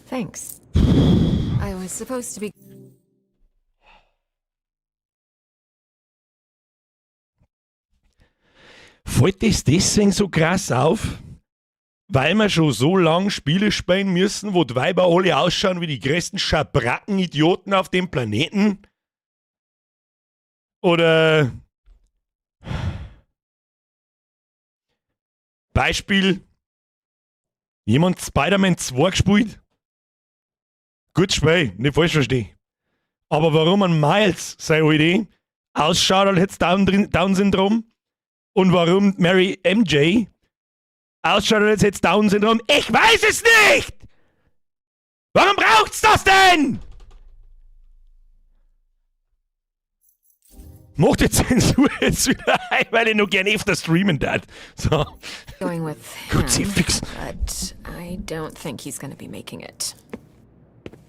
Thanks. I was supposed to be Fällt das deswegen so krass auf? Weil wir schon so lange Spiele spielen müssen, wo die Weiber alle ausschauen wie die größten Schabracken-Idioten auf dem Planeten? Oder Beispiel: Jemand Spider-Man 2 gespielt? Gut Spiel, nicht falsch verstehen. Aber warum ein Miles, seine Idee, ausschaut, als hätte Down-Syndrom und warum Mary MJ ausschaut, als hätte Down-Syndrom, ich weiß es nicht! Warum braucht's das denn? Macht die Zensur jetzt wieder ein, weil ich noch gerne öfter streamen darf. So. Going with him, Kruzifix. but I don't think he's going to be making it.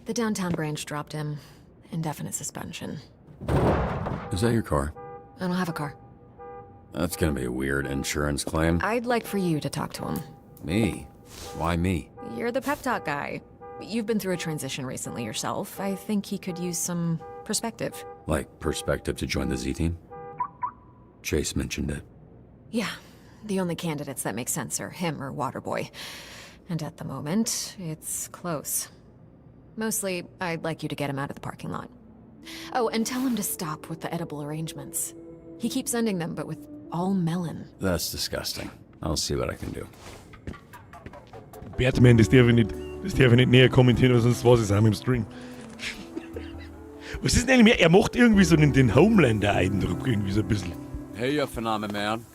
The downtown branch dropped him. Indefinite suspension. Is that your car? I don't have a car. That's gonna be a weird insurance claim. I'd like for you to talk to him. Me? Why me? You're the pep talk guy. You've been through a transition recently yourself. I think he could use some perspective. Like perspective to join the Z team? Chase mentioned it. Yeah, the only candidates that make sense are him or Waterboy. And at the moment, it's close. Mostly, I'd like you to get him out of the parking lot. Oh, and tell him to stop with the edible arrangements. He keeps sending them, but with all melon. That's disgusting. I'll see what I can do. Batman, das darf ich nicht näher kommentieren, weil sonst weiß ich es auch im Stream. Was ist denn eigentlich mehr? Er macht irgendwie so den Homelander-Eindruck, irgendwie so ein bisschen. Hey, you Phenomenon Man.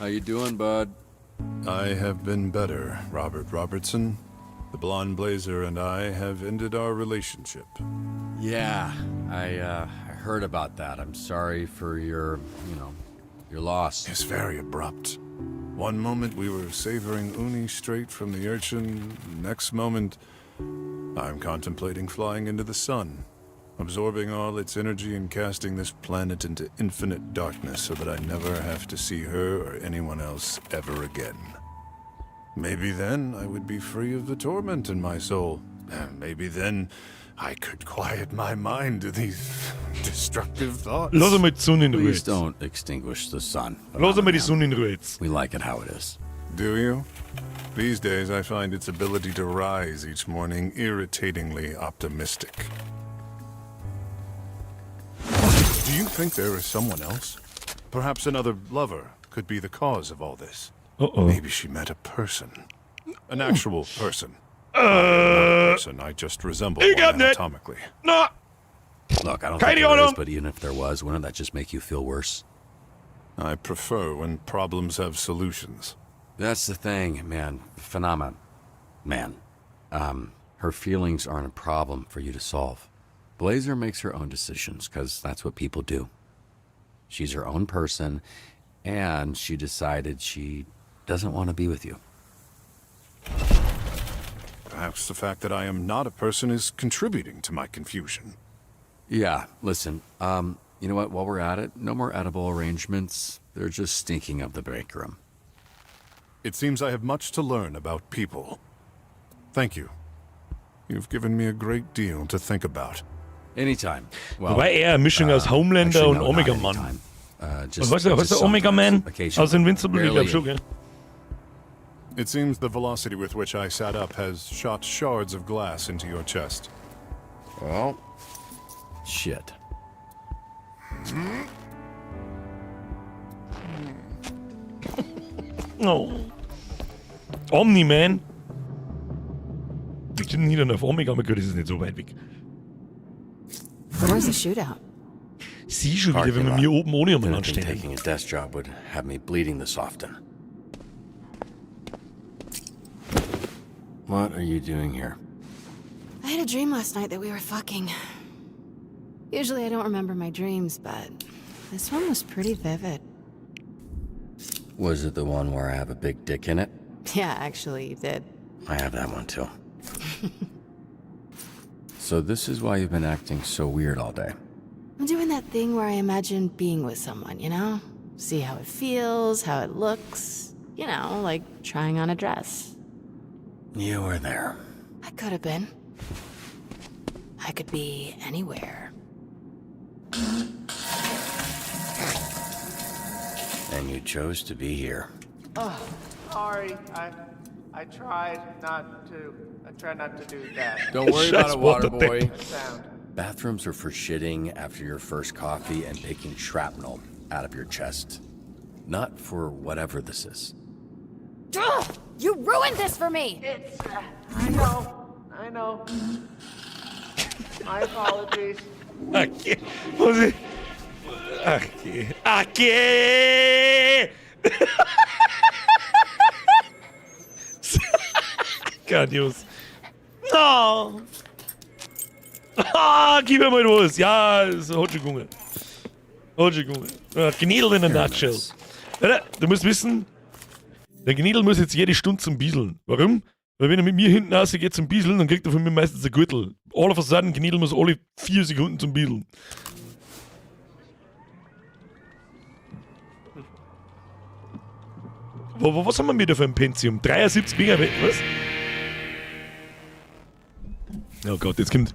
How you doing, bud? I have been better, Robert Robertson. The blonde blazer and I have ended our relationship. Yeah, I heard about that. I'm sorry for your loss. It's very abrupt. One moment we were savoring uni straight from the urchin. Next moment, I'm contemplating flying into the sun, absorbing all its energy and casting this planet into infinite darkness so that I never have to see her or anyone else ever again. Maybe then I would be free of the torment in my soul. Maybe then I could quiet my mind to these destructive thoughts. Lass einmal die Sonne in Ruhe. Please jetzt. don't extinguish the sun. Lass einmal die Sonne in Ruhe jetzt. We like it how it is. Do you? These days I find its ability to rise each morning irritatingly optimistic. Do you think there is someone else? Perhaps another lover could be the cause of all this. Uh-oh. Maybe she met a person. An actual person. I am not a person, I just resemble Ich one glaub nicht. anatomically. Na! Look, I don't Keine think there is, Ahnung. but even if there was, wouldn't that just make you feel worse? I prefer when problems have solutions. That's the thing, man. Phenomena. Man. Her feelings aren't a problem for you to solve. Blazer makes her own decisions, because that's what people do. She's her own person, and she decided she doesn't want to be with you. Perhaps the fact that I am not a person is contributing to my confusion. Yeah, listen, you know what? While we're at it, no more edible arrangements. They're just stinking up the break room. It seems I have much to learn about people. Thank you. You've given me a great deal to think about. Anytime. Well, Wobei er eine Mischung aus Homelander actually, und no, not Omega Man. anytime. Just, Was heißt der, just heißt der Omega Man sometimes, aus Invincible? Ich Barely. glaube schon, gell? It seems the velocity with which I sat up has shot shards of glass into your chest. Well, shit. No. Omni-Man. Wir können hier dann auf Omega, aber gut, das ist nicht so weit weg. Where's the shootout? Sie schon wieder, wenn wir mir oben ohne umeinander Didn't think stehen. taking a desk job would have me bleeding this often. What are you doing here? I had a dream last night that we were fucking. Usually I don't remember my dreams, but this one was pretty vivid. Was it the one where I have a big dick in it? Yeah, actually, you did. I have that one too. So this is why you've been acting so weird all day. I'm doing that thing where I imagine being with someone, you know? See how it feels, how it looks. You know, like trying on a dress. You were there. I could have been. I could be anywhere. And you chose to be here. Oh, sorry. I tried not to. I tried not to do that. Don't worry about Scheiß it, water Water boy. That sound. Bathrooms are for shitting after your first coffee and picking shrapnel out of your chest. Not for whatever this is. Ugh! You ruined this for me! It's. I know. I know. My apologies. Okay. Muss ich. Okay. Okay! Grandios. No! Ah, gib mir mal was. Ja, es hat schon gegangen. Hat schon gegangen. Ja, Gnädel in a nutshell. Alter, du musst wissen, der Gnädel muss jetzt jede Stunde zum Bieseln. Warum? Weil wenn er mit mir hinten rausgeht zum Bieseln, dann kriegt er von mir meistens einen Gürtel. All of a sudden, Gnädel muss alle 4 Sekunden zum Bieseln. Was haben wir wieder für ein Pentium? 73 Megabit, was? Oh Gott, jetzt kommt.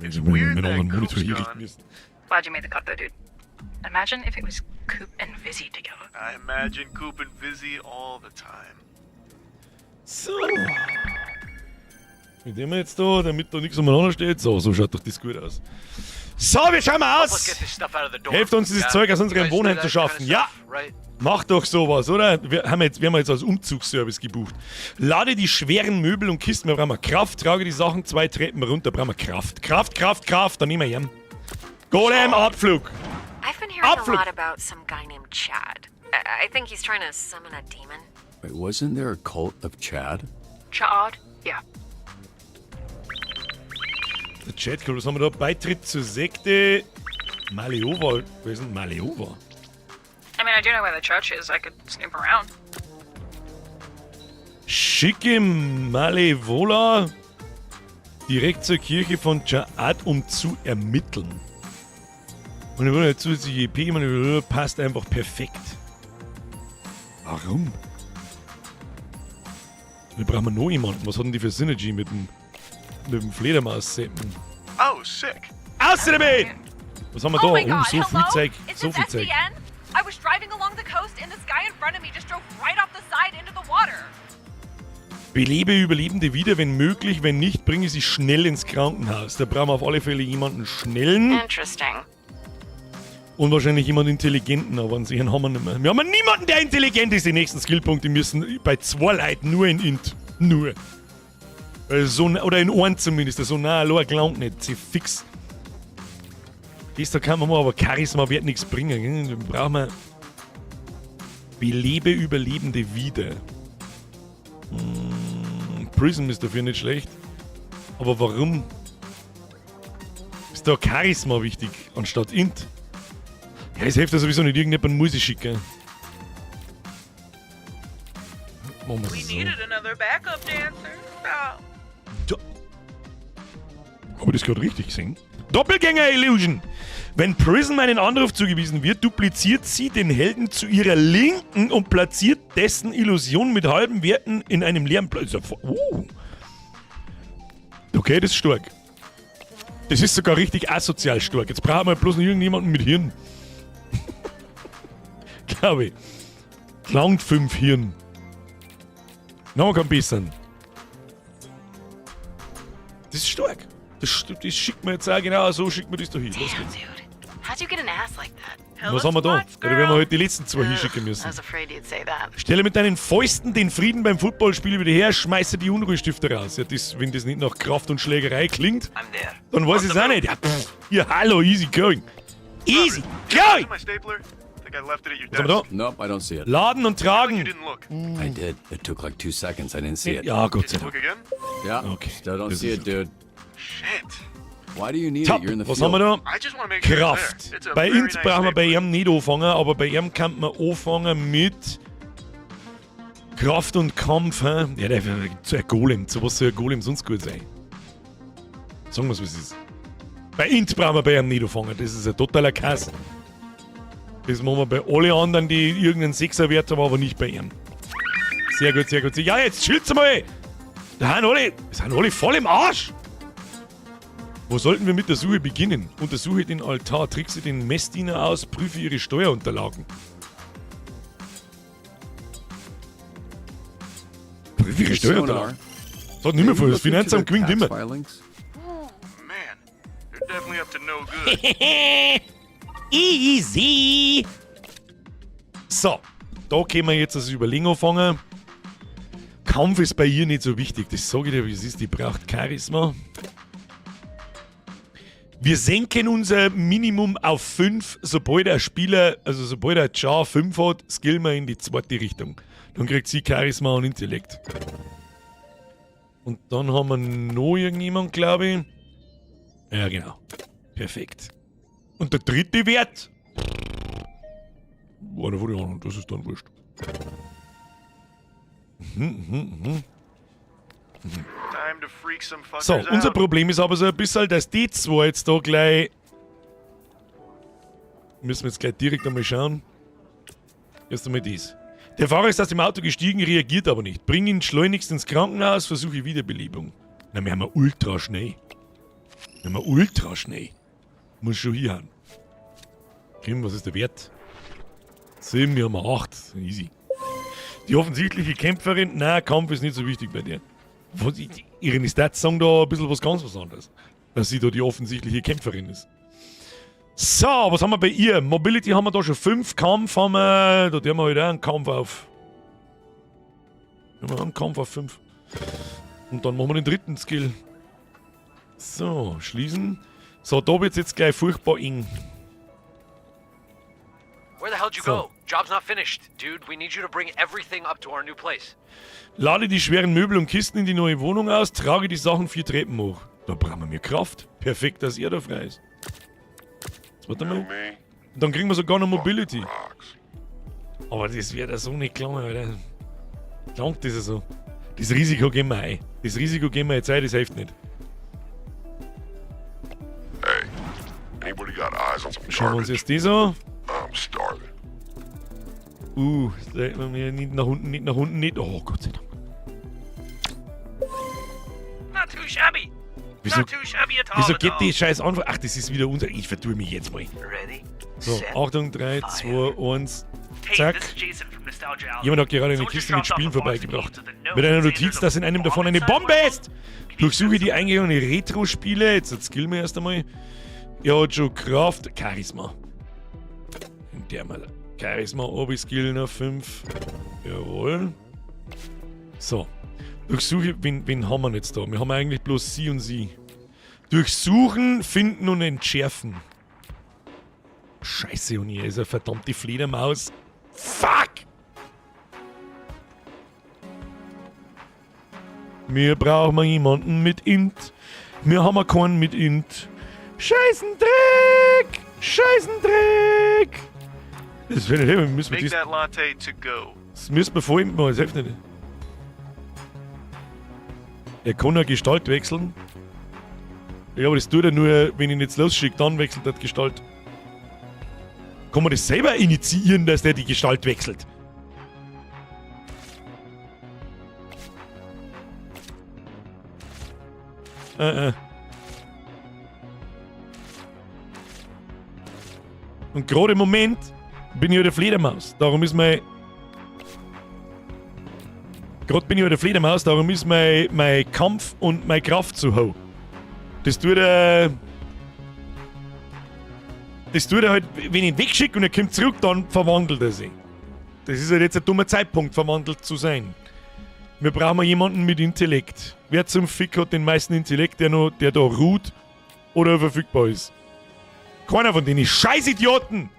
Jetzt haben wir einen anderen Monitor hier richten müssen. Glad you made the cut though, dude. Imagine if it was Coop and Vizzy together. I imagine Coop and Vizzy all the time. So. Mit dem wir jetzt da, damit da nichts umeinander steht. So, so schaut doch das gut aus. So, wir schauen mal aus. Helft uns, dieses Zeug aus unserem Wohnheim zu schaffen. Ja! Macht doch sowas, oder? Wir haben jetzt als Umzugsservice gebucht. Lade die schweren Möbel und Kisten. Wir brauchen Kraft. Trage die Sachen zwei Treppen runter. Brauchen wir Kraft. Kraft, Kraft, Kraft. Dann nehmen wir ihn. Golem, Abflug. I've been hearing a Abflug. lot about some guy named Chad. I think he's trying to summon a demon. Wait, wasn't there a cult of Chad? Chad? Yeah. Der Chat, was haben wir da? Beitritt zur Sekte Maleova. Wer ist denn Maleova? I mean, I do know where the church is. I could snoop around. Schicke Malevola direkt zur Kirche von Chad, um zu ermitteln. Und ich würde zusätzliche EP, man passt einfach perfekt. Warum? Wir brauchen noch jemanden. Was hat denn die für Synergy mit dem Fledermaus-Seppen? Oh, sick. Außer damit! Was haben wir Oh da? my Oh, God, so viel hello? Zeug. Is So this viel Zeug. SDN? I was driving along the coast and this guy in front of me just drove right off the side into the water. Belebe Überlebende wieder, wenn möglich. Wenn nicht, bringe sie schnell ins Krankenhaus. Da brauchen wir auf alle Fälle jemanden schnellen Interesting. Und wahrscheinlich jemanden intelligenten, aber an sich haben wir nicht mehr. Wir haben niemanden, der intelligent ist. Die nächsten Skillpunkte müssen bei zwei Leuten nur in Int. Nur. Weil so, oder in einen zumindest. So nah, allein gelangt nicht. Sie fix. Das da kann man mal, aber Charisma wird nichts bringen. Gell? Da brauchen wir. Belebe Überlebende wieder. Prism ist dafür nicht schlecht. Aber warum ist da Charisma wichtig anstatt Int? Ja, es hilft ja sowieso nicht. Irgendjemand muss ich schicken. Machen wir We es so. needed another backup dancer. Oh. Habe ich das gerade richtig gesehen? Doppelgänger-Illusion! Wenn Prism einen Anruf zugewiesen wird, dupliziert sie den Helden zu ihrer Linken und platziert dessen Illusion mit halben Werten in einem leeren Platz. Oh. Okay, das ist stark. Das ist sogar richtig asozial stark. Jetzt brauchen wir bloß noch irgendjemanden mit Hirn. Glaube ich. Langt 5 Hirn. Noch ein bisschen. Das ist stark. Das schickt mir jetzt auch genau so, schickt mir das doch hin. Los geht's. Dude, how'd you get an ass like that? Was haben wir da? Da werden wir heute die letzten zwei hinschicken I müssen. was afraid you'd say that. Stelle mit deinen Fäusten den Frieden beim Footballspiel wieder her, schmeiße die Unruhestifter raus. Ja, das, wenn das nicht nach Kraft und Schlägerei klingt, dann weiß ich es auch nicht. Ja, pff, ja, hallo, easy going. Easy going! My stapler? Think I left it at your Was haben wir da? Nope, I don't see it. Laden und tragen. I did. It took like 2 seconds. I didn't see it. Ja, Gott sei Dank. Look again? Yeah. Okay. Still don't Das see ist it, dude. Shit. Why do you need Top. it? You're in the Was field. haben wir da? I just wanna make sure it's Kraft. there. It's a Bei very Int nice brauchen wir bei ihm nicht anfangen, aber bei ihm kann man anfangen mit Kraft und Kampf. Hä? Ja, der ist ein Golem. Zu was soll ein Golem sonst gut sein? Sagen wir's, wie es ist. Bei Int brauchen wir bei ihm nicht anfangen. Das ist ein totaler Kass. Das machen wir bei alle anderen, die irgendeinen Sechserwert haben, aber nicht bei ihm. Sehr gut, sehr gut. Ja, jetzt chillt's mal! Da sind alle voll im Arsch! Wo sollten wir mit der Suche beginnen? Untersuche den Altar, trickse den Messdiener aus, prüfe ihre Steuerunterlagen. Prüfe ihre Hey, Steuerunterlagen. Das hat nicht mehr voll. Das Finanzamt gewinnt immer. Filings? Man, they're definitely up to no good. Easy! So, da können wir jetzt das Überlegen anfangen. Kampf ist bei ihr nicht so wichtig, das sage ich dir, wie es ist. Die braucht Charisma. Wir senken unser Minimum auf 5, sobald der Spieler, also sobald der Char 5 hat, skillen wir in die zweite Richtung. Dann kriegt sie Charisma und Intellekt. Und dann haben wir noch irgendjemand, glaube ich. Ja, genau. Perfekt. Und der dritte Wert? Einer von den anderen, das ist dann wurscht. Time to freak some fuckers So, unser out. Problem ist aber so ein bisschen, dass die zwei jetzt da gleich. Müssen wir jetzt gleich direkt einmal schauen. Erst einmal dies. Der Fahrer ist aus dem Auto gestiegen, reagiert aber nicht. Bring ihn schleunigst ins Krankenhaus, versuche Wiederbelebung. Na, wir haben ja ultra schnell. Wir haben ja ultra schnell. Muss schon hier haben. Kim, was ist der Wert? 7, wir haben 8. Easy. Die offensichtliche Kämpferin, na, Kampf ist nicht so wichtig bei der. Was, ihre Stats sagen da ein bisschen was ganz was anderes. Dass sie da die offensichtliche Kämpferin ist. So, was haben wir bei ihr? Mobility haben wir da schon 5, Kampf haben wir. Da tun wir halt auch einen Kampf auf. Wir haben einen Kampf auf 5. Und dann machen wir den dritten Skill. So, schließen. So, da wird's jetzt gleich furchtbar eng. Where the hell'd you So. go? Job's not finished, dude. We need you to bring everything up to our new place. Lade die schweren Möbel und Kisten in die neue Wohnung aus, trage die Sachen vier Treppen hoch. Da brauchen wir Kraft. Perfekt, dass er da frei ist. Jetzt warte mal. Und dann kriegen wir sogar noch Mobility. Aber das wäre da so nicht gelangen, Alter. Langt das ja so. Das Risiko gehen wir ein. Das Risiko gehen wir jetzt ein, das hilft nicht. Hey, anybody got eyes on some Schauen wir uns garbage? jetzt das an. I'm starving. Nicht nach unten, nicht nach unten, nicht. Oh Gott sei Dank. Not too shabby. Wieso, Not too shabby at all. wieso at geht all. die scheiß Anfrage? Ach, das ist wieder unser. Ich vertue mich jetzt mal. Ready, So, set, Achtung, 3, 2, 1. Hey, Zack. this is Jason from Nostalgia Alley. Jemand hat gerade eine Someone just Kiste mit dropped off Spielen a box of vorbeigebracht. games with a note Mit einer saying Notiz, there's a dass in einem davon eine Bombe ist. Durchsuche die eingegangene Retro-Spiele. Jetzt skill mir erst einmal. Er hat schon Kraft. Charisma. In der mal. Charisma, Obi-Skill noch 5. Jawohl. So. Durchsuche. Wen haben wir denn jetzt da? Wir haben eigentlich bloß sie und sie. Durchsuchen, finden und entschärfen. Scheiße, und hier ist eine verdammte Fledermaus. Fuck! Wir brauchen jemanden mit Int. Wir haben keinen mit Int. Scheißendreck! Scheißendreck! Das wäre nicht, müssen wir Make das, that latte to go. das müssen wir vor ihm machen, das hilft nicht. Er kann eine Gestalt wechseln. Ja, aber das tut er nur, wenn ich ihn jetzt losschicke, dann wechselt er die Gestalt. Kann man das selber initiieren, dass der die Gestalt wechselt? Und gerade im Moment bin ich ja der Fledermaus. Darum ist mein. Gerade bin ich ja der Fledermaus, darum ist mein Kampf und meine Kraft zu hoch. Das tut. Das tut er halt, wenn ich ihn wegschicke und er kommt zurück, dann verwandelt er sich. Das ist halt jetzt ein dummer Zeitpunkt, verwandelt zu sein. Wir brauchen jemanden mit Intellekt. Wer zum Fick hat den meisten Intellekt, der, noch, der da ruht oder verfügbar ist? Keiner von denen. Scheißidioten!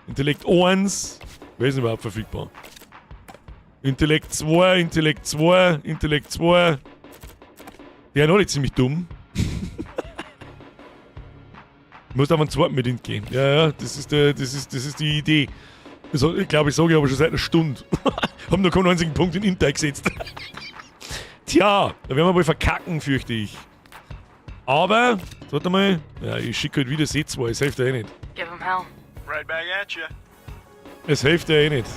Intellekt 1. Wer ist denn überhaupt verfügbar? Intellekt 2, Intellekt 2, Intellekt 2. Die sind alle ziemlich dumm. Muss aber einen zweiten mit hingehen. Ja, ja, das ist die Idee. Das, ich glaube, ich sage ich aber schon seit einer Stunde. Haben noch keinen einzigen Punkt in Intel gesetzt. Tja, da werden wir wohl verkacken, fürchte ich. Aber, warte mal. Ja, ich schicke halt wieder C2, es hilft ja eh nicht. Give 'em hell. Right back at ya. Es hilft ja eh nicht.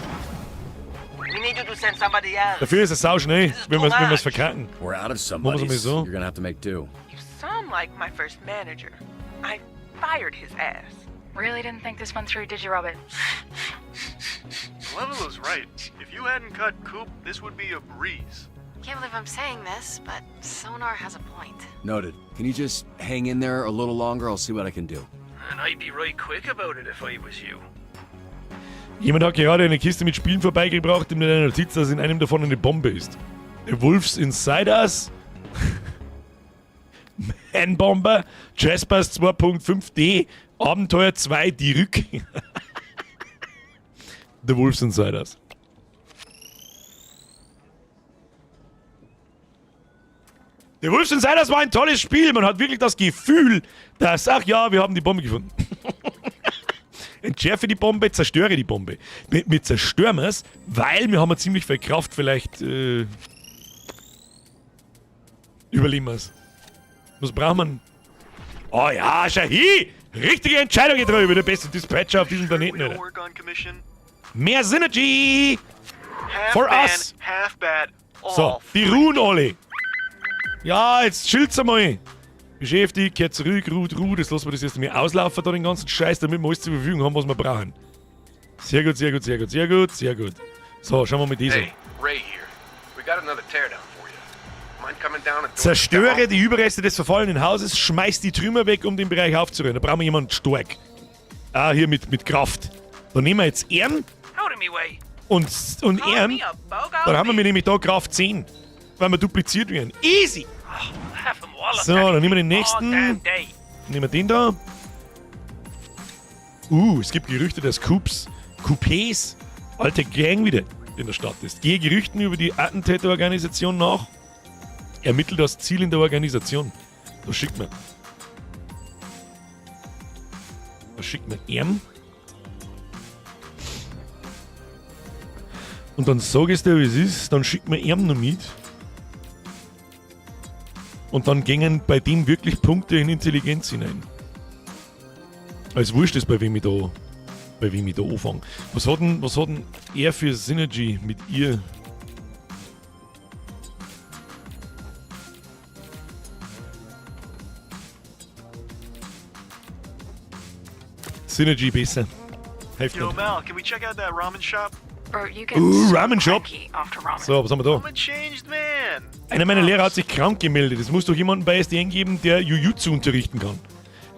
We need you to send somebody else. Dafür ist es sau schnell, wenn wir's verkacken. We're out of Machen wir's mal somebodies. so. You're gonna have to make do. You sound like my first manager. I fired his ass. Really didn't think this one through, did you, Robert? Level is right. If you hadn't cut Coop, this would be a breeze. Can't believe I'm saying this, but Sonar has a point. Noted. Can you just hang in there a little longer? I'll see what I can do. And I'd be right quick about it if I was you. Jemand hat gerade eine Kiste mit Spielen vorbeigebracht, mit einer Notiz, dass in einem davon eine Bombe ist. The Wolves Inside Us, Man Bomber, Trespass 2.5D, Abenteuer 2, die Rückkehr. The Wolves Inside Us. The Wolves Inside Us war ein tolles Spiel. Man hat wirklich das Gefühl, dass, ach ja, wir haben die Bombe gefunden. Entschärfe die Bombe, zerstöre die Bombe. Wir zerstören es, weil wir haben ja ziemlich viel Kraft. Vielleicht überleben wir's. Was braucht man? Oh ja, Shahi! Richtige Entscheidung getroffen über der beste Dispatcher auf diesem Planeten, Alter. Work on commission. Mehr Synergy! Half For man, us! half bat, all So, die ruhen alle. Ja, jetzt chillt's einmal. Beschäftigt, kehrt zurück, ruht, ruht. Jetzt lassen wir das erst einmal auslaufen, da den ganzen Scheiß, damit wir alles zur Verfügung haben, was wir brauchen. Sehr gut, sehr gut, sehr gut, sehr gut, sehr gut. So, schauen wir mal diese. Hey, Ray here. We got another teardown for you. Mind coming down and doing the Zerstöre demo? die Überreste des verfallenen Hauses, schmeiß die Trümmer weg, um den Bereich aufzuräumen. Da brauchen wir jemanden stark. Ah, hier mit Kraft. Dann nehmen wir jetzt Erm Out of me way. und Erm. Dann haben wir nämlich da Kraft 10, weil wir dupliziert werden. Easy! Half a wallet. So, dann nehmen wir den nächsten. All damn day. Nehmen wir den da. Es gibt Gerüchte, dass Coupés alte Gang wieder in der Stadt ist. Gehe Gerüchten über die Attentäterorganisation nach. Ermittle das Ziel in der Organisation. Da schickt man. Da schickt man ihn. Und dann sag ich dir, wie es ist, dann schickt man ihn noch mit. Und dann gingen bei dem wirklich Punkte in Intelligenz hinein. Als wurscht ist, bei wem ich da anfange. Was hat denn er für Synergy mit ihr? Synergy besser. Hilft Yo, nicht. Mal, can we check out that ramen shop? Bro, you get Ramen Shop. cranky after ramen. So, was haben wir da? I'm a changed man. Einer meiner Lehrer hat sich krank gemeldet. Es muss doch jemanden bei SDN geben, der Jujutsu unterrichten kann.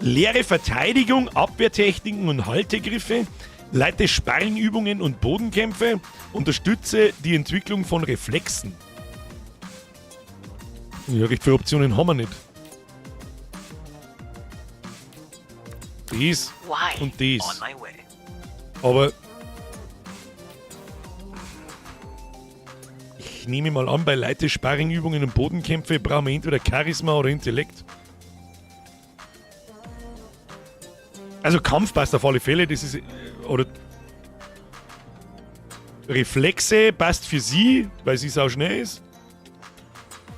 Lehre Verteidigung, Abwehrtechniken und Haltegriffe, leite Sparringübungen und Bodenkämpfe, unterstütze die Entwicklung von Reflexen. Ja, recht viele Optionen haben wir nicht. Dies Why? und dies. On my way. Aber ich nehme mal an, bei Leite Sparringübungen und Bodenkämpfe brauchen wir entweder Charisma oder Intellekt. Also Kampf passt auf alle Fälle, das ist... Oder Reflexe passt für sie, weil sie sau schnell ist.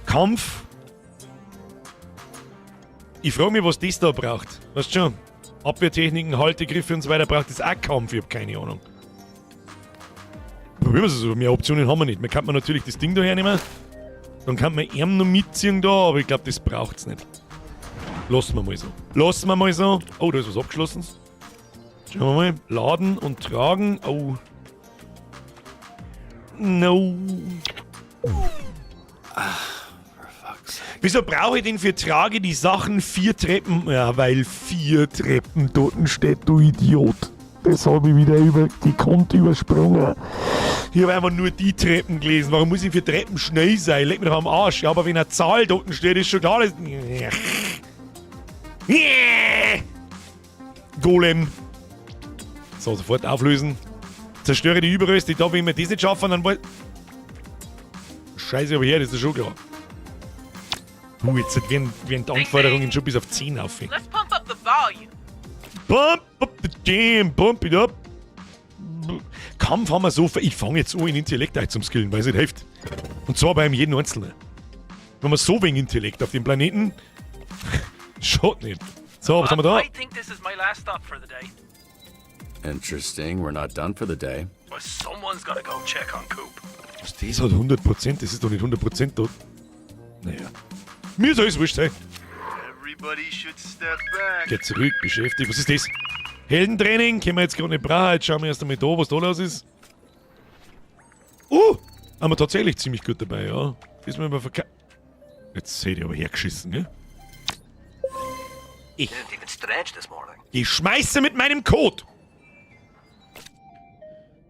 Kampf. Ich frage mich, was das da braucht. Weißt du schon? Abwehrtechniken, Haltegriffe und so weiter braucht das auch Kampf, ich hab keine Ahnung. Probieren wir es so, mehr Optionen haben wir nicht. Man kann man natürlich das Ding da hernehmen. Dann kann man ihn noch mitziehen da, aber ich glaub, das braucht's nicht. Lassen wir mal so. Lassen wir mal so. Oh, da ist was abgeschlossen. Schauen wir mal. Laden und tragen. Oh. No. Wieso brauche ich denn für Trage die Sachen 4 Treppen? Ja, weil 4 Treppen dort steht, du Idiot. Das habe ich wieder gekonnt übersprungen. Ich habe einfach nur die Treppen gelesen. Warum muss ich für Treppen schnell sein? Leck mich doch am Arsch. Ja, aber wenn eine Zahl dort steht, ist schon klar. Das Golem. So, sofort auflösen. Zerstöre die Überreste. Da, wenn wir das nicht schaffen, dann woll. Scheiße, aber her, das ist schon klar. Jetzt werden die Anforderungen schon bis auf 10 auf. Let's pump up the volume. Pump up the jam, pump it up. Kampf haben wir so. Ich fange jetzt an, in Intellekt ein zum Skillen, weil es nicht hilft. Und zwar bei jedem Einzelnen. Wenn wir so wenig Intellekt auf dem Planeten. Schaut nicht. So, was haben wir da? I think this is my last stop for the day. Interesting, we're not done for the day. But someone's gotta go check on Coop. Was, das hat 100%, das ist doch nicht 100% dort. Naja. Mir soll es wurscht sein. Everybody should step back. Geht zurück, beschäftigt. Was ist das? Heldentraining, können wir jetzt gerade nicht brauchen. Jetzt schauen wir erst einmal da, was da los ist. Haben wir tatsächlich ziemlich gut dabei, ja. Das müssen wir verka-. Jetzt seht ihr aber hergeschissen, gell? Ich. Didn't even stretch this morning. Ich schmeiße mit meinem Code.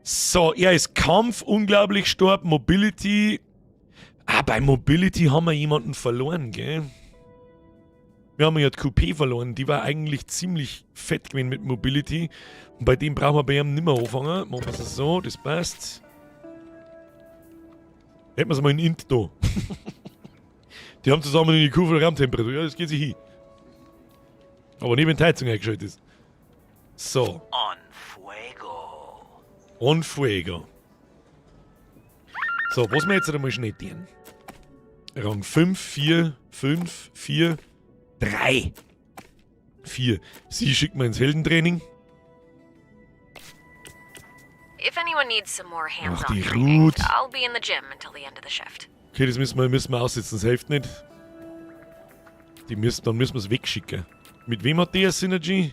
So, er ist Kampf unglaublich stark. Mobility. Ah, bei Mobility haben wir jemanden verloren, gell? Wir haben ja die Coupé verloren. Die war eigentlich ziemlich fett gewesen mit Mobility. Und bei dem brauchen wir bei ihm nimmer anfangen. Machen wir es so, das passt. Hätten wir es mal in Int da. Die haben zusammen in die Kuh Raumtemperatur. Ja, das geht sich hin. Aber nicht, wenn die Heizung eingeschaltet ist. So. On fuego. On fuego. So, was wir jetzt einmal schnell tun. Rang 5, 4, 5, 4, 3, 4. Sie schickt mir ins Heldentraining. If anyone needs some more Ach, hands-on die training, Ruth. I'll be in the gym until the end of the shift. Okay, das müssen wir aussitzen, das hilft nicht. Dann müssen wir es wegschicken. Mit wem hat die eine Synergy?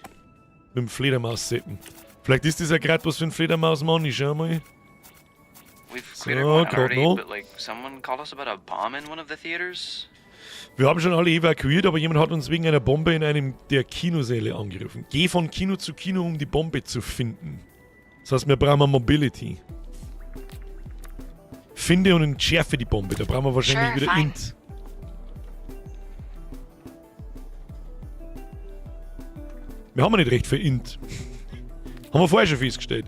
Mit dem Fledermaus-Seppen. Vielleicht ist das ja grad was für ein Fledermausmann, ich schau mal. We've So, cleared one grad already, noch. but like someone called us about a bomb in one of the theaters. Wir haben schon alle evakuiert, aber jemand hat uns wegen einer Bombe in einem der Kinosäle angerufen. Geh von Kino zu Kino, um die Bombe zu finden. Das heißt, wir brauchen Mobility. Finde und entschärfe die Bombe. Da brauchen wir wahrscheinlich Sure, wieder fine. Int. Wir haben ja nicht recht für Int. Haben wir vorher schon festgestellt.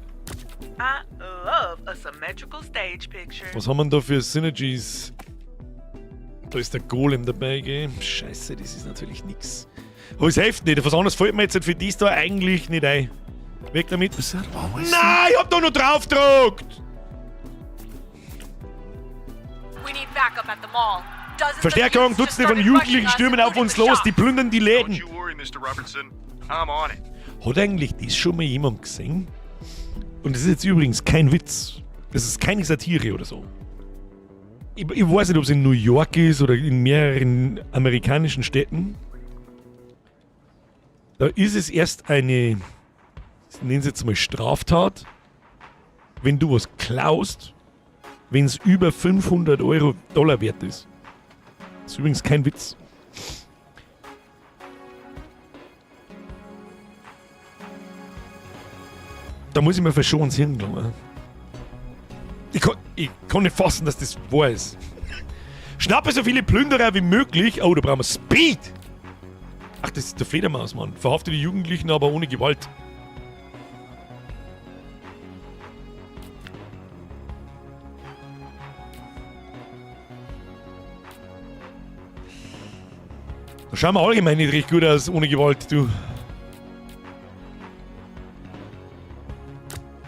I love a symmetrical stage picture. Was haben wir denn da für Synergies? Da ist der Golem dabei, gell? Scheiße, das ist natürlich nix. Aber es hilft nicht. Was anderes fällt mir jetzt für dies da eigentlich nicht ein. Weg damit. Nein, ich hab doch nur drauf gedruckt! We need backup at the mall. Dozens of Verstärkung, youths just Dutzende von started Jugendlichen rushing us stürmen and auf uns looting the los, die shops. plündern die Läden. Don't you worry, Mr. Robertson. I'm on it. Hat eigentlich das schon mal jemand gesehen? Und das ist jetzt übrigens kein Witz. Das ist keine Satire oder so. Ich weiß nicht, ob es in New York ist oder in mehreren amerikanischen Städten. Da ist es erst eine, nennen Sie jetzt mal Straftat, wenn du was klaust, wenn es über 500 Euro Dollar wert ist. Das ist übrigens kein Witz. Da muss ich mir verschonen ins Hirn gelangen. Ich kann nicht fassen, dass das wahr ist. Schnappe so viele Plünderer wie möglich. Oh, da brauchen wir Speed. Ach, das ist der Fledermaus, Mann. Verhafte die Jugendlichen, aber ohne Gewalt. Da schauen wir allgemein nicht recht gut aus, ohne Gewalt, du.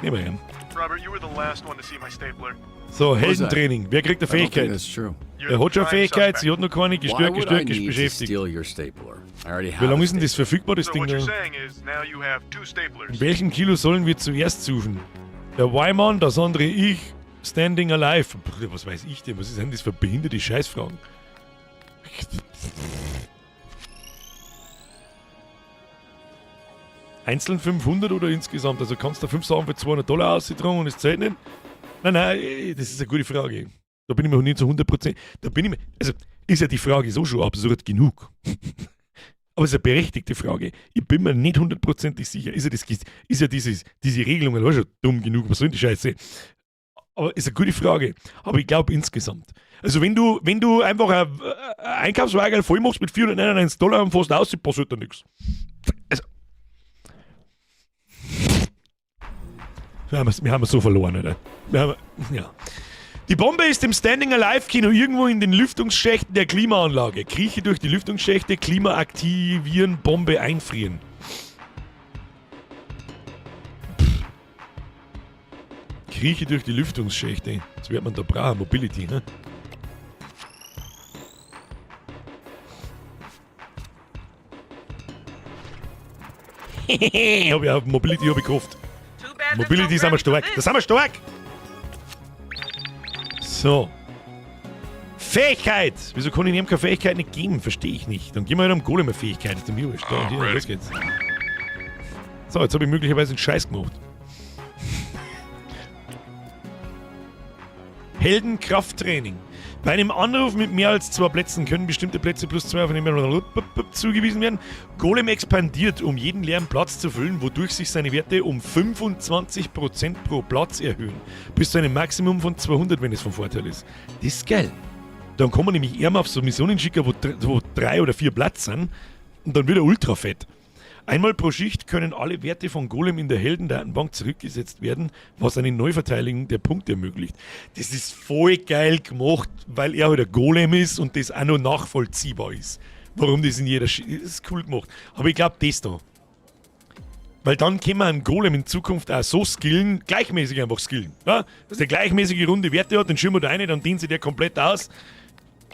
Nehmen wir ihn. Robert, you were the last one to see my stapler. So, What was that? Heldentraining. Wer kriegt eine I don't think Fähigkeit? that's true. Er hat schon eine Fähigkeit, sie hat noch keine. Why Gestört, would I gestört, need to beschäftigt. steal your stapler? I already Wie have lange a ist denn das verfügbar, das So Ding what da? you're saying is now you have two staplers. In welchem Kilo sollen wir zuerst suchen? Der Weimann, das andere ich, Standing Alive. Bruder, was weiß ich denn? Was ist denn das für behinderte Scheißfragen? Einzeln 500 oder insgesamt? Also kannst du 5 Sachen für 200 Dollar austragen und es zählt nicht? Nein, nein, das ist eine gute Frage. Da bin ich mir noch nicht zu 100%. Da bin ich mir. Also, Ist ja die Frage so schon absurd genug. Aber es ist eine berechtigte Frage. Ich bin mir nicht hundertprozentig sicher. Ist ja, das, ist ja diese Regelung allein schon dumm genug? Was soll denn die Scheiße? Aber ist eine gute Frage. Aber ich glaube insgesamt. Also wenn du einfach ein Einkaufswagen voll machst mit $499 und fährst raus, passiert da nichts. Also, wir haben es so verloren, oder? Ja. Die Bombe ist im Standing Alive Kino irgendwo in den Lüftungsschächten der Klimaanlage. Krieche durch die Lüftungsschächte, Klima aktivieren, Bombe einfrieren. Pff. Krieche durch die Lüftungsschächte. Das wird man da brauchen, Mobility, ne? Hehehe, hab ich auf Mobility hab ich gehofft. Mobility sind wir stark. Das sind wir stark! So. Fähigkeit! Wieso kann ich ihm keine Fähigkeit nicht geben? Verstehe ich nicht. Dann gehen wir halt am Golem eine Fähigkeit. Ist mir wurscht. Da, hier, los geht's. So, jetzt habe ich möglicherweise einen Scheiß gemacht. Heldenkrafttraining. Bei einem Anruf mit mehr als 2 Plätzen können bestimmte Plätze plus 2 auf einem zugewiesen werden. Golem expandiert, um jeden leeren Platz zu füllen, wodurch sich seine Werte um 25% pro Platz erhöhen. Bis zu einem Maximum von 200, wenn es von Vorteil ist. Das ist geil. Dann kann man nämlich eher mal auf so Missionen schicken, wo 3 oder 4 Platz sind und dann wird er ultra fett. Einmal pro Schicht können alle Werte von Golem in der Heldendatenbank zurückgesetzt werden, was eine Neuverteilung der Punkte ermöglicht. Das ist voll geil gemacht, weil er halt ein Golem ist und das auch noch nachvollziehbar ist. Warum das in jeder Schicht ist, ist cool gemacht. Aber ich glaub, das da. Weil dann können wir einen Golem in Zukunft auch so skillen, gleichmäßig einfach skillen. Ja? Dass der gleichmäßige runde Werte hat, dann schieben wir da eine, dann dehnt sich der komplett aus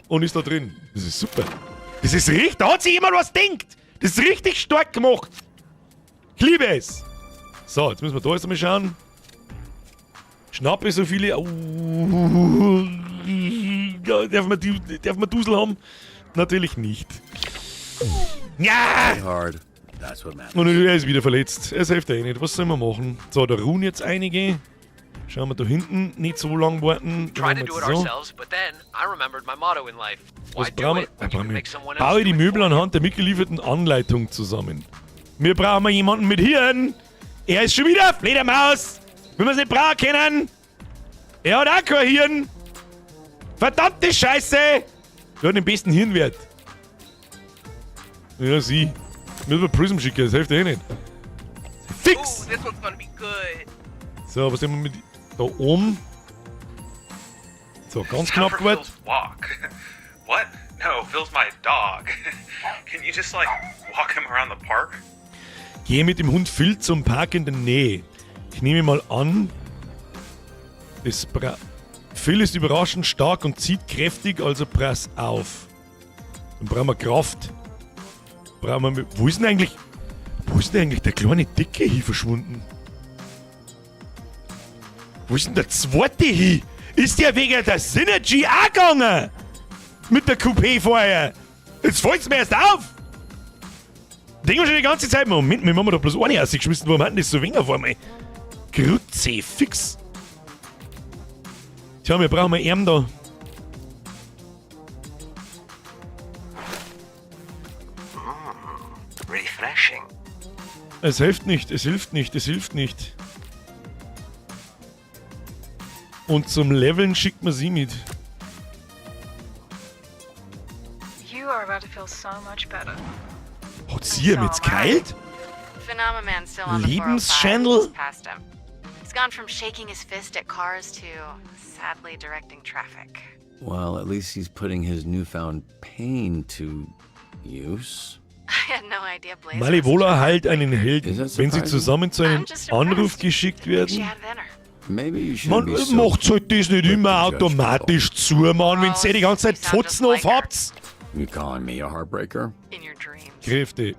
und ist da drin. Das ist super. Das ist richtig, da hat sich jemand was denkt. Das ist richtig stark gemacht. Ich liebe es. So, jetzt müssen wir da erst einmal schauen. Schnappe so viele. Oh, ja, darf man Dusel haben? Natürlich nicht. Ja! Und er ist wieder verletzt. Es hilft eh nicht. Was sollen wir machen? So, da ruhen jetzt einige. Schauen wir da hinten. Nicht so lang warten. So. Was brauchen wir? Baue die Möbel anhand der mitgelieferten Anleitung zusammen. Wir brauchen jemanden mit Hirn. Er ist schon wieder Fledermaus. Wenn wir es nicht brauchen können. Er hat auch kein Hirn. Verdammte Scheiße. Er hat den besten Hirnwert. Ja, sie. Müssen wir Prism schicken, das hilft eh nicht. Fix! So, was nehmen wir mit da oben? So, ganz knapp geworden. What? No, Phil's my dog. Can you just like walk him around the park? Gehe mit dem Hund Phil zum Park in der Nähe. Ich nehme mal an, Phil ist überraschend stark und zieht kräftig, also press auf. Dann brauchen wir Kraft. Brauchen wir. Wo ist denn eigentlich. Wo ist denn eigentlich der kleine Dicke hier verschwunden? Wo ist denn der zweite hier? Ist der wegen der Synergy auch gegangen? Mit der Coupé vorher. Jetzt fällt's mir erst auf! Denken wir schon die ganze Zeit, Moment, wir haben da bloß eine rausgeschmissen, warum hat denn das so wenig auf einmal? Grütze, fix! Tja, wir brauchen mal Arm da. Refreshing. Es hilft nicht, es hilft nicht, es hilft nicht. Und zum Leveln schickt man sie mit. You are about to feel so much better. Hat sie ihm jetzt geheilt? Phenomaman's still on the 405. Lebensschändel? Just past him. He's gone from shaking his fist at cars to sadly directing traffic. Well, at least he's putting his newfound pain to use. I had no idea Blaze was Malevola heilt einen Helden, Is that wenn sie surprising? zusammen zu einem I'm just Anruf impressed. geschickt She werden. had it in her. Maybe you shouldn't Man be so macht halt das nicht immer automatisch zu, Mann, wenn ihr die ganze Zeit Fotzen auf habt. You calling me a heartbreaker? In your dreams. Kräfte.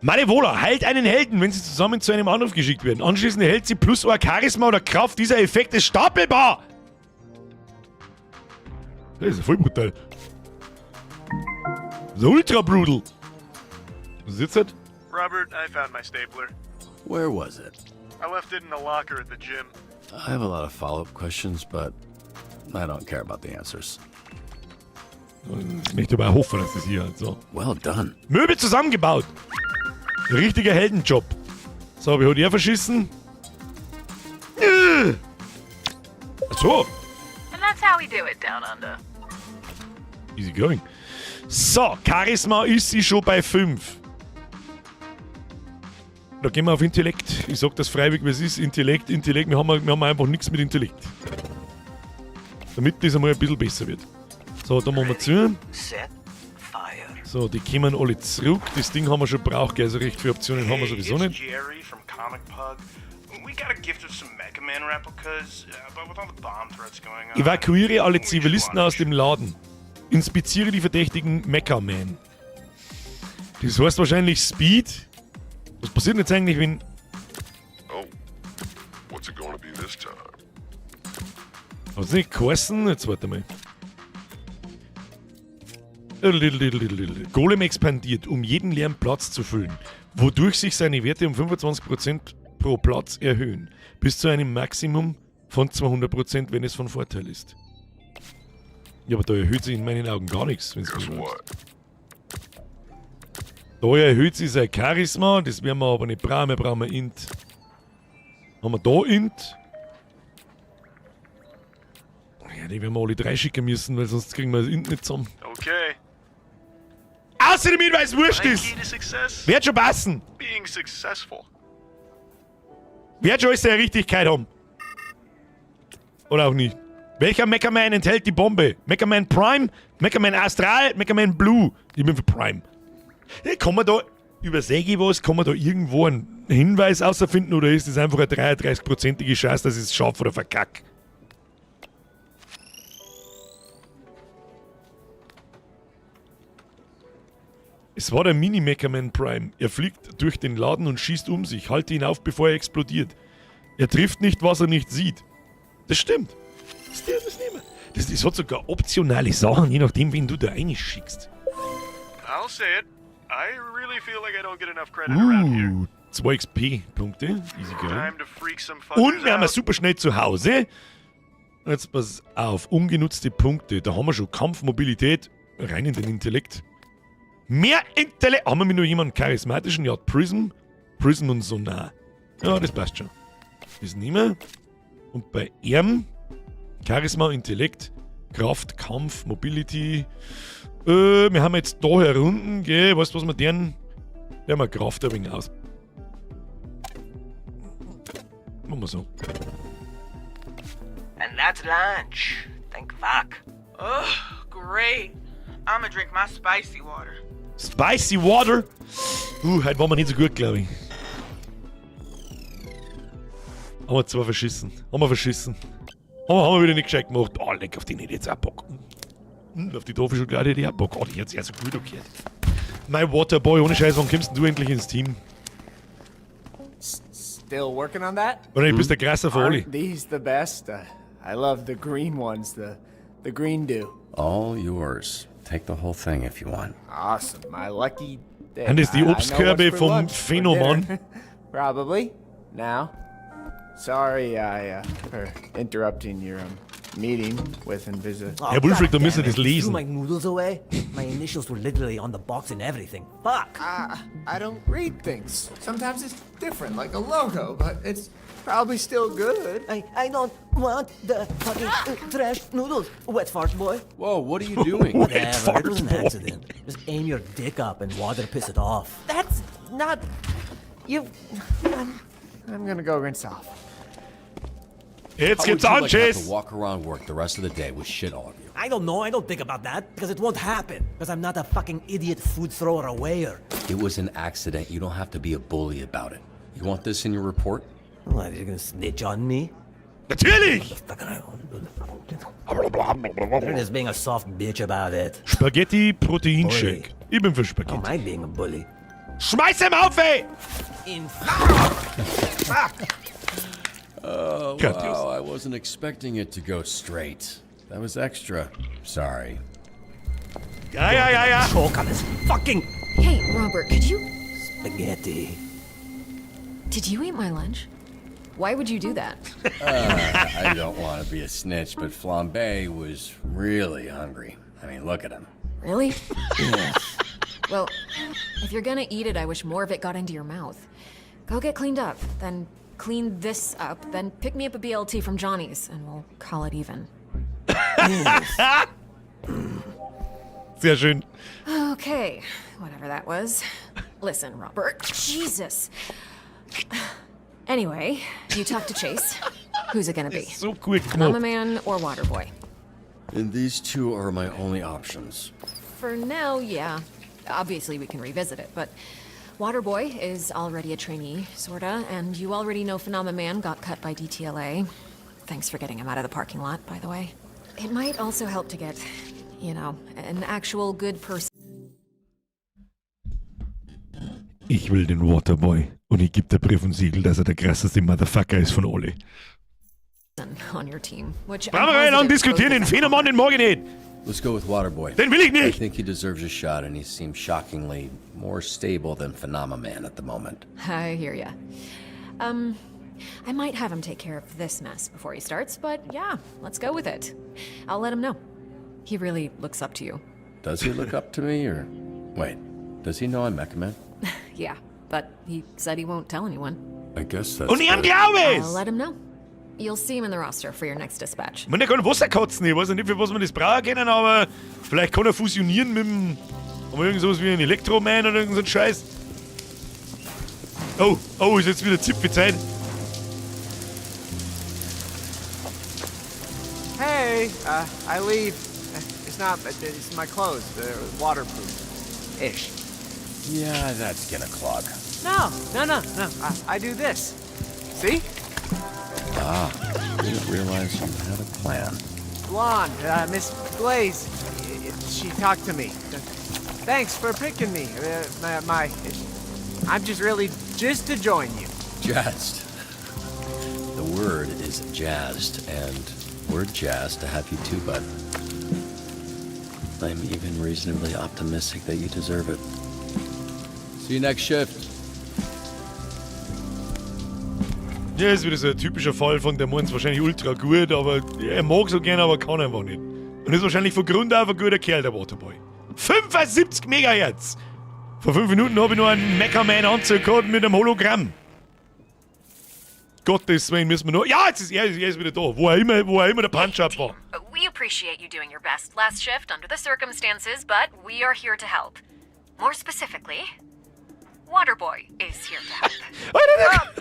Malevola heilt einen Helden, wenn sie zusammen zu einem Anruf geschickt werden. Anschließend erhält sie plus ein Charisma oder Kraft. Dieser Effekt ist stapelbar. Das ist ja voll brutal. Das ist ultra brutal. Was ist jetzt halt? Robert, I found my stapler. Where was it? I left it in the locker at the gym. I have a lot of follow-up questions, but I don't care about the answers. Ich möchte aber auch hoffen, dass das hier halt so. Well done. Möbel zusammengebaut. Richtiger Heldenjob. So, wie hat er verschissen? Ach so. And that's how we do it down under. Easy going. So, Charisma ist sie schon bei 5. Da gehen wir auf Intellekt. Ich sag das freiwillig, wie es ist. Intellekt, Intellekt. Wir haben einfach nichts mit Intellekt. Damit das einmal ein bisschen besser wird. So, da machen wir zu. Set, fire. So, die kommen alle zurück. Das Ding haben wir schon gebraucht, gell? Also recht viele Optionen haben wir sowieso It's nicht. Jerry from Comic Pug. We got a gift of some Mega Man replicas, but with all the bomb threats going on. Evakuiere alle Zivilisten aus dem Laden. Inspiziere die verdächtigen Mecha-Man. Das heißt wahrscheinlich Speed. Was passiert denn jetzt eigentlich, wenn. Oh, what's it gonna be this time? Hat's nicht geheißen? Jetzt warte mal. Golem expandiert, um jeden leeren Platz zu füllen, wodurch sich seine Werte um 25% pro Platz erhöhen, bis zu einem Maximum von 200%, wenn es von Vorteil ist. Ja, aber da erhöht sich in meinen Augen gar nichts, wenn es mich fragst. Da erhöht sich sein Charisma, das werden wir aber nicht brauchen, wir brauchen Int. Haben wir da Int? Ja, die werden wir alle drei schicken müssen, weil sonst kriegen wir das Int nicht zusammen. Okay. Außerdem, weil es wurscht My ist! key to success? Wird schon passen! Being successful. Wird schon alles seine Richtigkeit haben. Oder auch nicht. Welcher Mecha Man enthält die Bombe? Mecha Man Prime, Mecha Man Astral, Mecha Man Blue. Ich bin für Prime. Ja, kann man da, übersehe ich was, kann man da irgendwo einen Hinweis außerfinden oder ist das einfach eine 33-prozentige Chance, dass ich es schaffe oder verkack? Es war der Mini-Mecha Man Prime. Er fliegt durch den Laden und schießt um sich. Halte ihn auf, bevor er explodiert. Er trifft nicht, was er nicht sieht. Das stimmt. Das, das, nehmen wir. Das hat sogar optionale Sachen, je nachdem, wen du da reinschickst. I'll say it. I really feel like I don't get enough credit around here. 2 XP-Punkte. Easy going. Time to freak some fuckers Und wir haben out. super schnell zu Hause. Jetzt pass auf, ungenutzte Punkte. Da haben wir schon Kampf, Mobilität. Rein in den Intellekt. Mehr Intellekt. Haben wir mit nur jemanden charismatischen? Ja, Prism. Prism und Sonar. Ja, das passt schon. Das nehmen wir. Und bei ihm Charisma, Intellekt, Kraft, Kampf, Mobility. Wir haben jetzt da herunten, gell? Weißt du, was wir deren? Der haben wir Kraft ein wenig aus. Machen wir so. And that's lunch. Thank fuck. Ugh, great. I'ma drink my spicy water. Spicy Water? Heute waren wir nicht so gut, glaube ich. Haben wir zwar verschissen. Haben wir verschissen. Haben wir wieder nicht gescheit gemacht. Oh, leck, auf den hätte ich jetzt auch Bock. Auf die Tafelschokolade hätte ich auch Bock. Oh, die hat sich ja so gut angehört. My Waterboy, ohne Scheiß, wann kommst denn du endlich ins Team? Still working on that? Oder ich bist der krasser von alle. Aren't these the best? I love the green ones, the green do. All yours. Take the whole thing if you want. Awesome. My lucky day. Sind das die I know Obstkörbe what's for vom lunch, for Phänomen? dinner. Probably. Now. Sorry, I for interrupting your meeting with Invisi. Herr Wulfric, da müssen Sie das Threw lesen. my noodles away. My initials were literally on the box and everything. Fuck. I don't read things. Sometimes it's different, like a logo, but it's probably still good. I don't want the fucking trash noodles, wet fart boy. Whoa, what are you doing? Whatever, it was an accident. Just aim your dick up and water piss it off. That's not. You. I'm gonna go rinse off. Jetzt How gibt's would you like not Anschiss. to walk around work the rest of the day with shit all over you? I don't know, I don't think about that, because it won't happen. Because I'm not a fucking idiot food thrower awayer. It was an accident. You don't have to be a bully about it. You want this in your report? What, are you gonna snitch on me? Natürlich! They're just being a soft bitch about it. Spaghetti Proteinshake. Ich bin für Spaghetti. How am I being a bully? Schmeiß ihm auf, ey! In Fuck! Oh, Grandios. wow. I wasn't expecting it to go straight. That was extra. Sorry. Ja. Choke on this fucking Hey, Robert, could you. spaghetti. Did you eat my lunch? Why would you do that? I don't want to be a snitch, but Flambe was really hungry. I mean, look at him. Really? Well, if you're gonna eat it, I wish more of it got into your mouth. Go get cleaned up, then clean this up, then pick me up a BLT from Johnny's, and we'll call it even. Sehr schön. Okay, whatever that was. Listen, Robert. Jesus. Anyway, you talk to Chase. Who's it gonna be? So gut Mama Man or Waterboy? And these two are my only options. For now, yeah. Obviously, we can revisit it, but Waterboy is already a trainee, sorta, and you already know Phenomena Man got cut by DTLA. Thanks for getting him out of the parking lot, by the way. It might also help to get, an actual good person. Ich will den Waterboy. Und ich geb der Brief und Siegel, dass er der krasseste Motherfucker ist von alle. On your team, which Brauchen wir gar nicht lang diskutieren, den Phänomen, den mag ich nicht. Let's go with Waterboy. Den will ich nicht! I think he deserves a shot, and he seems shockingly more stable than Phenomaman at the moment. I hear ya. I might have him take care of this mess before he starts, but yeah, let's go with it. I'll let him know. He really looks up to you. Does he look up to me, or. Wait, does he know I'm Mecha Man? Yeah, but he said he won't tell anyone. I guess that's. Und ich better. glaube es! I'll let him know. You'll see him in the roster for your next dispatch. Man, der kann Wasser kotzen. Ich weiß ja nicht, für was man das brauchen können, aber vielleicht kann er fusionieren mit dem. Haben wir irgend sowas wie ein Elektroman oder irgend so ein Scheiß. Oh, oh, ist jetzt wieder Zipfelzeit. Hey, I leave. It's not. It's my clothes. They're waterproof, ish. Yeah, that's gonna clog. No, no, no, no. I do this. See? Ah, didn't realize you had a plan. Blonde, Miss Blaze. She talked to me. Thanks for picking me. My, I'm just really just to join you. Jazzed. The word is jazzed, and we're jazzed to have you too, bud. I'm even reasonably optimistic that you deserve it. See you next shift. Ja, ist wieder so ein typischer Fall von, der meint's wahrscheinlich ultra gut, aber er mag so gern, aber kann einfach nicht. Und ist wahrscheinlich von Grund auf ein guter Kerl, der Waterboy. 75 Megahertz! Vor 5 Minuten habe ich noch einen Mecha-Man-Anzug gehabt mit einem Hologramm. Gottes Willen müssen wir nur. Ja, jetzt ist er ist wieder da. Wo er immer der Punch-Up war. We appreciate you doing your best last shift under the circumstances, but we are here to help. More specifically, Waterboy is here to help.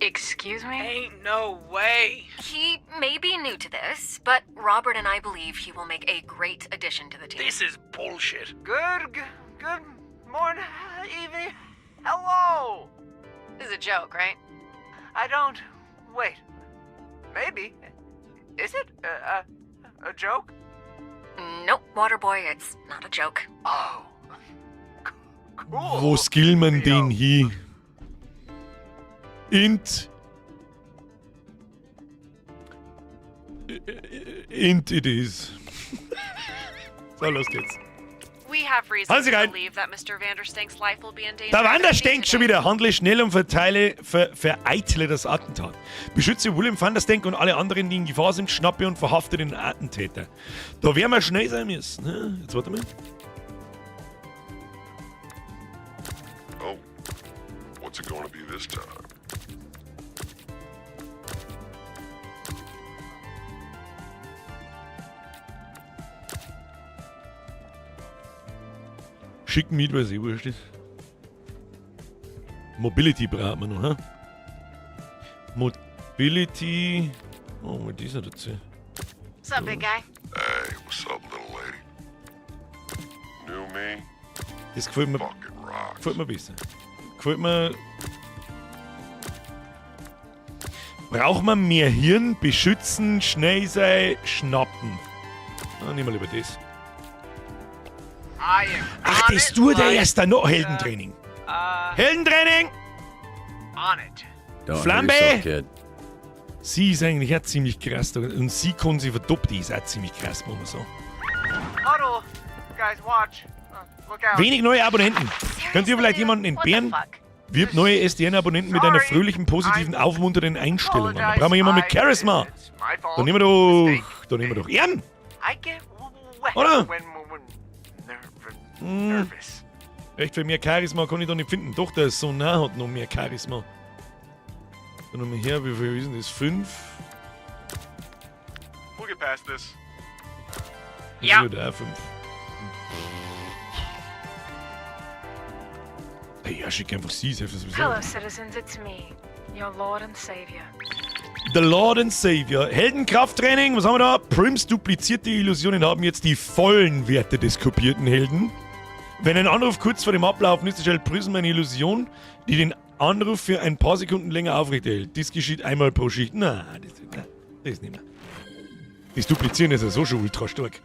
Excuse me? Ain't no way. He may be new to this, but Robert and I believe he will make a great addition to the team. This is bullshit. Good morning, evening, hello. This is a joke, right? I don't. Wait. Maybe. Is it a joke? Nope, Waterboy, it's not a joke. Oh. Wo skillen man den hin? Int. Int it is. So, los geht's. We have reason Hauen Sie to rein. believe that Mr. Vanderstank's life will be in danger. Der Vanderstank schon wieder. Handle schnell und vereitle das Attentat. Beschütze William Vanderstank und alle anderen, die in Gefahr sind, schnappe und verhafte den Attentäter. Da werden wir schnell sein müssen. Ne? Jetzt warte mal. Oh, what's it gonna be this time? Schick mit, weil es eh wurscht ist. Mobility braucht man noch, hä? Mobility. Oh, mit dieser dazu. What's up, big guy? Hey, what's up, little lady? New me? Das gefällt mir. Gefällt mir besser. Gefällt mir. Braucht man mehr Hirn, beschützen, schnell sein, schnappen. Na, nehmen wir lieber das. Ach, das tut er erst da noch. Heldentraining. Heldentraining! On it. Don't hurt Flambe! yourself, kid. Sie ist eigentlich auch ziemlich krass. Und sie kann sie verdoppeln, die ist auch ziemlich krass, muss man sagen. Huddle. Guys, watch. Look out. Wenig neue Abonnenten. Könnt ihr vielleicht jemanden entbehren? Wirb neue SDN-Abonnenten mit einer fröhlichen, positiven, aufmunternden Einstellung an. Da brauchen wir jemanden mit Charisma. Da nehmen wir doch. Da nehmen wir doch ihn. I get sweat Oder? when we're nervous. Echt viel mehr Charisma kann ich da nicht finden. Doch, der Sonar hat noch mehr Charisma. Dann nochmal her, wie viel ist denn das? 5? We'll get past this. Ja. Ist auch 5. Ja, schick einfach sie, das hilft sowieso. Hello, citizens. It's me, your Lord and Savior. The Lord and Savior. Heldenkrafttraining, was haben wir da? Prims duplizierte Illusionen haben jetzt die vollen Werte des kopierten Helden. Wenn ein Anruf kurz vor dem Ablaufen ist, erstellt Prism eine Illusion, die den Anruf für ein paar Sekunden länger aufrechterhält. Dies geschieht einmal pro Schicht. Na, das nicht mehr. Das Duplizieren ist ja so schon ultra stark.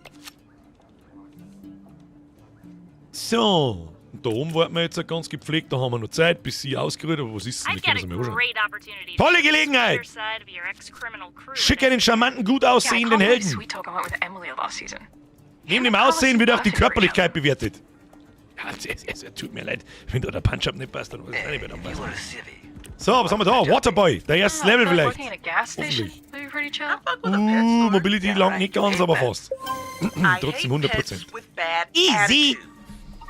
So, und da oben warten wir jetzt ganz gepflegt, da haben wir noch Zeit, bis sie ausgeruht, aber was ist denn? I've Wir können got a das mal anschauen. great opportunity. to Tolle see the Gelegenheit! side of your ex-criminal crew. Schick einen charmanten, gut aussehenden Yeah, I called Helden. Sweet talk I went with Emily last season. Neben dem Aussehen wird auch die Körperlichkeit bewertet. Ja, es tut mir leid, wenn da der Punch-Up nicht passt, dann weiß ich auch nicht, wer dann passt. So, was haben wir da? Waterboy, der erste Level Like vielleicht. working at a gas station. Hoffentlich. That'd be pretty chill. Mobility langt nicht ganz, aber fast. Trotzdem 100%. Easy!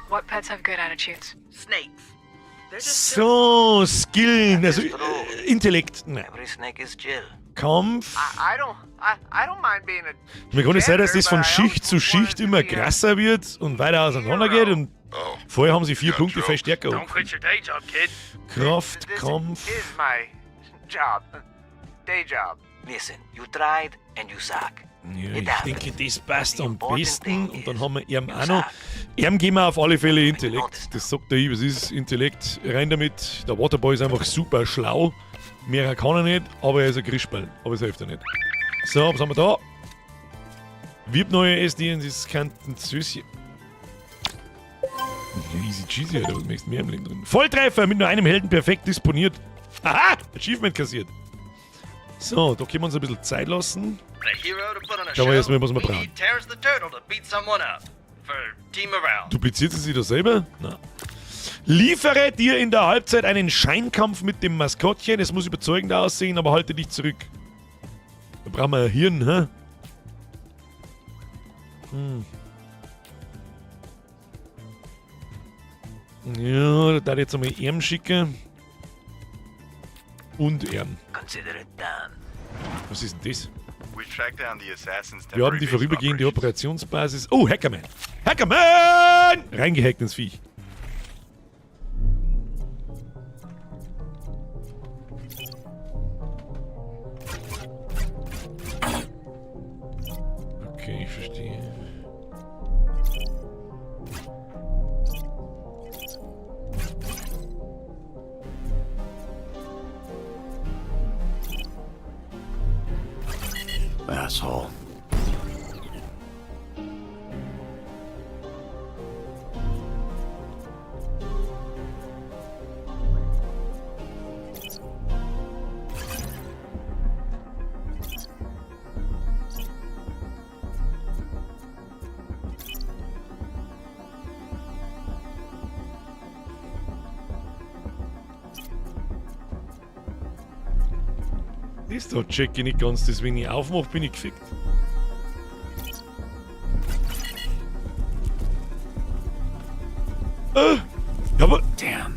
What pets have good attitudes? Snakes. So, Skillen, also Intellekt. Nein. Every snake is Jill. Kampf. I don't I don't mind being a Mir kann nicht sein, dass das von Schicht zu Schicht immer krasser wird und weiter auseinander geht. Und vorher haben sie 4 Punkte viel stärker. Don't quit your day job, kid. Kraft, Kampf. is my job. Day job. Listen, you tried and you suck. Ja, ich denke, das passt am besten. Und dann haben wir ihm auch noch. Ihm geben wir auf alle Fälle Intellekt. Das sagt er ich, was ist Intellekt? Rein damit. Der Waterboy ist einfach super schlau. Mehr kann er nicht, aber er ist ein Grischball. Aber es hilft er nicht. So, was haben wir da? Wieb neue SD und das kann ein Süßchen. Easy cheesy, Alter, was möchtest du mehr im Leben drin? Volltreffer mit nur einem Helden perfekt disponiert. Aha! Achievement kassiert. So, da können wir uns ein bisschen Zeit lassen. The hero to put on a Schauen wir show. erstmal, was wir We brauchen. need Terrence the Turtle to beat someone up. For team morale. Dupliziert sie sich da selber? Nein. Liefere dir in der Halbzeit einen Scheinkampf mit dem Maskottchen. Es muss überzeugend aussehen, aber halte dich zurück. Da brauchen wir ein Hirn, hä? Hm. Ja, da darf ich jetzt einmal Erm schicken. Und Erm. Consider it done. Was ist denn das? We've tracked down the assassin's Wir haben die temporary base of vorübergehende Operationsbasis. Oh, Hackerman! Hackerman! Reingehackt ins Viech. Okay, ich verstehe. Asshole. Das da check ich nicht ganz, das wenn ich aufmache, bin ich gefickt. Ja, aber. Damn.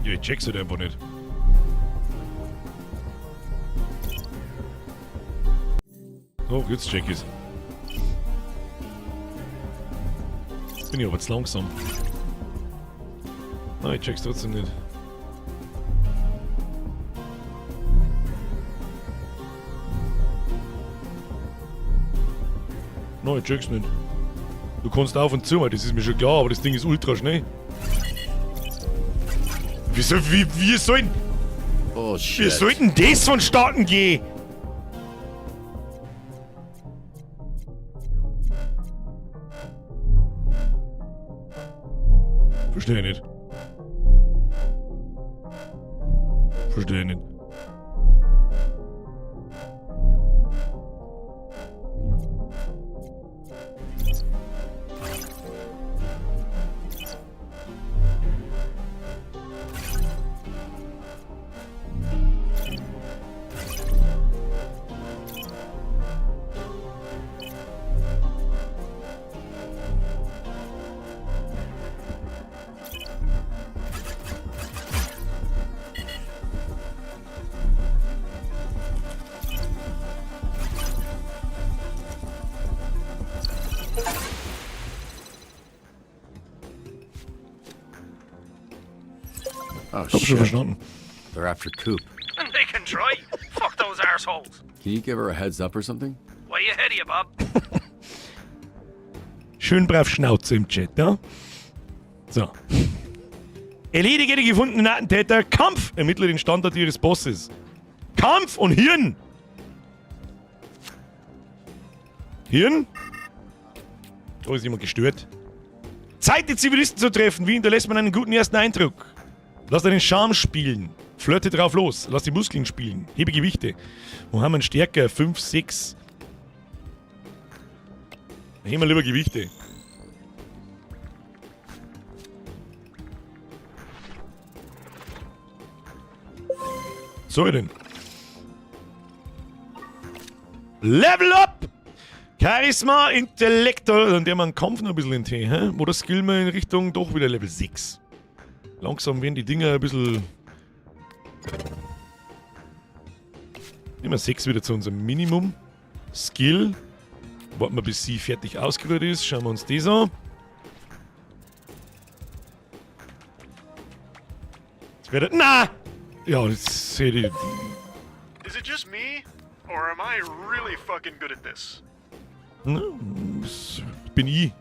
Ja, ich check's halt einfach nicht. Oh, jetzt check ich's. Jetzt bin ich aber zu langsam. Nein, ich check's trotzdem nicht. Nein, ich check's nicht. Du kannst auf und zu, das ist mir schon klar, aber das Ding ist ultra schnell. Wieso, wie soll denn... Bullshit. Wie soll denn das vonstatten gehen? Verstehe ich nicht. Verstehe ich nicht. Oh, Hab schon shit. verstanden. They're after Coop. And they can try. Fuck those arseholes. Can you give her a heads up or something? Way ahead of you, Bob. Schön brav Schnauze im Chat, ja? So. Erledige die gefundenen Attentäter. Kampf! Ermittle den Standort ihres Bosses. Kampf und Hirn! Hirn? Da ist jemand gestört. Zeit, die Zivilisten zu treffen. Wie hinterlässt man einen guten ersten Eindruck? Lass deinen Charme spielen. Flirte drauf los. Lass die Muskeln spielen. Hebe Gewichte. Wo haben wir einen Stärker? 5, 6. Heben wir lieber Gewichte. So denn. Level up! Charisma, Intellekt, und der man Kampf noch ein bisschen in Tee, hä? Oder skillen wir in Richtung doch wieder Level 6. Langsam werden die Dinger ein bisschen. Nehmen wir 6 wieder zu unserem Minimum. Skill. Warten wir, bis sie fertig ausgerührt ist. Schauen wir uns das an. Jetzt wird. Na! Ja, das sehe ich. Is it just me, or am I really fucking good at this? Ne, das bin ich.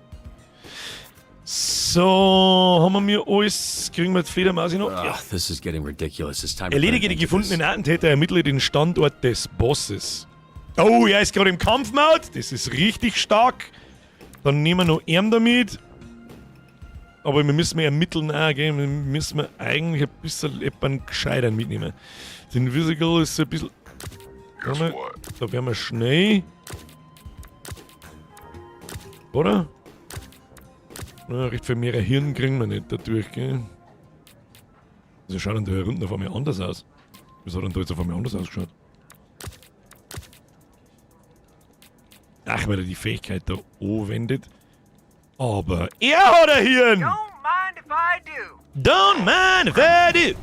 So, haben wir mir alles. Kriegen wir die Fledermaus noch? Ugh, Ja. this is getting ridiculous. It's time to put an Erledige die end to this. gefundenen Attentäter, ermittle den Standort des Bosses. Oh, er ist gerade im Kampfmode. Das ist richtig stark. Dann nehmen wir noch ihn damit. Aber wir müssen mehr ermitteln auch, gell? Wir müssen wir eigentlich ein bisschen jemanden gescheitern mitnehmen. Den Invisible ist so ein bisschen. Warte mal, Da wären wir schnell. Oder? Na, recht viel mehr Hirn kriegen wir nicht dadurch, gell? Wieso schaut denn da hier unten auf einmal anders aus? Wieso hat denn da jetzt auf einmal anders ausgeschaut? Ach, weil er die Fähigkeit da anwendet. Aber er hat ein Hirn! Don't mind if I do. Don't mind if I do!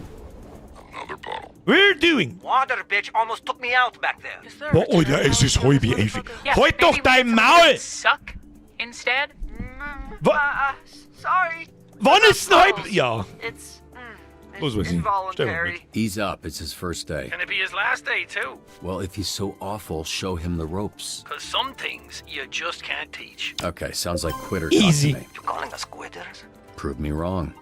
We're doing! Water bitch almost took me out back there. Boah, Alter, es ist halb elf. Yeah, Halt doch maybe we dein get some Maul! Suck instead? Wa Sorry. Wann ist denn halb? Ja. It's Was weiß ich. Stell mal mit. Ease up. It's his first day. Can it be his last day, too? Well, if he's so awful, show him the ropes. Cause some things you just can't teach. Okay, sounds like quitter talk Easy. to me. You calling us quitters? Prove me wrong.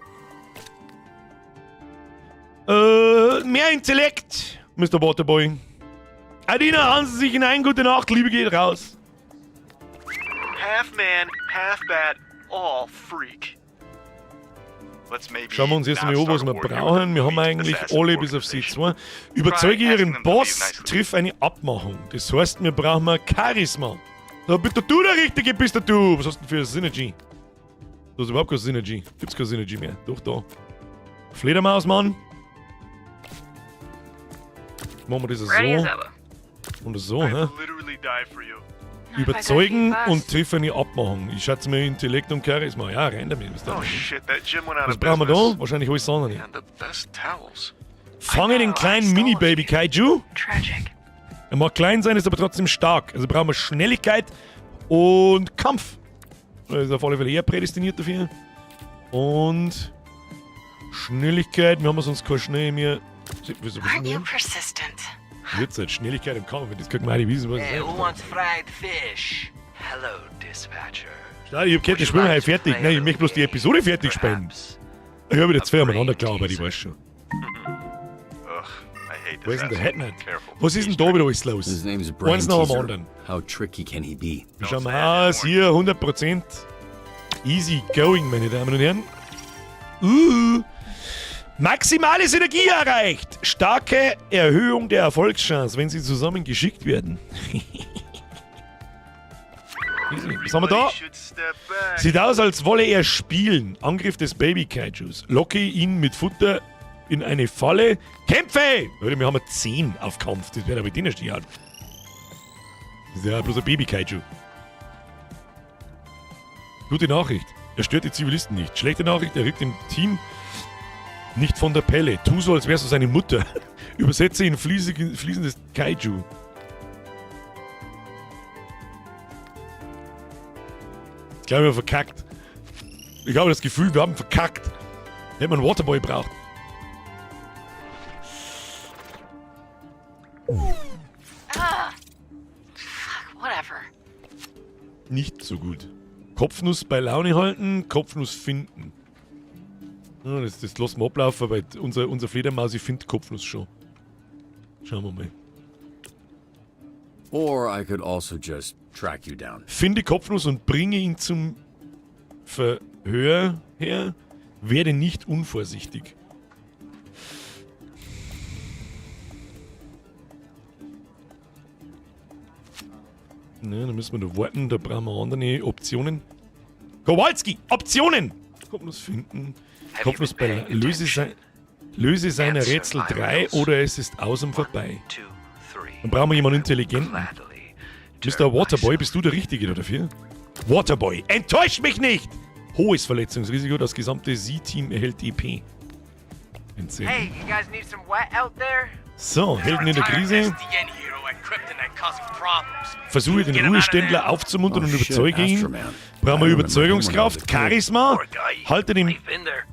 Mehr Intellekt, Mr. Waterboy. Adina, hauen Sie sich hinein. Gute Nacht, Liebe geht raus. Half man, half bat, all freak. Let's maybe Schauen wir uns jetzt not mal an, was start a wir war here brauchen. with Wir haben elite eigentlich assassin alle bis auf sie zwei. Überzeuge ihren Boss, triff eine Abmachung. Das heißt, wir brauchen mal Charisma. Da bist du der Richtige, bist du. Was hast du denn für Synergy? Du hast überhaupt keine Synergy. Gibt's keine Synergy mehr. Doch, da. Fledermaus, Mann. Machen wir das Ready as so. ever. Und so, hä? Literally die for you. Überzeugen und triff eine Abmachung. Ich schätze mir Intellekt und Charisma. Ja, rein damit. Was, da? Oh shit, that gym went out Was of brauchen wir business. da? Wahrscheinlich alles andere. And the best towels. Fange den kleinen Mini-Baby-Kaiju. Tragic. Er mag klein sein, ist aber trotzdem stark. Also brauchen wir Schnelligkeit und Kampf. Er ist auf alle Fälle eher prädestiniert dafür. Und Schnelligkeit. Wir haben sonst keine Schnee mehr. Wieso Aren't you persistent? Jetzt halt Schnelligkeit im Kampf. Das kriegt man auch nicht wissen, was es Hey, ist. who wants fried fish? Hello, dispatcher. Ja, ich hab gehört, das Spiel heute fertig. Nein, ich möchte bloß die Episode fertig spielen. Ich habe wieder zwei umeinander klar, aber ich weiß schon. Ugh, I hate Wo this ist denn der asshole. Headman? Careful. Was ist denn da wieder alles los? His name's Brain Eins nach dem Teaser. anderen. How tricky can he be? Wir schauen mal aus, hier 100%. Easy going, meine Damen und Herren. Maximale Synergie erreicht. Starke Erhöhung der Erfolgschance, wenn sie zusammen geschickt werden. Easy. Was haben wir da? Sieht aus, als wolle er spielen. Angriff des Baby Kaijus. Locke ihn mit Futter in eine Falle. Kämpfe! Leute, wir haben 10 auf Kampf. Das wäre aber mit denen stehen. Das ist ja bloß ein Baby Kaiju. Gute Nachricht. Er stört die Zivilisten nicht. Schlechte Nachricht, er rückt im Team nicht von der Pelle. Tu so, als wärst du seine Mutter. Übersetze ihn fließendes Kaiju. Ich glaube, wir haben verkackt. Ich habe das Gefühl, wir haben verkackt. Hätte man einen Waterboy braucht. Nicht so gut. Kopfnuss bei Laune halten, Kopfnuss finden. Ja, das lassen wir ablaufen, weil unser Fledermaus findet Kopfnuss schon. Schauen wir mal. Or I could also just track you down. Finde Kopfnuss und bringe ihn zum Verhör her. Werde nicht unvorsichtig. Ne, da müssen wir noch warten, da brauchen wir andere Optionen. Kowalski! Optionen! Kopfnuss finden. Kopfnuss bei Löse seiner Rätsel 3 oder es ist aus und vorbei. Dann brauchen wir jemanden intelligenten. Mr. Waterboy, bist du der Richtige dafür? Waterboy, enttäusch mich nicht! Hohes Verletzungsrisiko, das gesamte Z-Team erhält EP. Entsetzen. Hey, you guys need some wet out there? So, Helden in der Krise. Versuche den Ruheständler aufzumuntern und Oh, shit, überzeuge ihn. Astroman. Brauchen wir I remember Überzeugungskraft, him when I was a kid. Charisma. Halte den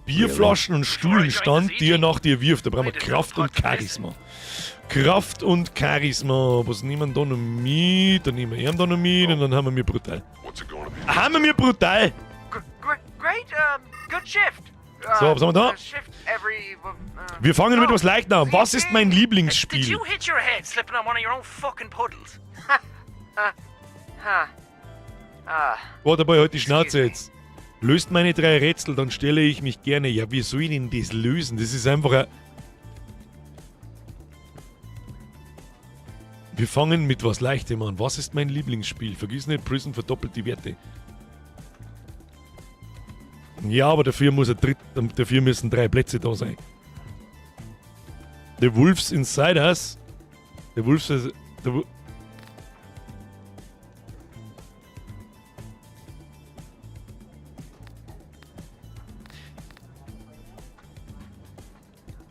Bierflaschen und Stuhl in Stand, die er nach dir wirft. Da brauchen wir Kraft und Charisma. Kraft und Charisma. Was nehmen wir da noch mit? Dann nehmen wir ihn da noch mit und dann haben wir mir brutal. Haben wir mir brutal! Great, good shift. So, was haben wir da? Shift every, Wir fangen mit was Leichtem an. Was ist mein Did Lieblingsspiel? you hit your head slipping on one of your own fucking puddles? Huh. Waterboy, halt die Schnauze jetzt. Löst meine 3 Rätsel, dann stelle ich mich gerne. Ja, wie soll ich denn das lösen? Das ist einfach ein... Wir fangen mit was Leichtem an. Was ist mein Lieblingsspiel? Vergiss nicht, Prison verdoppelt die Werte. Ja, aber dafür muss ein Dritt, dafür müssen 3 Plätze da sein. The Wolves Inside Us. The Wolves... The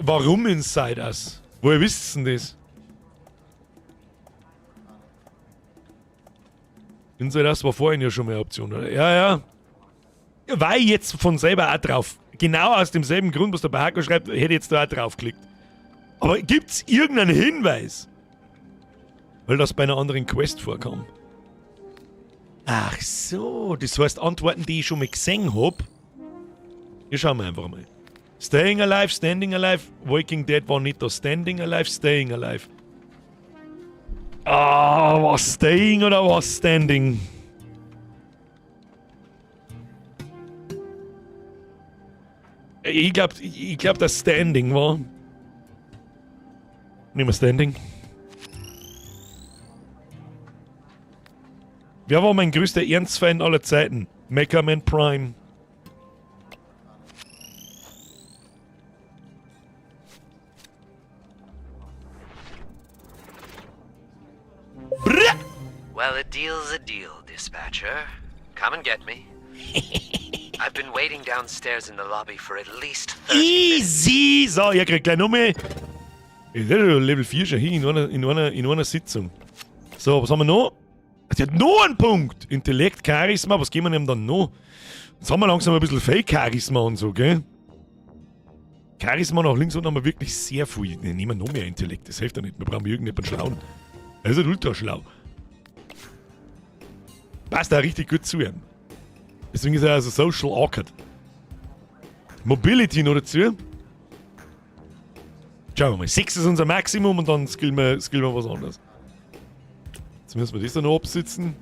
Warum Inside Us? Woher wisst ihr denn das? Inside Us war vorhin ja schon mal eine Option, oder? Ja, ja. War ich jetzt von selber auch drauf. Genau aus demselben Grund, was der Bahako schreibt, hätte ich jetzt da auch draufgeklickt. Aber gibt's irgendeinen Hinweis? Weil das bei einer anderen Quest vorkam. Ach so, das heißt Antworten, die ich schon mal gesehen hab. Hier schauen wir einfach mal. Staying Alive, Standing Alive, Walking Dead war nicht da. Standing Alive, Staying Alive. Ah, was Staying oder was Standing? Ich glaub, dass Standing war. Nehmen wir Standing. Wer war mein größter Ernstfeind aller Zeiten? Mecha Man Prime. Well, a deal's a deal, Dispatcher. Come and get me. I've been waiting downstairs in the lobby for at least 30 Easy! So, ihr kriegt gleich noch mehr. Ich sehe schon Level 4 schon hin in einer Sitzung. So, was haben wir noch? Sie hat noch einen Punkt! Intellekt, Charisma, was geben wir ihm dann noch? Jetzt haben wir langsam ein bisschen Fake-Charisma und so, gell? Charisma nach links unten haben wir wirklich sehr viel. Ne, nehmen wir noch mehr Intellekt, das hilft ja nicht. Wir brauchen irgendjemanden schlauen. Er ist halt ultra schlau. Passt da richtig gut zu ihm. Deswegen ist er also social awkward. Mobility noch dazu. Schauen wir mal. 6 ist unser Maximum und dann skillen wir was anderes. Jetzt müssen wir das da noch absitzen.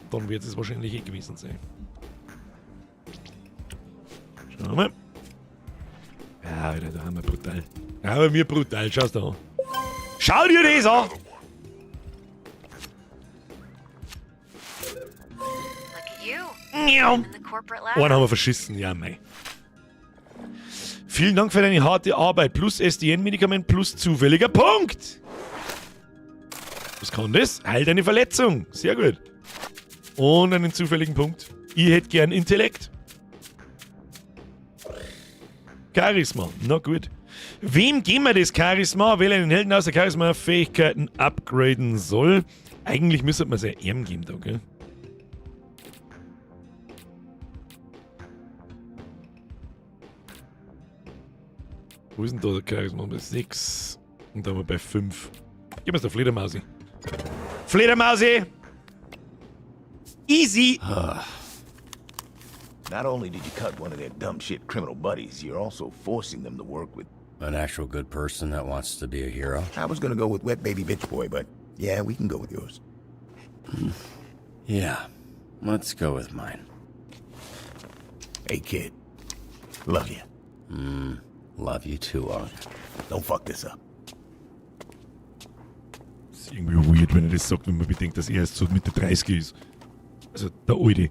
Dann wird es wahrscheinlich eh gewesen sein. Schauen wir mal. Ja, Alter, da haben wir brutal. Da haben wir brutal. Schau's da an. Schau dir das an! Einen haben wir verschissen, ja, mei. Vielen Dank für deine harte Arbeit. Plus SDN-Medikament, plus zufälliger Punkt. Was kann das? Heil deine Verletzung. Sehr gut. Und einen zufälligen Punkt. Ich hätte gern Intellekt. Charisma. Na gut. Wem geben wir das Charisma? Wer einen Helden aus der Charisma-Fähigkeiten upgraden soll? Eigentlich müsste man es ja ihm geben, da, gell? Wo ist denn da der Charisma? Bei 6. Und da haben wir bei 5. Gib uns der Fledermausi. Fledermausi! Easy. Not only did you cut one of their dumb shit criminal buddies, you're also forcing them to work with. An actual good person that wants to be a hero. I was gonna go with Wet Baby Bitch Boy, but yeah, we can go with yours. Yeah, let's go with mine. Hey, kid. Love you. Love you too, Unc. Don't fuck this up. Ist irgendwie weird, wenn er das sagt, wenn man bedenkt, dass er erst so Mitte 30 ist. Also der Alte.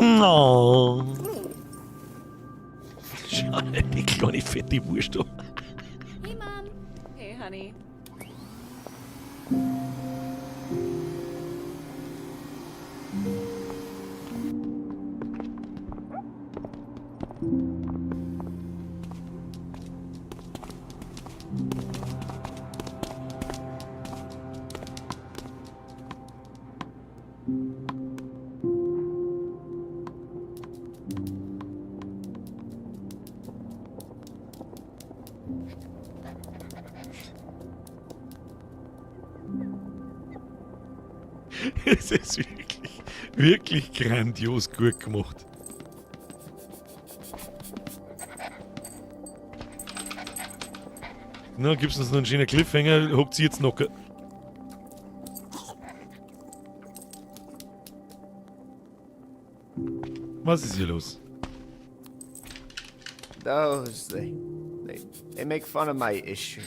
No. Schau dir die kleine fette Wurst an. Hey, Mom. Hey, honey. Es ist wirklich, wirklich grandios gut gemacht. Na, gibt's uns noch einen schönen Cliffhanger? Hockt sie jetzt noch. Was ist hier los? Those, they make fun of my issue,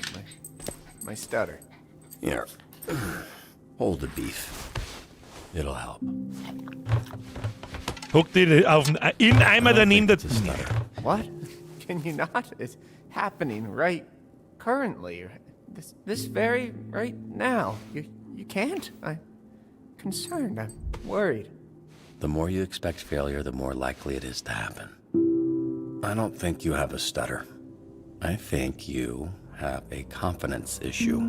my stutter. Here. Hold the beef. It'll help. Hockt die auf den, in Eimer daneben der. What? Can you not? It's happening right currently. This very right now. You can't? I'm concerned. I'm worried. The more you expect failure, the more likely it is to happen. I don't think you have a stutter. I think you have a confidence issue.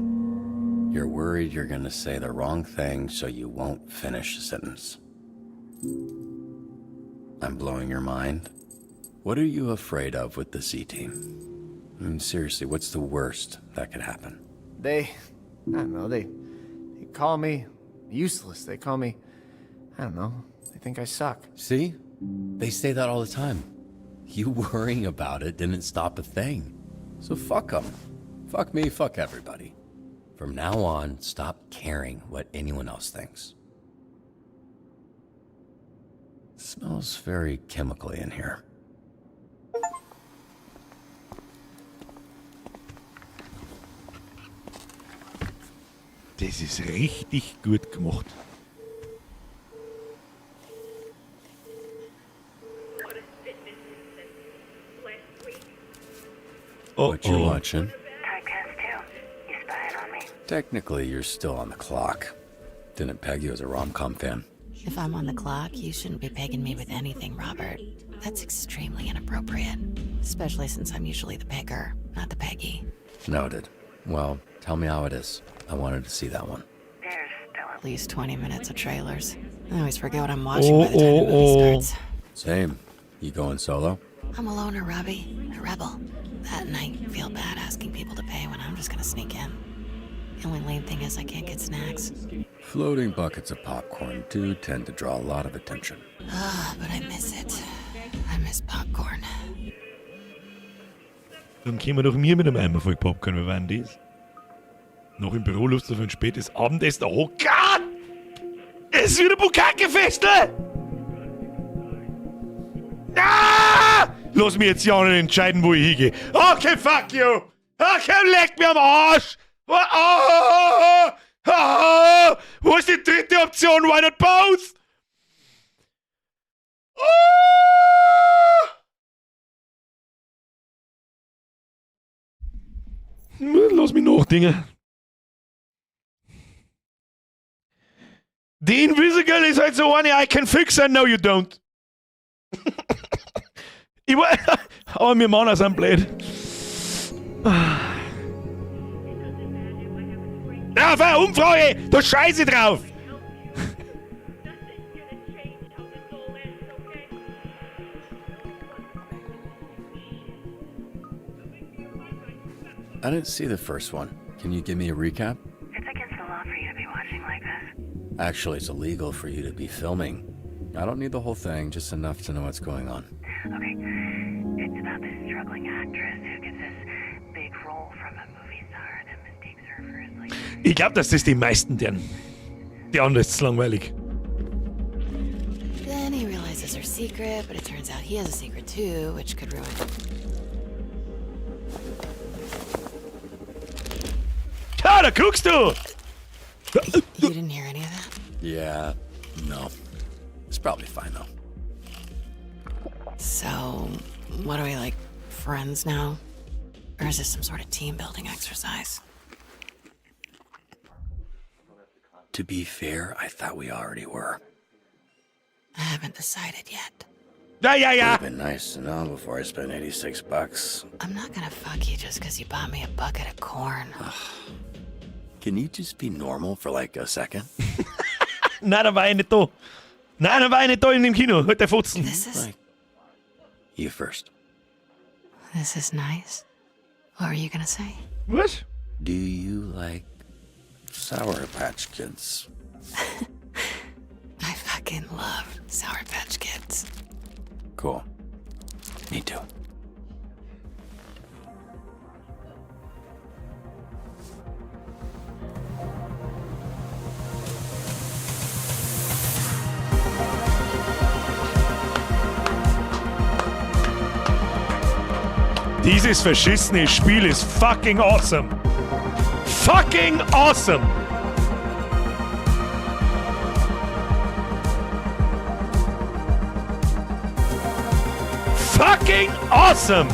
You're worried you're going to say the wrong thing, so you won't finish a sentence. I'm blowing your mind. What are you afraid of with the C team? I mean, seriously, what's the worst that could happen? They, I don't know, they call me useless. They call me, I don't know, they think I suck. See? They say that all the time. You worrying about it didn't stop a thing. So fuck them. Fuck me, fuck everybody. From now on, stop caring what anyone else thinks. Smells very chemically in here. Das ist richtig gut gemacht. Oh, What you oh. watching? Technically, you're still on the clock. Didn't peg you as a rom-com fan. If I'm on the clock, you shouldn't be pegging me with anything, Robert. That's extremely inappropriate. Especially since I'm usually the pegger, not the Peggy. Noted. Well, tell me how it is. I wanted to see that one. At least 20 minutes of trailers. I always forget what I'm watching Oh, by the time the oh, movie oh. starts. Same. You going solo? I'm a loner, Robbie. A rebel. That and I feel bad asking people to pay when I'm just gonna sneak in. The only lame thing is I can't get snacks. Floating buckets of popcorn do tend to draw a lot of attention. Ah, but I miss it. I miss popcorn. Dann kommen wir doch mir mit einem Eimer voll Popcorn, wir waren das. Noch im Büro Lust auf ein spätes Abendessen. Oh Gott! Es ist wieder Bukkake-Festival! Ah! Lass mich jetzt ja nicht entscheiden, wo ich hingehe. Okay, fuck you! Okay, leck mir am Arsch! Oh, oh, oh, oh, wo ist die dritte Option? Why not both? Oh! Lass mich nachdenken. Die Invisigal ist halt so eine, I can fix her, no you don't. Ich war, aber wir Männer sind blöd. Auf eine Umfrage, da scheiße drauf. I didn't see the first one. Can you give me a recap? It's against the law for you to be watching like this. Actually, it's illegal for you to be filming. I don't need the whole thing, just enough to know what's going on. Okay. It's about this struggling actress who gets this big role from a movie star and then mistakes her for his like Ich glaube, dass das die meisten deren. Die anderen ist langweilig. Then he realizes her secret, but it turns out he has a secret too, which could ruin. Ja, da guckst du! You didn't hear any of that? Yeah, no. It's probably fine though. So, what are we like, friends now? Or is this some sort of team building exercise? To be fair, I thought we already were. I haven't decided yet. Ja, ja, ja. Would've been nice to know before I spent 86 bucks. I'm not gonna fuck you just because you bought me a bucket of corn. Can you just be normal for like a second? Nein, da war ich nicht da. Nein, da war ich nicht da in dem Kino. Halt der Fotzen. This is You first. this is nice. What were you gonna say? Was? Do you like Sour Patch Kids? I fucking love Sour Patch Kids. Cool. Me too. Dieses verschissene Spiel ist fucking awesome. Fucking awesome. Fucking awesome.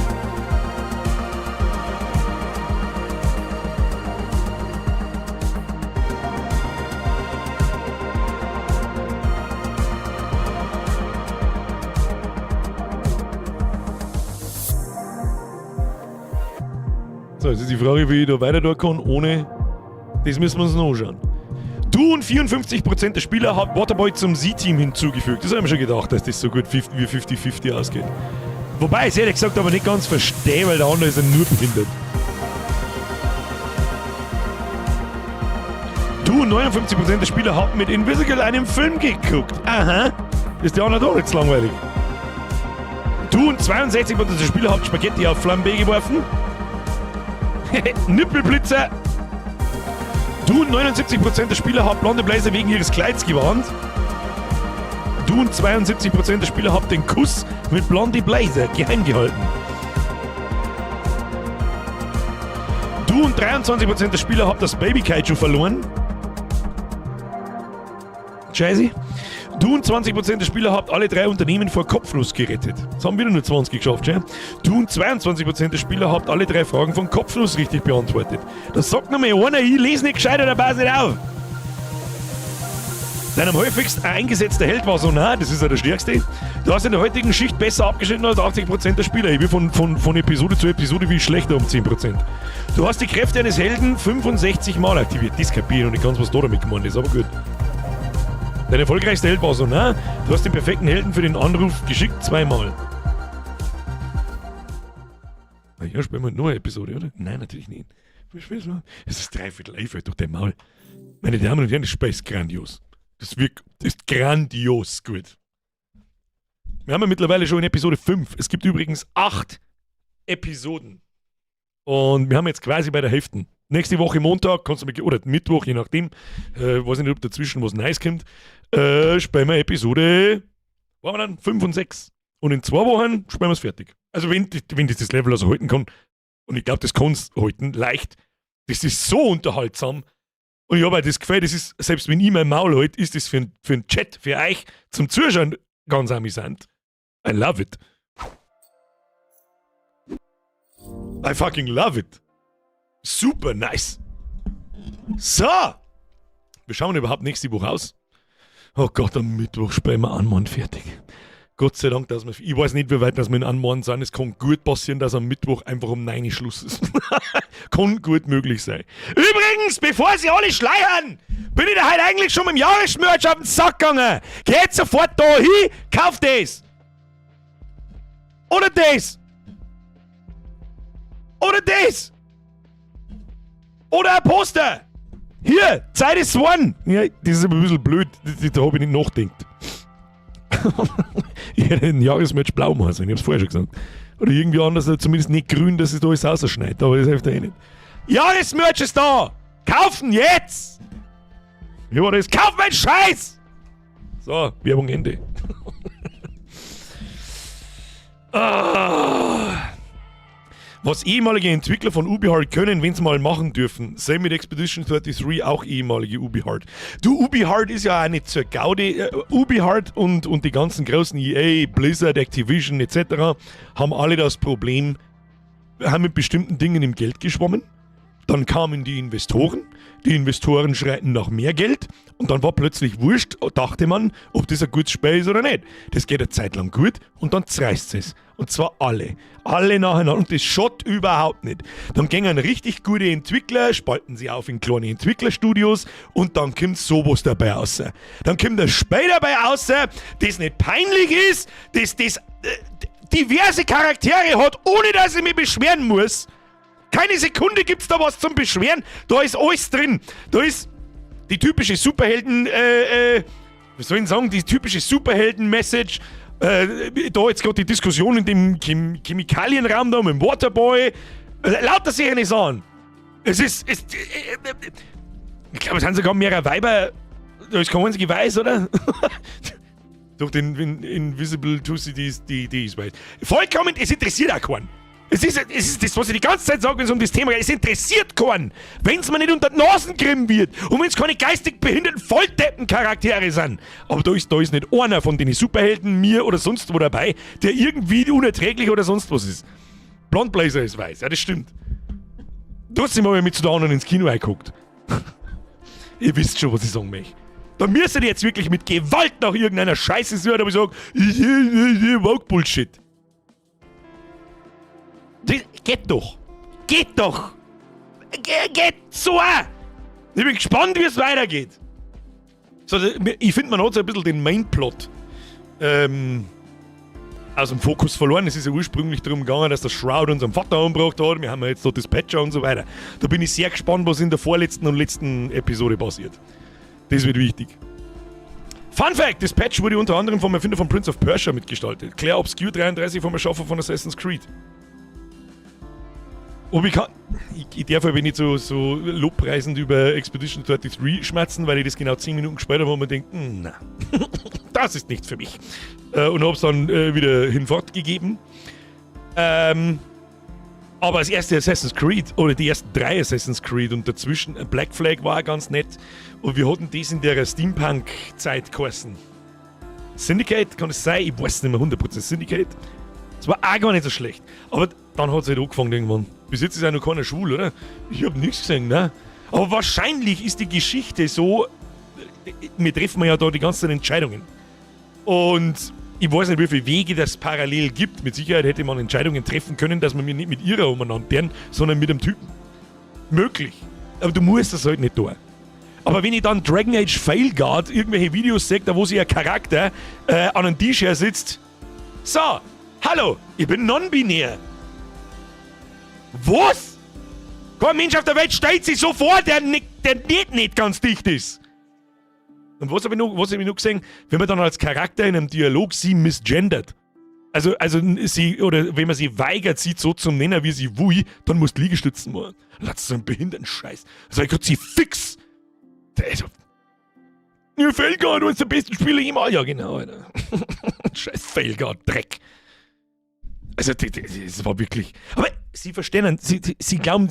So, jetzt ist die Frage, wie ich da weiter da kann, ohne. Das müssen wir uns noch anschauen. Du und 54% der Spieler haben Waterboy zum C-Team hinzugefügt. Das habe ich mir schon gedacht, dass das so gut wie 50-50 ausgeht. Wobei ich es ehrlich gesagt aber nicht ganz verstehe, weil der andere ist ja nur behindert. Du und 59% der Spieler haben mit Invisigal einen Film geguckt. Aha. Ist der andere doch nicht langweilig. Du und 62% der Spieler habt Spaghetti auf Flambe geworfen. Nippelblitzer. Du und 79% der Spieler habt blonde Blazer wegen ihres Kleids gewarnt. Du und 72% der Spieler habt den Kuss mit Blondie Blazer geheim gehalten. Du und 23% der Spieler habt das Baby Kaiju verloren. Scheiße. Du und 20% der Spieler habt alle drei Unternehmen vor Kopfnuss gerettet. Das haben wieder nur 20 geschafft, schön. Du und 22% der Spieler habt alle drei Fragen von Kopfnuss richtig beantwortet. Das sagt noch mal einer, ich lese nicht gescheit oder pass nicht auf. Dein am häufigsten eingesetzter Held war so, na, das ist ja der stärkste. Du hast in der heutigen Schicht besser abgeschnitten als 80% der Spieler. Ich bin von Episode zu Episode wie schlechter um 10%. Du hast die Kräfte eines Helden 65 Mal aktiviert. Das kapiere ich noch nicht ganz, was da damit gemeint ist, aber gut. Dein erfolgreichster Held war so, na, du hast den perfekten Helden für den Anruf geschickt zweimal. Na ja, spielen wir nur eine Episode, oder? Nein, natürlich nicht. Wir spielen mal. Es ist 10:45, halt doch dein Maul. Meine Damen und Herren, das Spiel ist grandios. Das wirkt, das ist grandios gut. Wir haben ja mittlerweile schon in Episode 5. Es gibt übrigens 8 Episoden. Und wir haben jetzt quasi bei der Hälfte. Nächste Woche Montag, kannst du mir, oder Mittwoch, je nachdem, weiß ich nicht, ob dazwischen was Neues kommt, spielen wir Episode, waren wir dann? 5 und 6. Und in 2 Wochen spielen wir es fertig. Also wenn das das Level also halten kann, und ich glaub, das kann's halten, leicht, das ist so unterhaltsam. Und ich hab auch das Gefühl, das ist, selbst wenn ich mein Maul halte, ist das für n Chat, für euch zum Zuschauen ganz amüsant. I love it. I fucking love it. Super nice. So. Wir schauen überhaupt nächste Woche aus. Oh Gott, am Mittwoch spielen wir Unmanned fertig. Gott sei Dank, dass wir. Ich weiß nicht, wie weit dass wir in Unmanned sind. Es kann gut passieren, dass am Mittwoch einfach um 9 Uhr Schluss ist. Kann gut möglich sein. Übrigens, bevor sie alle schleiern, bin ich da heute eigentlich schon mit dem Jahresmerch auf den Sack gegangen. Geht sofort da hin, kauft das! Oder das! Oder das! Oder ein Poster! Hier, Zeit ist one! Ja, das ist aber ein bisschen blöd, da habe ich nicht nachgedacht. Ich hätte ein Jahresmatch blau machen sollen, ich hab's vorher schon gesagt. Oder irgendwie anders, zumindest nicht grün, dass es da alles rausschneidet, aber das hilft ja eh nicht. Jahresmerch ist da! Kaufen jetzt! Wie war das? Kauf meinen Scheiß! So, Werbung Ende. Ah. Was ehemalige Entwickler von Ubi können, wenn sie mal machen dürfen. Same mit Expedition 33, auch ehemalige Ubi Hard. Du, Ubi Hard ist ja auch nicht zur Gaudi. Ubi Hard und die ganzen großen EA, Blizzard, Activision etc. haben alle das Problem, haben mit bestimmten Dingen im Geld geschwommen. Dann kamen die Investoren, die Investoren schreiten nach mehr Geld und dann war plötzlich wurscht, dachte man, ob das ein gutes Spiel ist oder nicht. Das geht eine Zeit lang gut und dann zerreißt es. Und zwar alle. Alle nacheinander. Und das schott überhaupt nicht. Dann gingen richtig gute Entwickler, spalten sie auf in kleine Entwicklerstudios und dann kommt sowas dabei raus. Dann kommt ein Spiel dabei raus, das nicht peinlich ist, das diverse Charaktere hat, ohne dass ich mich beschweren muss. Keine Sekunde gibt's da was zum Beschweren. Da ist alles drin. Da ist die typische Superhelden, wie soll ich denn sagen, die typische Superhelden-Message. Da jetzt gerade die Diskussion in dem Chemikalienraum da mit dem Waterboy. Lauter solche Sachen. Es ist, es, ich glaube, es sind sogar mehrere Weiber. Da ist kein einziger Weiß, oder? Durch den Invisible Two CDs, die ist weiß. Vollkommen, es interessiert auch keinen. Es ist das, was ich die ganze Zeit sage, wenn es um das Thema geht. Es interessiert keinen, wenn es mir nicht unter die Nasen gerieben wird und wenn es keine geistig behinderten Volldeppen-Charaktere sind. Aber da ist nicht einer von den Superhelden, mir oder sonst wo dabei, der irgendwie unerträglich oder sonst was ist. Blond Blazer ist weiß, ja, das stimmt. Trotzdem habe ich mit zu der anderen ins Kino eingeguckt. Ihr wisst schon, was ich sagen möchte. Da müsstet ihr jetzt wirklich mit Gewalt nach irgendeiner Scheiße suchen, aber ich sage, Woke Bullshit. Das geht doch. Geht doch. Geht so auch. Ich bin gespannt, wie es weitergeht. So, ich finde, man hat so ein bisschen den Main-Plot aus dem Fokus verloren. Es ist ja ursprünglich darum gegangen, dass der Shroud unseren Vater umgebracht hat. Wir haben ja jetzt da Dispatcher und so weiter. Da bin ich sehr gespannt, was in der vorletzten und letzten Episode passiert. Das wird wichtig. Fun Fact: Dispatch wurde unter anderem vom Erfinder von Prince of Persia mitgestaltet. Clair Obscur 33 vom Erschaffer von Assassin's Creed. Ob ich kann. Ich darf aber nicht so lobpreisend über Expedition 33 schmatzen, weil ich das genau 10 Minuten gespielt habe, wo man denkt, na, das ist nicht für mich. Und hab's dann wieder hinfort gegeben. Aber das erste Assassin's Creed oder die ersten drei Assassin's Creed und dazwischen Black Flag war auch ganz nett. Und wir hatten das in der Steampunk-Zeit geheißen. Syndicate, kann es sein? Ich weiß nicht mehr 100%. Syndicate. Das war auch gar nicht so schlecht. Aber dann hat es halt angefangen irgendwann. Bis jetzt ist ja noch keiner schwul, oder? Ich hab nichts gesehen, ne? Aber wahrscheinlich ist die Geschichte so, wir treffen ja da die ganzen Entscheidungen. Und ich weiß nicht, wie viele Wege das parallel gibt. Mit Sicherheit hätte man Entscheidungen treffen können, dass man mir nicht mit ihrer umeinander tern, sondern mit dem Typen. Möglich. Aber du musst das halt nicht tun. Aber wenn ich dann Dragon Age Veilguard irgendwelche Videos sehe, da wo sich ein Charakter an einem Tisch her sitzt. So, hallo, ich bin non-binär. Was? Kein Mensch auf der Welt stellt sich so vor, der nicht ganz dicht ist. Und was hab ich noch gesehen? Wenn man dann als Charakter in einem Dialog sie misgendert. Also sie, oder wenn man sie weigert, sie so zu nennen, wie sie will, dann musst du Liegestützen machen. Lass so einen behinderten Scheiß. Also ich grad sie fix. Also, ja, Veilguard, du bist der beste Spieler jemals. Ja, genau, Alter. Scheiß Veilguard, Dreck. Also, das war wirklich. Aber sie verstehen, sie glauben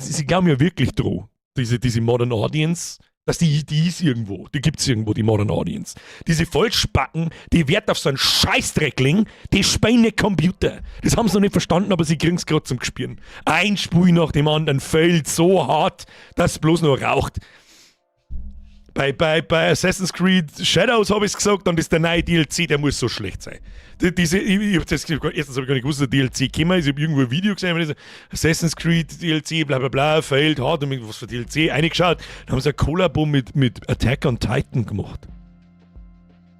ja wirklich dran, diese Modern Audience, dass die ist irgendwo, die gibt's irgendwo, die Modern Audience. Diese Vollspacken, die Wert auf so einen Scheißdreck legen, die spielen nicht Computer. Das haben sie noch nicht verstanden, aber sie kriegen's gerade zum Gespüren. Ein Spiel nach dem anderen fällt so hart, dass es bloß noch raucht. Bei Assassin's Creed Shadows habe ich es gesagt, dann ist der neue DLC, der muss so schlecht sein. Die, diese, ich, ich hab das, erstens habe ich gar nicht gewusst, dass der DLC gekommen ist. Ich habe irgendwo ein Video gesehen, wenn ich so, Assassin's Creed DLC, bla bla bla, failed hard, und was für DLC, reingeschaut. Dann haben sie ein Kollabo mit Attack on Titan gemacht.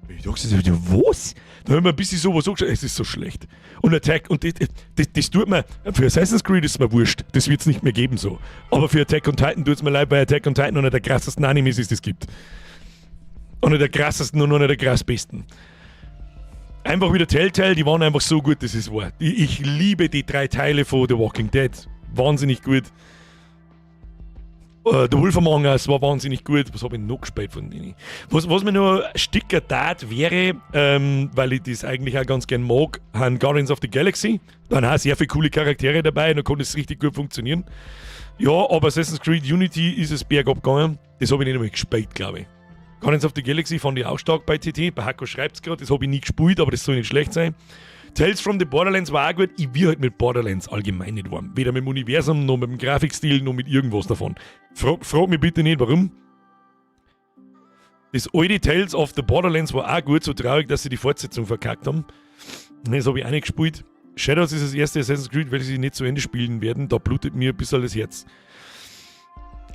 Ich dachte, was? Da haben wir ein bisschen sowas angeschaut, es ist so schlecht. Und Attack, und das tut mir, für Assassin's Creed ist mir wurscht, das wird es nicht mehr geben so. Aber für Attack on Titan tut es mir leid, weil Attack on Titan einer der krassesten Animes ist, die es gibt. Einer der krassesten und einer der krassbesten. Einfach wieder Telltale, die waren einfach so gut, das ist wahr. Ich liebe die drei Teile von The Walking Dead. Wahnsinnig gut. The Wolf Among Us war wahnsinnig gut. Was habe ich noch gespielt von denen? Was mir nur Sticker tat, wäre, weil ich das eigentlich auch ganz gern mag, han Guardians of the Galaxy. Da haben auch sehr viele coole Charaktere dabei, da konnte es richtig gut funktionieren. Ja, aber Assassin's Creed Unity ist es bergab gegangen. Das habe ich nicht einmal gespielt, glaube ich. Guardians of the Galaxy fand ich auch stark bei TT. Bei Hako schreibt es gerade, das habe ich nie gespielt, aber das soll nicht schlecht sein. Tales from the Borderlands war auch gut. Ich will halt mit Borderlands allgemein nicht warm. Weder mit dem Universum, noch mit dem Grafikstil, noch mit irgendwas davon. Frag mich bitte nicht, warum. Das alte Tales of the Borderlands war auch gut, so traurig, dass sie die Fortsetzung verkackt haben. Das habe ich auch nicht gespielt. Shadows ist das erste Assassin's Creed, welches ich nicht zu Ende spielen werden. Da blutet mir ein bisschen das Herz.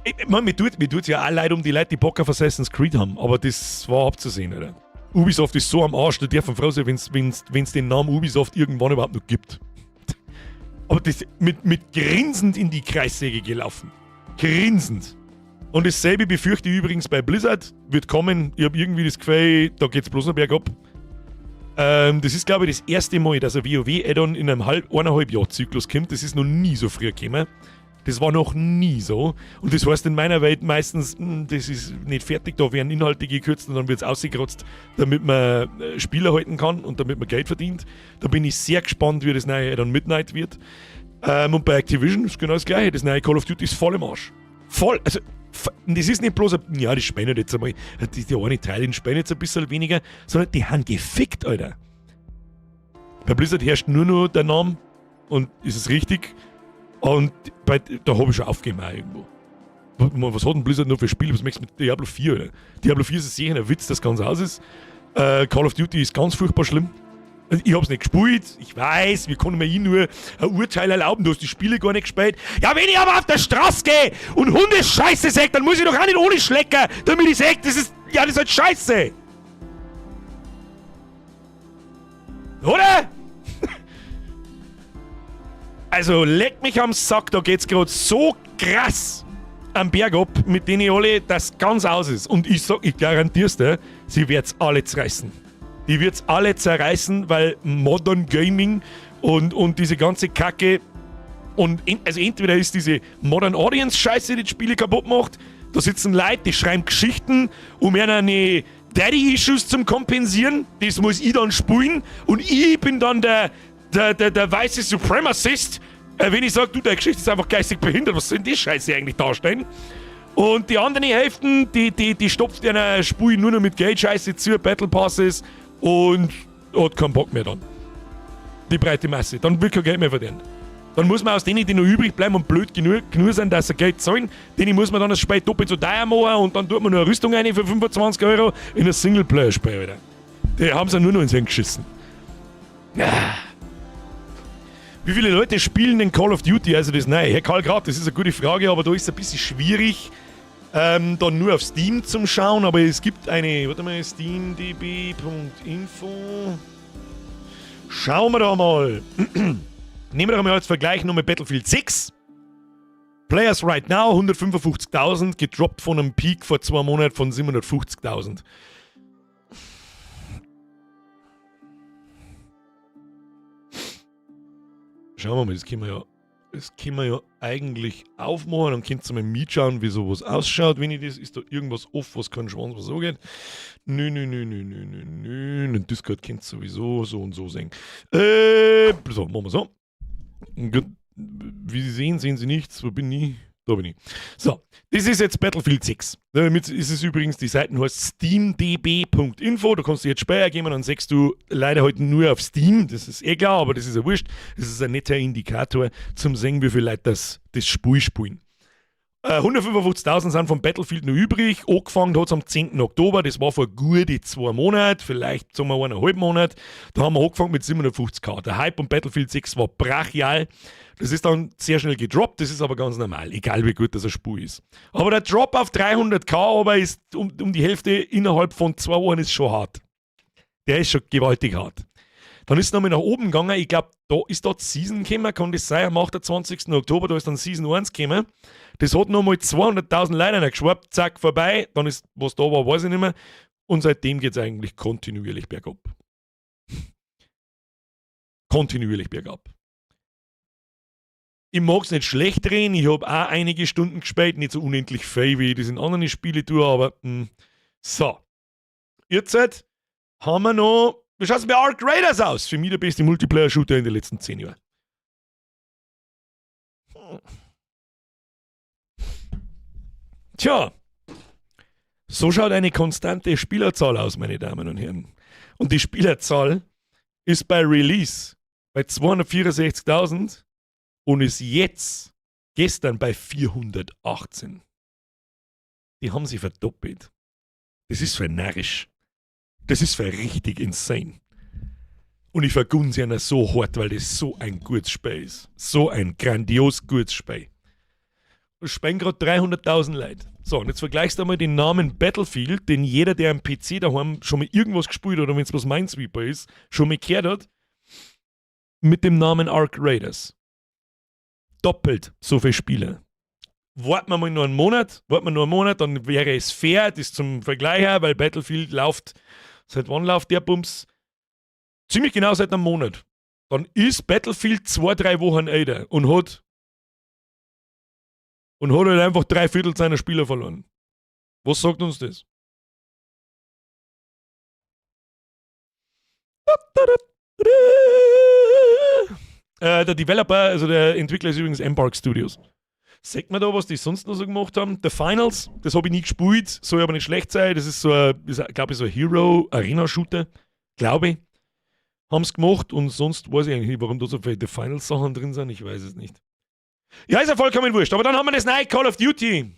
Ich mein, mir tut's ja auch leid um die Leute, die Bock auf Assassin's Creed haben, aber das war abzusehen, oder? Ubisoft ist so am Arsch, da dürfen froh sein, wenn's den Namen Ubisoft irgendwann überhaupt noch gibt. Aber das mit grinsend in die Kreissäge gelaufen. Grinsend. Und dasselbe befürchte ich übrigens bei Blizzard. Wird kommen. Ich habe irgendwie das Gefühl, da geht's bloß noch bergab. Das ist, glaube ich, das erste Mal, dass ein WoW-Add-on in einem 1,5 Jahr Zyklus kommt. Das ist noch nie so früh gekommen. Das war noch nie so. Und das heißt in meiner Welt meistens, das ist nicht fertig, da werden Inhalte gekürzt und dann wird es ausgekratzt, damit man Spieler halten kann und damit man Geld verdient. Da bin ich sehr gespannt, wie das neue Add-on Midnight wird. Und bei Activision ist genau das Gleiche. Das neue Call of Duty ist voll im Arsch. Voll. Also, das ist nicht bloß, ein, ja, die spielen jetzt einmal, die eine Teil, den spielen jetzt ein bisschen weniger, sondern die haben gefickt, Alter. Bei Blizzard herrscht nur noch der Name und ist es richtig. Und da habe ich schon aufgegeben auch irgendwo. Was hat denn Blizzard noch für Spiele? Was möchtest du mit Diablo 4, oder? Diablo 4 ist sicher ein Witz, das ganz aus ist. Call of Duty ist ganz furchtbar schlimm. Also ich hab's nicht gespielt, ich weiß, wir können mir eh nur ein Urteil erlauben, du hast die Spiele gar nicht gespielt. Ja, wenn ich aber auf der Straße gehe und Hundescheiße sag, dann muss ich doch auch nicht ohne Schlecker, damit ich sag, das ist, ja, das ist halt Scheiße. Oder? Also, leck mich am Sack, da geht's grad so krass am Berg ab, mit denen alle, dass ganz aus ist. Und ich sag, ich garantier's dir, sie wird's alle zerreißen. Die wird's alle zerreißen, weil Modern Gaming und diese ganze Kacke und also entweder ist diese Modern Audience Scheiße, die die Spiele kaputt macht, da sitzen Leute, die schreiben Geschichten, um ihnen Daddy-Issues zum Kompensieren, das muss ich dann spielen und ich bin dann der weiße Supremacist, wenn ich sag, du, deine Geschichte ist einfach geistig behindert, was soll denn die Scheiße eigentlich darstellen? Und die anderen Hälften, die stopft einer Spiel nur noch mit Geld-Scheiße zu, Battle Passes und hat keinen Bock mehr dann. Die breite Masse. Dann wird kein Geld mehr verdienen. Dann muss man aus denen, die noch übrig bleiben und blöd genug sind, dass sie Geld zahlen, denen muss man dann das Spiel doppelt so teuer machen und dann tut man nur eine Rüstung rein für 25 Euro in ein Singleplayer-Spiel, Alter. Die haben sie nur noch ins Hirn geschissen. Ja. Wie viele Leute spielen denn Call of Duty, also das neue? Herr Karl Graf, das ist eine gute Frage, aber da ist es ein bisschen schwierig, dann nur auf Steam zum Schauen, aber es gibt eine, warte mal, steamdb.info. Schauen wir da mal. Nehmen wir doch mal als Vergleich nochmal Battlefield 6. Players right now 155.000, gedroppt von einem Peak vor 2 Monaten von 750.000. Schauen wir mal, das können wir ja eigentlich aufmachen. Dann könnt ihr mal mitschauen, wie sowas ausschaut. Wenn ich das, ist da irgendwas off, was kein Schwanz was so geht. Nö, nö, nö, nö, nö, nö, nö. Den Discord könnt ihr sowieso so und so sehen. So, machen wir so. Gut. Wie Sie sehen, sehen Sie nichts. Wo bin ich? Da bin ich. So, das ist jetzt Battlefield 6. Damit ist es übrigens, die Seite heißt steamdb.info. Da kannst du jetzt Speicher geben und dann siehst du leider heute nur auf Steam. Das ist eh klar, aber das ist ja wurscht. Das ist ein netter Indikator zum sehen, wie viele Leute das Spiel spielen. 155.000 sind vom Battlefield noch übrig. Angefangen hat es am 10. Oktober, das war vor gute 2 Monaten, vielleicht sagen wir 1,5 Monat. Da haben wir angefangen mit 750K. Der Hype um Battlefield 6 war brachial. Das ist dann sehr schnell gedroppt, das ist aber ganz normal, egal wie gut das ein Spiel ist. Aber der Drop auf 300K aber ist um die Hälfte innerhalb von 2 Wochen ist schon hart. Der ist schon gewaltig hart. Dann ist es nochmal nach oben gegangen. Ich glaube, da ist dort Season gekommen. Kann das sein? Am 28. Oktober, da ist dann Season 1 gekommen. Das hat nochmal 200.000 Leute geschwappt. Zack, vorbei. Dann ist, was da war, weiß ich nicht mehr. Und seitdem geht es eigentlich kontinuierlich bergab. Kontinuierlich bergab. Ich mag es nicht schlecht reden. Ich habe auch einige Stunden gespielt. Nicht so unendlich viel, wie ich das in anderen Spielen tue, aber so. Jetzt haben wir noch. Wie schaut es bei Arc Raiders aus? Für mich der beste Multiplayer-Shooter in den letzten 10 Jahren. Tja, so schaut eine konstante Spielerzahl aus, meine Damen und Herren. Und die Spielerzahl ist bei Release bei 264.000 und ist jetzt gestern bei 418. Die haben sie verdoppelt. Das ist für narrisch. Das ist für richtig insane. Und ich vergunn sie einer so hart, weil das so ein gutes Spiel ist. So ein grandios gutes Spiel. Und spielen gerade 300.000 Leute. So, und jetzt vergleichst du einmal den Namen Battlefield, den jeder, der am PC daheim schon mal irgendwas gespielt hat oder wenn es was Minesweeper ist, schon mal gehört hat, mit dem Namen Arc Raiders. Doppelt so viele Spieler. Warten wir mal nur einen Monat, warten wir nur einen Monat, dann wäre es fair, das zum Vergleich her, weil Battlefield läuft, seit wann läuft der Bums? Ziemlich genau seit einem Monat. Dann ist Battlefield 2, 3 Wochen älter und hat halt einfach drei Viertel seiner Spieler verloren. Was sagt uns das? Der Developer, also der Entwickler ist übrigens Embark Studios. Sagt man da, was die sonst noch so gemacht haben? The Finals, das habe ich nie gespielt, soll aber nicht schlecht sein. Das ist so ein, glaube ich, so ein Hero Arena Shooter, glaube ich. Haben es gemacht und sonst weiß ich eigentlich nicht, warum da so viele The Finals Sachen drin sind. Ich weiß es nicht. Ja, ist ja vollkommen wurscht. Aber dann haben wir das neue Call of Duty.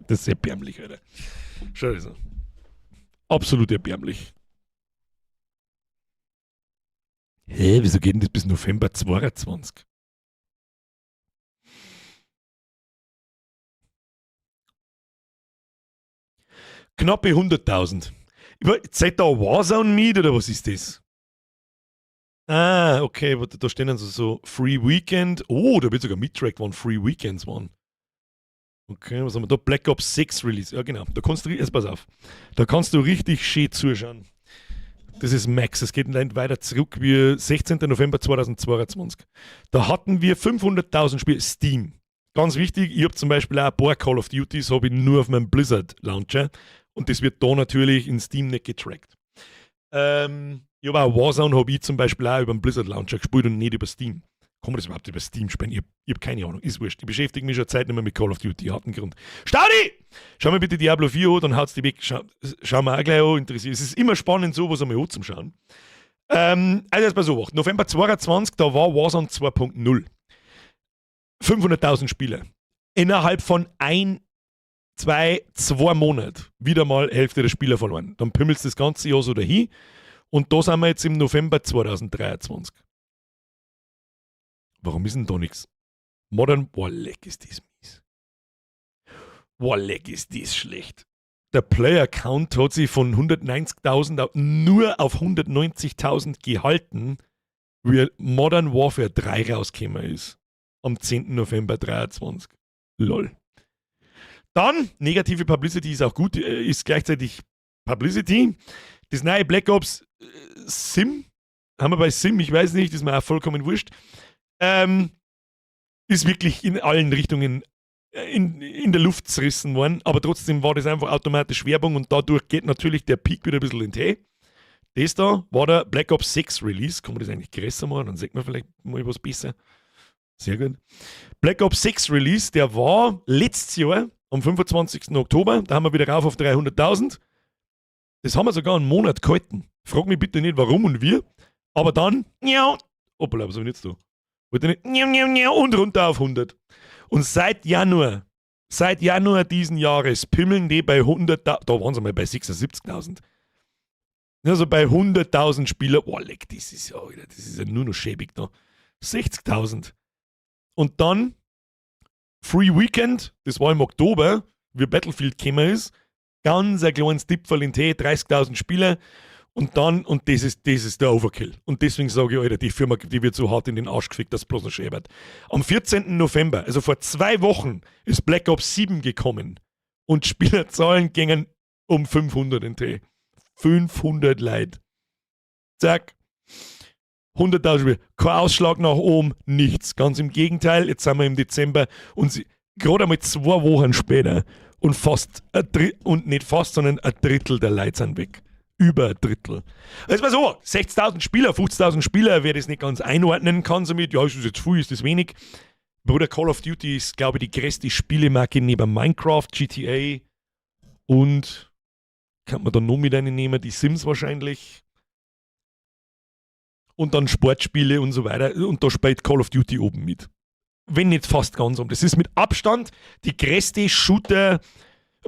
Das ist erbärmlich, Alter. Schau das an. Absolut erbärmlich. Hä, wieso geht denn das bis November 22? Knappe 100.000. Zählt da Warzone mit oder was ist das? Ah, okay, da stehen dann so Free Weekend. Oh, da wird sogar mittrackt, wann Free Weekends waren. Okay, was haben wir da? Black Ops 6 Release. Ja, genau. Da kannst du, jetzt pass auf. Da kannst du richtig schön zuschauen. Das ist Max. Es geht nicht weiter zurück wie 16. November 2022. Da hatten wir 500.000 Spiele. Steam. Ganz wichtig, ich habe zum Beispiel auch ein paar Call of Duties, habe ich nur auf meinem Blizzard Launcher. Und das wird da natürlich in Steam nicht getrackt. Ich habe auch Warzone, habe ich zum Beispiel auch über den Blizzard Launcher gespielt und nicht über Steam. Kann man das überhaupt über Steam spielen? Ich hab keine Ahnung, ist wurscht. Ich beschäftige mich schon Zeit nicht mehr mit Call of Duty, hat einen Grund. Staudi! Schau mir bitte Diablo 4 an, dann haut's die weg. Schau mir auch gleich an, interessiert. Es ist immer spannend, sowas einmal anzuschauen. Also erstmal so, November 22, da war Warzone 2.0. 500.000 Spieler. Innerhalb von 1, 2, 2 Monaten wieder mal Hälfte der Spieler verloren. Dann pümmelst das ganze Jahr so dahin. Und da sind wir jetzt im November 2023. Warum ist denn da nichts? Modern, boah, leck, ist das mies. Boah, leck, ist das schlecht. Der Player Count hat sich von 190.000 nur auf 190.000 gehalten, wie Modern Warfare 3 rausgekommen ist. Am 10. November 23. Lol. Dann, negative Publicity ist auch gut, ist gleichzeitig Publicity. Das neue Black Ops Sim, haben wir bei Sim, ich weiß nicht, ist mir auch vollkommen wurscht, ist wirklich in allen Richtungen in der Luft zerrissen worden, aber trotzdem war das einfach automatisch Werbung und dadurch geht natürlich der Peak wieder ein bisschen in den. Das da war der Black Ops 6 Release. Kann man das eigentlich größer machen? Dann sieht man vielleicht mal was besser. Sehr gut. Black Ops 6 Release, der war letztes Jahr am 25. Oktober. Da haben wir wieder rauf auf 300.000. Das haben wir sogar einen Monat gehalten. Frag mich bitte nicht, warum und wie. Aber dann, ja, hoppala, was hab ich jetzt da? Wollte nicht, njau, njau, njau, und runter auf 100. Und seit Januar diesen Jahres pimmeln die bei 100, da waren sie mal bei 76.000. Also bei 100.000 Spieler, oh leck, das ist ja, Alter, das ist ja nur noch schäbig da. 60.000. Und dann Free Weekend, das war im Oktober, wie Battlefield gekommen ist, ganz ein kleines Dipferl in Tee, 30.000 Spieler. Und dann, und das ist der Overkill. Und deswegen sage ich, Alter, die Firma, die wird so hart in den Arsch gefickt, dass bloß noch schäbert. Am 14. November, also vor 2 Wochen, ist Black Ops 7 gekommen. Und Spielerzahlen gingen um 500 in Tee. 500 Leute. Zack. 100.000 Spieler. Kein Ausschlag nach oben, nichts. Ganz im Gegenteil, jetzt sind wir im Dezember und sie, gerade einmal 2 Wochen später und fast, ein Drittel, und nicht fast, sondern ein Drittel der Leute sind weg. Über ein Drittel. Also mal so, 60.000 Spieler, 50.000 Spieler, wer das nicht ganz einordnen kann, so mit, ja, ist das jetzt viel, ist das wenig? Bruder, Call of Duty ist, glaube ich, die größte Spielemarke neben Minecraft, GTA und kann man da noch mit nehmen, die Sims wahrscheinlich. Und dann Sportspiele und so weiter. Und da spielt Call of Duty oben mit. Wenn nicht fast ganz um. Das ist mit Abstand die größte Shooter.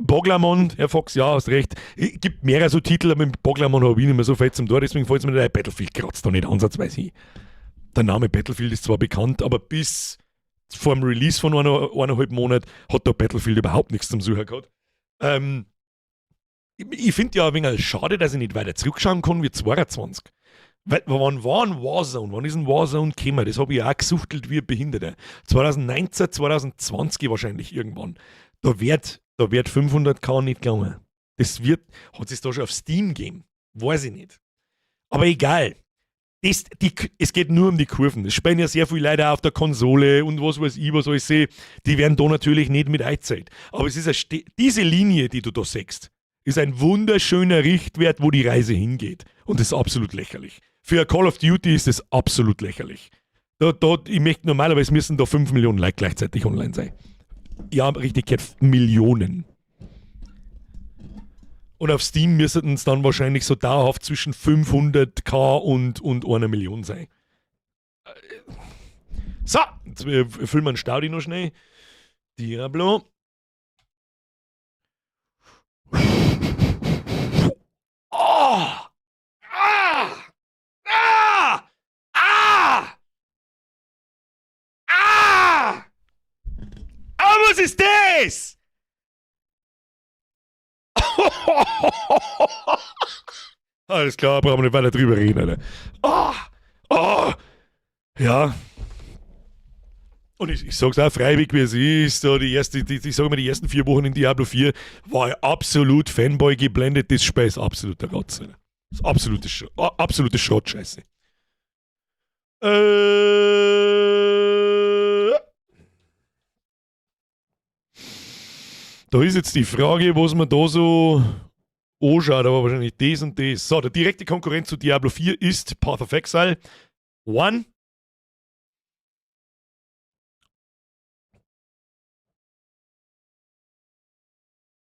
Boglamon, Herr Fox, ja, hast recht. Es gibt mehrere so Titel, aber mit Boglamon habe ich nicht mehr so viel zum Tor, deswegen fällt es mir nicht ein. Battlefield kratzt da nicht ansatzweise hin. Der Name Battlefield ist zwar bekannt, aber bis vor dem Release von 1,5 Monat hat da Battlefield überhaupt nichts zum Suchen gehabt. Ich finde ja ein wenig schade, dass ich nicht weiter zurückschauen kann wie 22. Weil, wann war ein Warzone? Wann ist ein Warzone gekommen? Das habe ich auch gesuchtelt wie ein Behinderter. 2019, 2020 wahrscheinlich irgendwann. Da wird 500K nicht gegangen. Hat es da schon auf Steam gegeben? Weiß ich nicht. Aber egal. Es geht nur um die Kurven. Es spielen ja sehr viele Leute auf der Konsole und was weiß ich, was alles sehe. Die werden da natürlich nicht mit eingezählt. Aber es ist diese Linie, die du da siehst, ist ein wunderschöner Richtwert, wo die Reise hingeht. Und das ist absolut lächerlich. Für Call of Duty ist das absolut lächerlich. Ich möchte, normalerweise müssen da 5 Millionen Leute gleichzeitig online sein. Ja, richtig gehört, Millionen. Und auf Steam müssten es dann wahrscheinlich so dauerhaft zwischen 500K und 1 Million sein. So, jetzt füllen wir einen Staudi noch schnell. Diablo. Oh! Ah! Ah! Ah! Ah! Ah, was ist das? Alles klar, brauchen wir nicht weiter drüber reden, Alter. Ah! Ah! Ja. Und ich sag's auch freiwillig, wie es ist. So die erste, die, ich sag mal, die ersten 4 Wochen in Diablo 4 war ich absolut Fanboy geblendet. Das Spiel ist absoluter Rotz. Alter. Das ist absolute Schrottscheiße. Da ist jetzt die Frage, was man da so anschaut, aber wahrscheinlich das und das. So, der direkte Konkurrent zu Diablo 4 ist Path of Exile 1.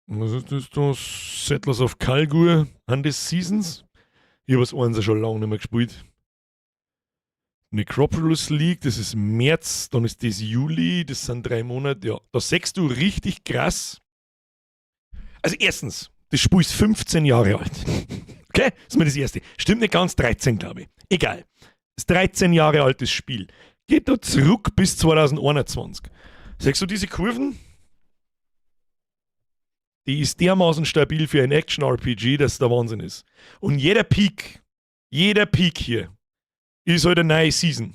Was ist das da? Settlers of Kalguur. Sind das Seasons? Ich habe das eins ja schon lange nicht mehr gespielt. Necropolis League, das ist März, dann ist das Juli, das sind 3 Monate. Ja, da siehst du richtig krass. Also erstens, das Spiel ist 15 Jahre alt. Okay? Das ist mir das Erste. Stimmt nicht ganz, 13, glaube ich. Egal. Das ist 13 Jahre altes Spiel. Geht da zurück bis 2021. Siehst du diese Kurven? Die ist dermaßen stabil für ein Action-RPG, dass der Wahnsinn ist. Und jeder Peak hier ist halt eine neue Season.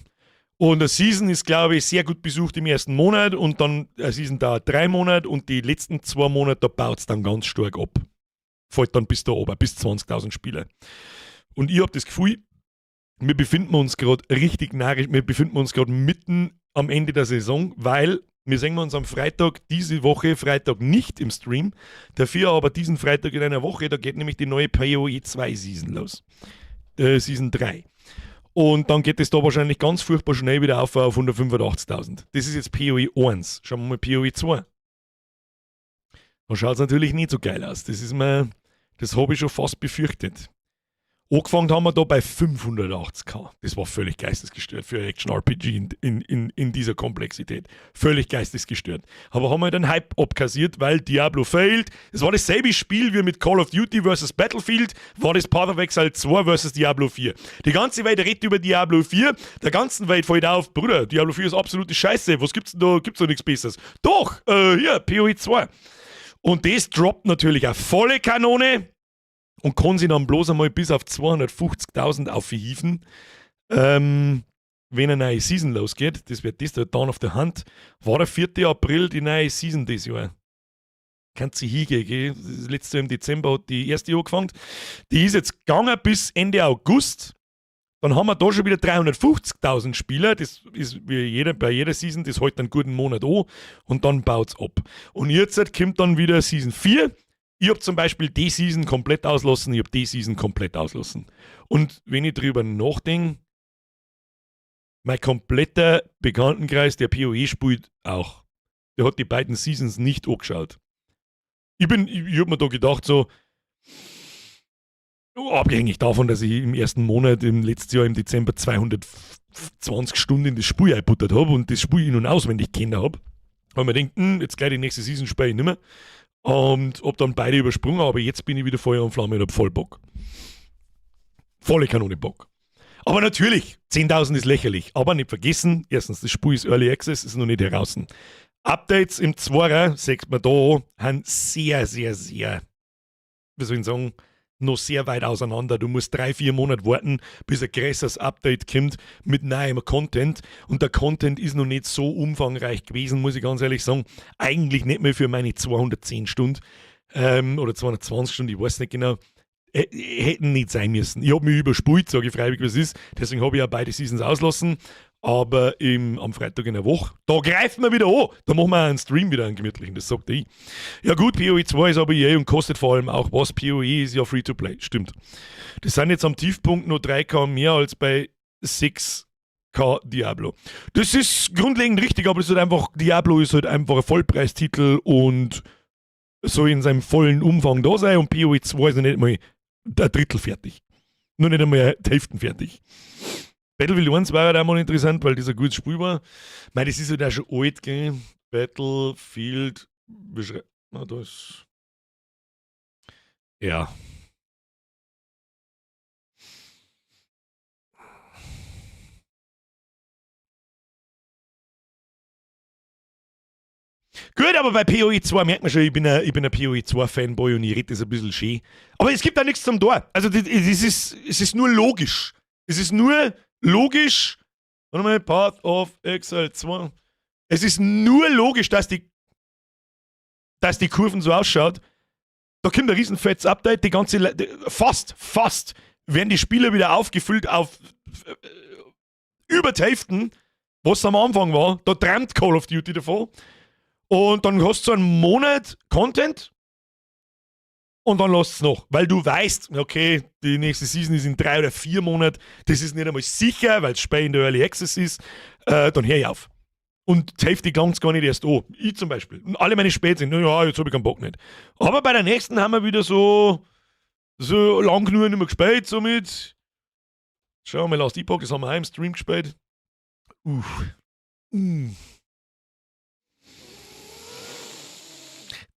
Und eine Season ist, glaube ich, sehr gut besucht im ersten Monat und dann eine Season dauert 3 Monate und die letzten 2 Monate, da baut es dann ganz stark ab. Fällt dann bis da oben, bis 20.000 Spieler. Und ich habe das Gefühl, wir befinden uns gerade richtig narrisch, wir befinden uns gerade mitten am Ende der Saison, weil wir sehen uns am Freitag, diese Woche, Freitag nicht im Stream, dafür aber diesen Freitag in einer Woche, da geht nämlich die neue PoE 2 Season los. Season 3. Und dann geht es da wahrscheinlich ganz furchtbar schnell wieder auf 185.000. Das ist jetzt PoE 1. Schauen wir mal PoE 2. Da schaut es natürlich nicht so geil aus. Das habe ich schon fast befürchtet. Angefangen haben wir da bei 580k. Das war völlig geistesgestört für ein Action-RPG in dieser Komplexität. Völlig geistesgestört. Aber haben wir den Hype abkassiert, weil Diablo failed. Es war dasselbe Spiel wie mit Call of Duty versus Battlefield, war das Path of Exile 2 versus Diablo 4. Die ganze Welt redet über Diablo 4, der ganzen Welt fällt auf, Bruder, Diablo 4 ist absolute Scheiße, was gibt's denn da? Gibt's da nichts Besseres? Doch, hier, PoE 2. Und das droppt natürlich auf volle Kanone und kann sich dann bloß einmal bis auf 250.000 aufhieven. Wenn eine neue Season losgeht, das wird das der Dawn of the Hunt, war der 4. April die neue Season dieses Jahr. Kannst du hingehen, gell? Das letzte Jahr im Dezember hat die erste angefangen. Die ist jetzt gegangen bis Ende August. Dann haben wir da schon wieder 350.000 Spieler. Das ist wie bei jeder Season, das hält einen guten Monat an und dann baut's ab. Und jetzt kommt dann wieder Season 4. Ich hab zum Beispiel die Season komplett auslassen, ich hab die Season komplett auslassen. Und wenn ich drüber nachdenke, mein kompletter Bekanntenkreis, der PoE spielt, auch. Der hat die beiden Seasons nicht angeschaut. Ich hab mir da gedacht, so, abhängig davon, dass ich im ersten Monat, im letzten Jahr im Dezember 220 Stunden in das Spiel eingebuttert hab und das Spiel in- und auswendig kennen hab, hab ich mir gedacht, jetzt gleich die nächste Season spiele ich nicht mehr. Und hab dann beide übersprungen, aber jetzt bin ich wieder Feuer und Flamme und hab voll Bock. Volle Kanone Bock. Aber natürlich, 10.000 ist lächerlich. Aber nicht vergessen, erstens, das Spiel ist Early Access, ist noch nicht heraus. Updates im Zweier, sieht man da, sind sehr, sehr, sehr, wie soll ich sagen, noch sehr weit auseinander. Du musst 3, 4 Monate warten, bis ein größeres Update kommt mit neuem Content. Und der Content ist noch nicht so umfangreich gewesen, muss ich ganz ehrlich sagen. Eigentlich nicht mehr für meine 210 Stunden oder 220 Stunden, ich weiß nicht genau. Hätten nicht sein müssen. Ich hab mich überspielt, sag ich freiwillig, was ist. Deswegen hab ich auch beide Seasons auslassen. Aber am Freitag in der Woche, da greifen wir wieder an. Da machen wir einen Stream wieder, einen gemütlichen, das sagt ich. Ja gut, PoE 2 ist aber EA und kostet vor allem auch was. PoE ist ja Free-to-Play, stimmt. Das sind jetzt am Tiefpunkt nur 3K mehr als bei 6K Diablo. Das ist grundlegend richtig, aber es ist halt einfach, Diablo ist halt einfach ein Vollpreistitel und soll in seinem vollen Umfang da sein und PoE 2 ist noch nicht mal ein Drittel fertig. Nur nicht einmal die Hälfte fertig. Battlefield 1 war halt auch mal interessant, weil das ein gutes Spiel war. Ich meine, das ist halt auch schon alt, gell? Battlefield, na, da ist. Ja. Gut, aber bei PoE 2 merkt man schon, ich bin ein PoE 2 Fanboy und ich rede das ein bisschen schön. Aber es gibt da nichts zum Tor. Also, das, das ist, es ist nur logisch. Es ist nur logisch. Warte mal, Path of Exile 2. Es ist nur logisch, dass die Kurven so ausschaut. Da kommt ein riesen fettes Update, die ganze Le-, die, fast, fast werden die Spieler wieder aufgefüllt auf über die Hälfte, was am Anfang war. Da träumt Call of Duty davon. Und dann hast du so einen Monat Content und dann lässt es noch, weil du weißt, okay, die nächste Season ist in 3 oder 4 Monaten, das ist nicht einmal sicher, weil es spät in der Early Access ist, dann hör ich auf. Und die Hälfte klang's gar nicht erst an. Ich zum Beispiel. Und alle meine Späte sind, naja, jetzt hab ich keinen Bock nicht. Aber bei der nächsten haben wir wieder so lang genug nicht mehr gespielt, somit. Schauen wir mal, Last Epoch, das haben wir auch im Stream gespielt. Uff.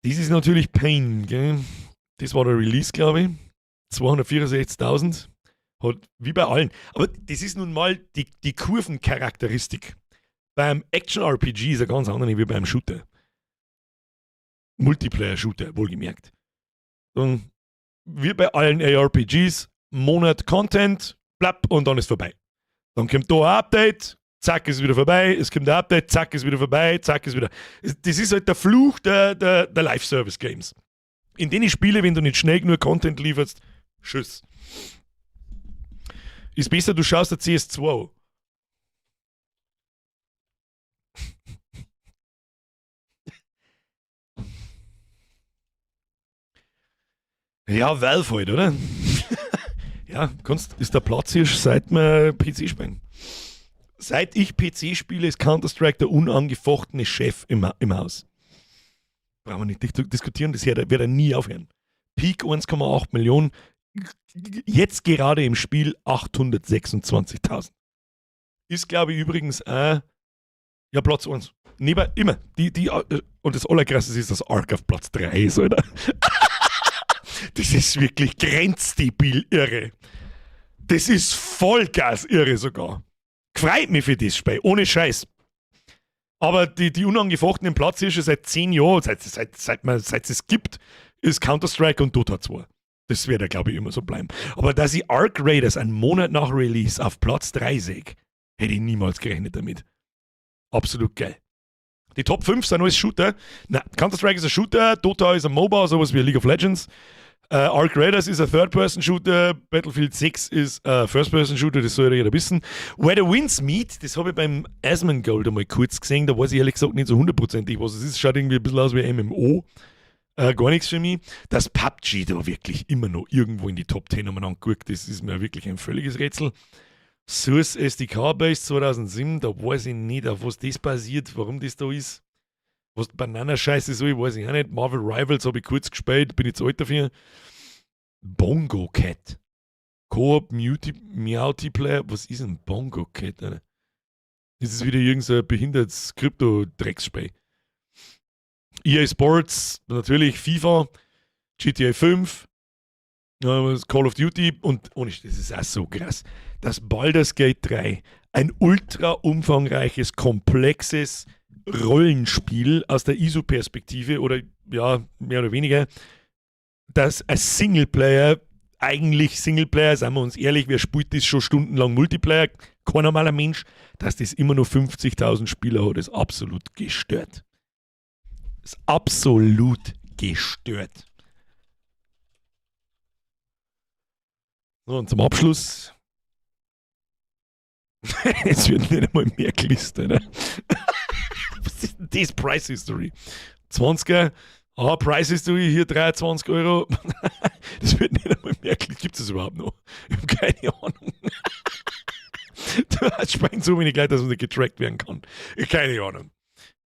Das ist natürlich Pain, gell? Das war der Release, glaub ich. 264.000. Hat, wie bei allen. Aber das ist nun mal die Kurvencharakteristik. Beim Action-RPG ist er ganz anders wie beim Shooter. Multiplayer-Shooter, wohlgemerkt. Und wie bei allen ARPGs, Monat Content, blapp, und dann ist vorbei. Dann kommt da ein Update, zack, ist wieder vorbei, es kommt ein Update, zack, ist wieder vorbei, zack, ist wieder. Das ist halt der Fluch der Live-Service-Games. In denen ich spiele, wenn du nicht schnell genug Content lieferst, tschüss. Ist besser, du schaust der CS2 an. Ja, Valve halt, oder? Ja, kannst, ist der Platz hier, seit wir PC spielen. Seit ich PC spiele, ist Counter-Strike der unangefochtene Chef im Haus. Brauchen wir nicht diskutieren, das wird er nie aufhören. Peak 1,8 Millionen Jetzt gerade im Spiel 826.000. Ist, glaube ich, übrigens ja, Platz 1. Neben, immer. Und das Allerkrasseste ist, dass Ark auf Platz 3 ist, Alter. Das ist wirklich grenzdebil irre. Das ist Vollgas irre sogar. Gfreit mich für das Spiel, ohne Scheiß. Aber die unangefochtenen Platz ist schon seit 10 Jahren, seit es gibt, ist Counter-Strike und Dota 2. Das wird ja, glaube ich, immer so bleiben. Aber dass ich Arc Raiders einen Monat nach Release auf Platz 3 sehe, hätte ich niemals gerechnet damit. Absolut geil. Die Top 5 sind alles Shooter. Na, Counter-Strike ist ein Shooter, Dota ist ein MOBA, sowas wie League of Legends. Arc Raiders ist ein Third-Person-Shooter, Battlefield 6 ist ein First-Person-Shooter, das soll ja jeder wissen. Where the Winds Meet, das habe ich beim Asmongold einmal kurz gesehen, da weiß ich ehrlich gesagt nicht so hundertprozentig, was es ist. Schaut irgendwie ein bisschen aus wie MMO. Gar nichts für mich. Dass PUBG da wirklich immer noch irgendwo in die Top 10 umeinander guckt, das ist mir wirklich ein völliges Rätsel. Source SDK Base 2007, da weiß ich nicht, auf was das basiert, warum das da ist. Was Bananascheiße soll, weiß ich auch nicht. Marvel Rivals habe ich kurz gespielt, bin ich zu alt dafür. Bongo Cat. Coop Multiplayer. Was ist ein Bongo Cat? Alter? Das ist wieder irgendein so behindertes Krypto-Drecksspiel. EA Sports, natürlich FIFA, GTA 5, Call of Duty und ohne, das ist auch so krass, dass Baldur's Gate 3 ein ultra umfangreiches, komplexes Rollenspiel aus der ISO-Perspektive oder ja, mehr oder weniger, dass ein Singleplayer, eigentlich Singleplayer, seien wir uns ehrlich, wer spielt das schon stundenlang Multiplayer? Kein normaler Mensch, dass das immer nur 50.000 Spieler hat, ist absolut gestört. Ist absolut gestört. So, und zum Abschluss. Es wird nicht einmal mehr gelistet. Ne? Was ist denn das? Price History? 20er. Ah, Price History hier 23 Euro. Das wird nicht einmal mehr gelistet. Gibt es das überhaupt noch? Ich habe keine Ahnung. Da spielen so wenig Leute, dass man nicht getrackt werden kann. Keine Ahnung.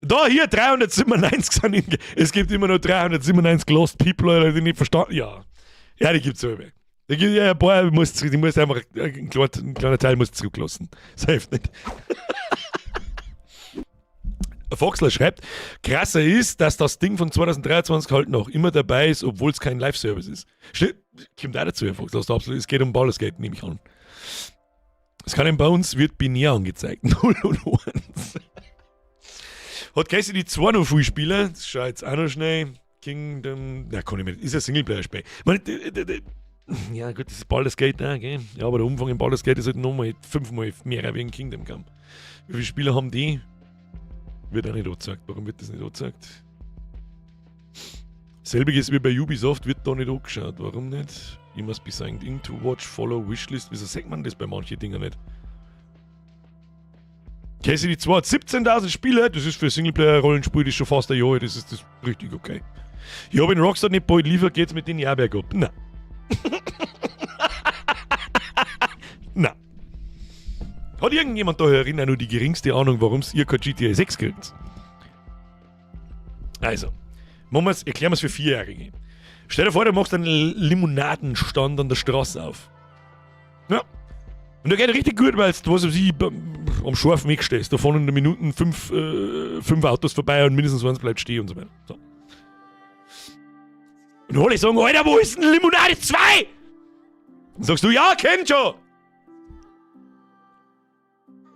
Da hier 397 sind in, es gibt immer noch 397 Lost People, Alter, die nicht verstanden. Ja. Ja, die gibt's alle. Da gibt ja ein paar, die muss einfach, ein kleiner Teil muss zurücklassen. Das hilft nicht. Foxler schreibt, krasser ist, dass das Ding von 2023 halt noch immer dabei ist, obwohl es kein Live-Service ist. Kommt auch dazu, Herr Foxler, absolut, es geht um Baldur's Gate, nehme ich an. Es kann bei uns, wird binär angezeigt. 0 und 1. Hat Casey die 2 noch viel Spieler? Das schaut jetzt auch noch schnell. Kingdom. Na, kann ich mir nicht. Ist ein Singleplayer-Spiel. Ja, gut, das ist Baldur's Gate, ne, okay. Ja, aber der Umfang in Baldur's Gate ist halt nochmal fünfmal mehr wie in Kingdom Come. Wie viele Spieler haben die? Wird auch nicht angezeigt. Warum wird das nicht angezeigt? Selbiges wie bei Ubisoft wird da nicht angeschaut. Warum nicht? You must be signed in to watch, follow, wishlist. Wieso sagt man das bei manchen Dingen nicht? KCD 2 hat 17.000 Spieler. Das ist für Singleplayer-Rollenspiel das ist schon fast ein Jahr. Das ist das richtig okay. Ja, wenn Rockstar nicht bald liefert, geht's mit den Jahr bergab. Na. Na. Hat irgendjemand da herinnen nur die geringste Ahnung, warum ihr kein GTA 6 kriegt? Also, machen wir's, erklären wir's für Vierjährige. Stell dir vor, du machst einen Limonadenstand an der Straße auf. Ja. Und der geht richtig gut, weil du, was weiß ich, am scharfen Weg stehst. Da fahren in der Minute fünf Autos vorbei und mindestens eins bleibt stehen und so weiter. So. Und alle sagen, Alter, wo ist denn Limonade 2? Dann sagst du, ja, kennt schon.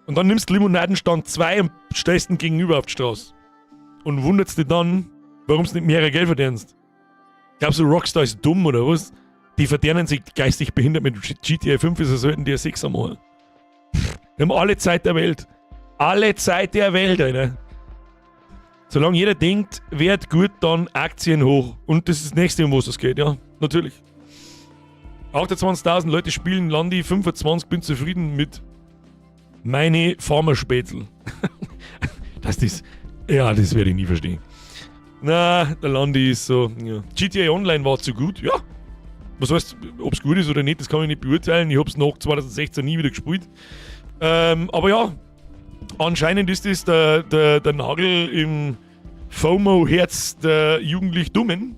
Und dann nimmst du Limonadenstand 2 und stellst ihn gegenüber auf die Straße. Und wunderst dich dann, warum du nicht mehrere Geld verdienst. Glaubst du, Rockstar ist dumm oder was? Die verdienen sich geistig behindert mit GTA 5, wieso sollten die ja 6 machen? Wir haben alle Zeit der Welt. Alle Zeit der Welt, Alter. Solange jeder denkt, wird gut, dann Aktien hoch. Und das ist das nächste, um was es geht, ja. Natürlich. 28.000 Leute spielen Landi, 25 bin zufrieden mit meine Farmerspätzl. Das ist. Ja, das werde ich nie verstehen. Na, der Landi ist so. Ja. GTA Online war zu gut, ja. Was heißt, ob's gut ist oder nicht, das kann ich nicht beurteilen. Ich hab's nach 2016 nie wieder gespielt. Aber ja, anscheinend ist das der Nagel im FOMO-Herz der jugendlich Dummen.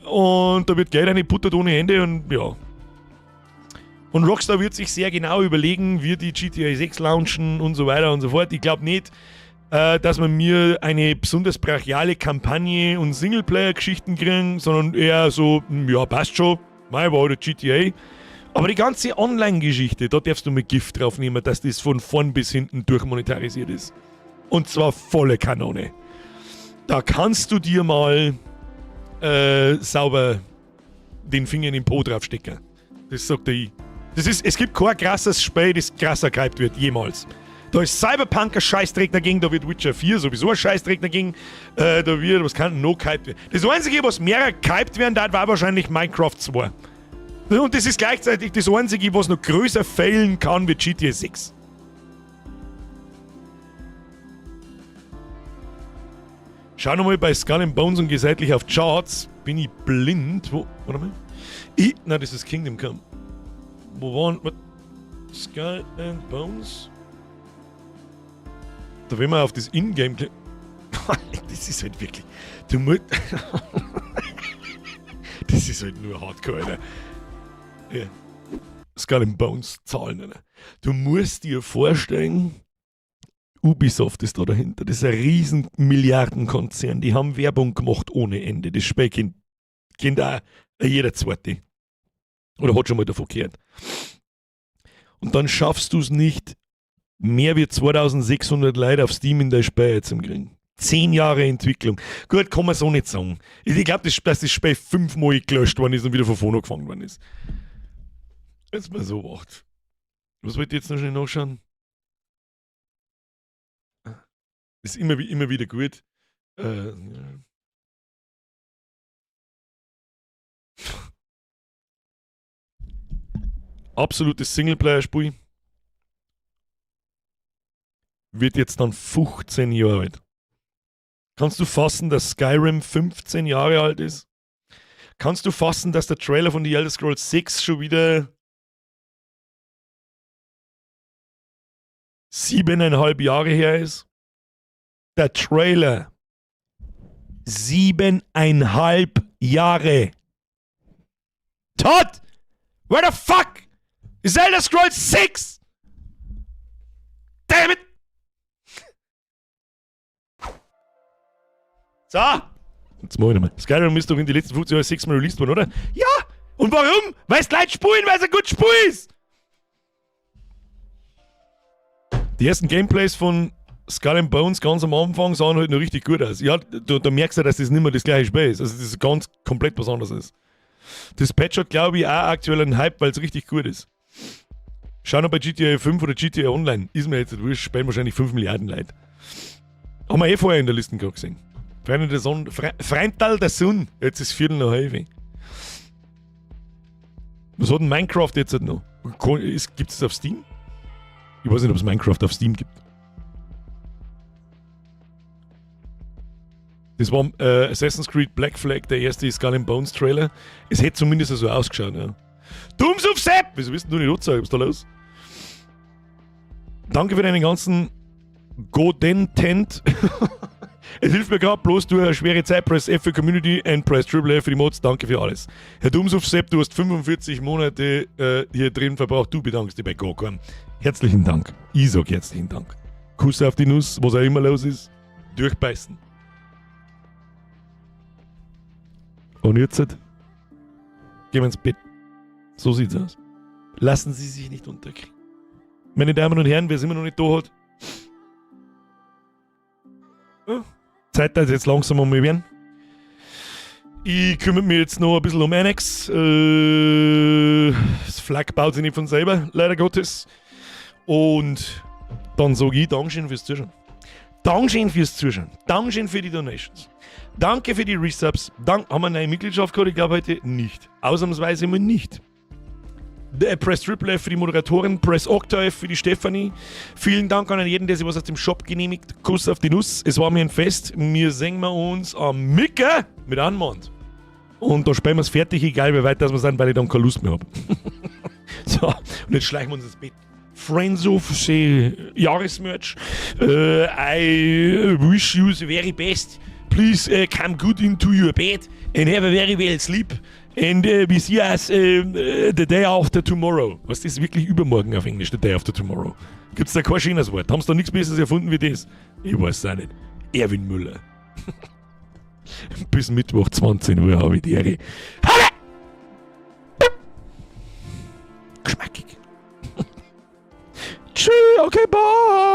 Und da wird Geld reingebuttert ohne Ende und ja. Und Rockstar wird sich sehr genau überlegen, wie die GTA 6 launchen und so weiter und so fort. Ich glaube nicht, dass wir mir eine besonders brachiale Kampagne und Singleplayer-Geschichten kriegen, sondern eher so, ja, passt schon, mei, war halt GTA. Aber die ganze Online-Geschichte, da darfst du mit Gift drauf nehmen, dass das von vorn bis hinten durchmonetarisiert ist. Und zwar volle Kanone. Da kannst du dir mal sauber den Finger in den Po draufstecken. Das sagt der ich. Es gibt kein krasses Spiel, das krasser gehypt wird, jemals. Da ist Cyberpunk ein Scheißdreck dagegen, da wird Witcher 4 sowieso ein Scheißdreck dagegen, da wird, was kann noch gehypt werden? Das Einzige, was mehr gehypt werden darf, war wahrscheinlich Minecraft 2. Und das ist gleichzeitig das Einzige, was noch größer failen kann wie GTA 6. Schau nochmal bei Skull and Bones und geh seitlich auf Charts. Bin ich blind? Wo? Warte mal. Nein, das ist Kingdom Come. Wo waren. What? Skull and Bones? Da wenn man auf das Ingame. Das ist halt wirklich. Du musst. Das ist halt nur Hardcore, Alter. Ja. Skull and Bones Zahlen, Alter. Du musst dir vorstellen, Ubisoft ist da dahinter. Das ist ein riesen Milliardenkonzern. Die haben Werbung gemacht ohne Ende. Das Spiel kennt auch jeder Zweite. Oder hat schon mal davon gehört. Und dann schaffst du es nicht, mehr wie 2600 Leute auf Steam in der Spiel zu kriegen. 10 Jahre Entwicklung. Gut, kann man so nicht sagen. Ich glaube, dass das Spiel fünfmal gelöscht worden ist und wieder von vorne angefangen worden ist. Jetzt mal so macht. Was wollt ihr jetzt noch schnell nachschauen? Ist immer wieder gut. Ja. Absolutes Singleplayer-Spiel. Wird jetzt dann 15 Jahre alt. Kannst du fassen, dass Skyrim 15 Jahre alt ist? Kannst du fassen, dass der Trailer von The Elder Scrolls 6 schon wieder 7,5 Jahre her ist? Der Trailer. 7,5 Jahre. Todd! Where the fuck is Elder Scrolls 6? Damn it! So! Jetzt mach ich nochmal. Skyrim ist doch in die letzten 15 Jahren sechsmal released worden, oder? Ja! Und warum? Weil es Leute spielen, weil es ein gutes Spiel ist! Die ersten Gameplays von Skull and Bones ganz am Anfang sahen halt noch richtig gut aus. Ja, da merkst du, dass das nicht mehr das gleiche Spiel ist. Also, das ist ganz komplett was anderes ist. Das Patch hat, glaube ich, auch aktuell einen Hype, weil es richtig gut ist. Schau noch bei GTA 5 oder GTA Online. Ist mir jetzt nicht wurscht, spielen wahrscheinlich 5 Milliarden Leute. Haben wir eh vorher in der Liste gerade gesehen. Freunde der Sonne, Freundal der Sonne. Jetzt ist 7:15. Was hat denn Minecraft jetzt halt noch? Gibt es auf Steam? Ich weiß nicht, ob es Minecraft auf Steam gibt. Das war Assassin's Creed Black Flag, der erste Skull and Bones Trailer. Es hätte zumindest so ausgeschaut. Ja. Dums auf Sepp! Wieso bist denn du nicht angezeigt? Was ist da los? Danke für deinen ganzen Godentent. Es hilft mir gerade bloß durch eine schwere Zeit. Press F für Community and Press Triple F für die Mods. Danke für alles. Herr Dumsuf Sepp, du hast 45 Monate hier drin verbracht. Du bedankst dich bei Gorkorn. Herzlichen Dank. Ich sag herzlichen Dank. Kuss auf die Nuss, was auch immer los ist. Durchbeißen. Und jetzt gehen wir ins Bett. So sieht's aus. Lassen Sie sich nicht unterkriegen. Meine Damen und Herren, wer es immer noch nicht da hat, ja, Zeit, dass jetzt langsam einmal werden. Ich kümmere mich jetzt noch ein bisschen um Annex. Das Flag baut sich nicht von selber, leider Gottes. Und dann sage ich Dankeschön fürs Zuschauen. Dankeschön fürs Zuschauen. Dankeschön für die Donations. Danke für die Resubs. Haben wir eine neue Mitgliedschaft gehabt? Ich glaube heute nicht. Ausnahmsweise mal nicht. Press Triple F für die Moderatoren, Press Octa F für die Stefanie. Vielen Dank an jeden, der sich was aus dem Shop genehmigt. Kuss auf die Nuss. Es war mir ein Fest. Wir sehen wir uns am Micke mit Anmond. Und da spielen wir es fertig, egal wie weit das wir sind, weil ich dann keine Lust mehr hab. So, und jetzt schleichen wir uns ins Bett. Friends of the Jahresmerch. I wish you the very best. Please come good into your bed and have a very well sleep. And we see us the day after tomorrow. Was ist wirklich übermorgen auf Englisch, the day after tomorrow? Gibt's da kein schönes Wort? Haben sie da nichts Besseres erfunden wie das? Ich weiß auch nicht. Erwin Müller. Bis Mittwoch 20 Uhr habe ich die Ehre. Habe! Geschmackig. Tschüss, okay, bye.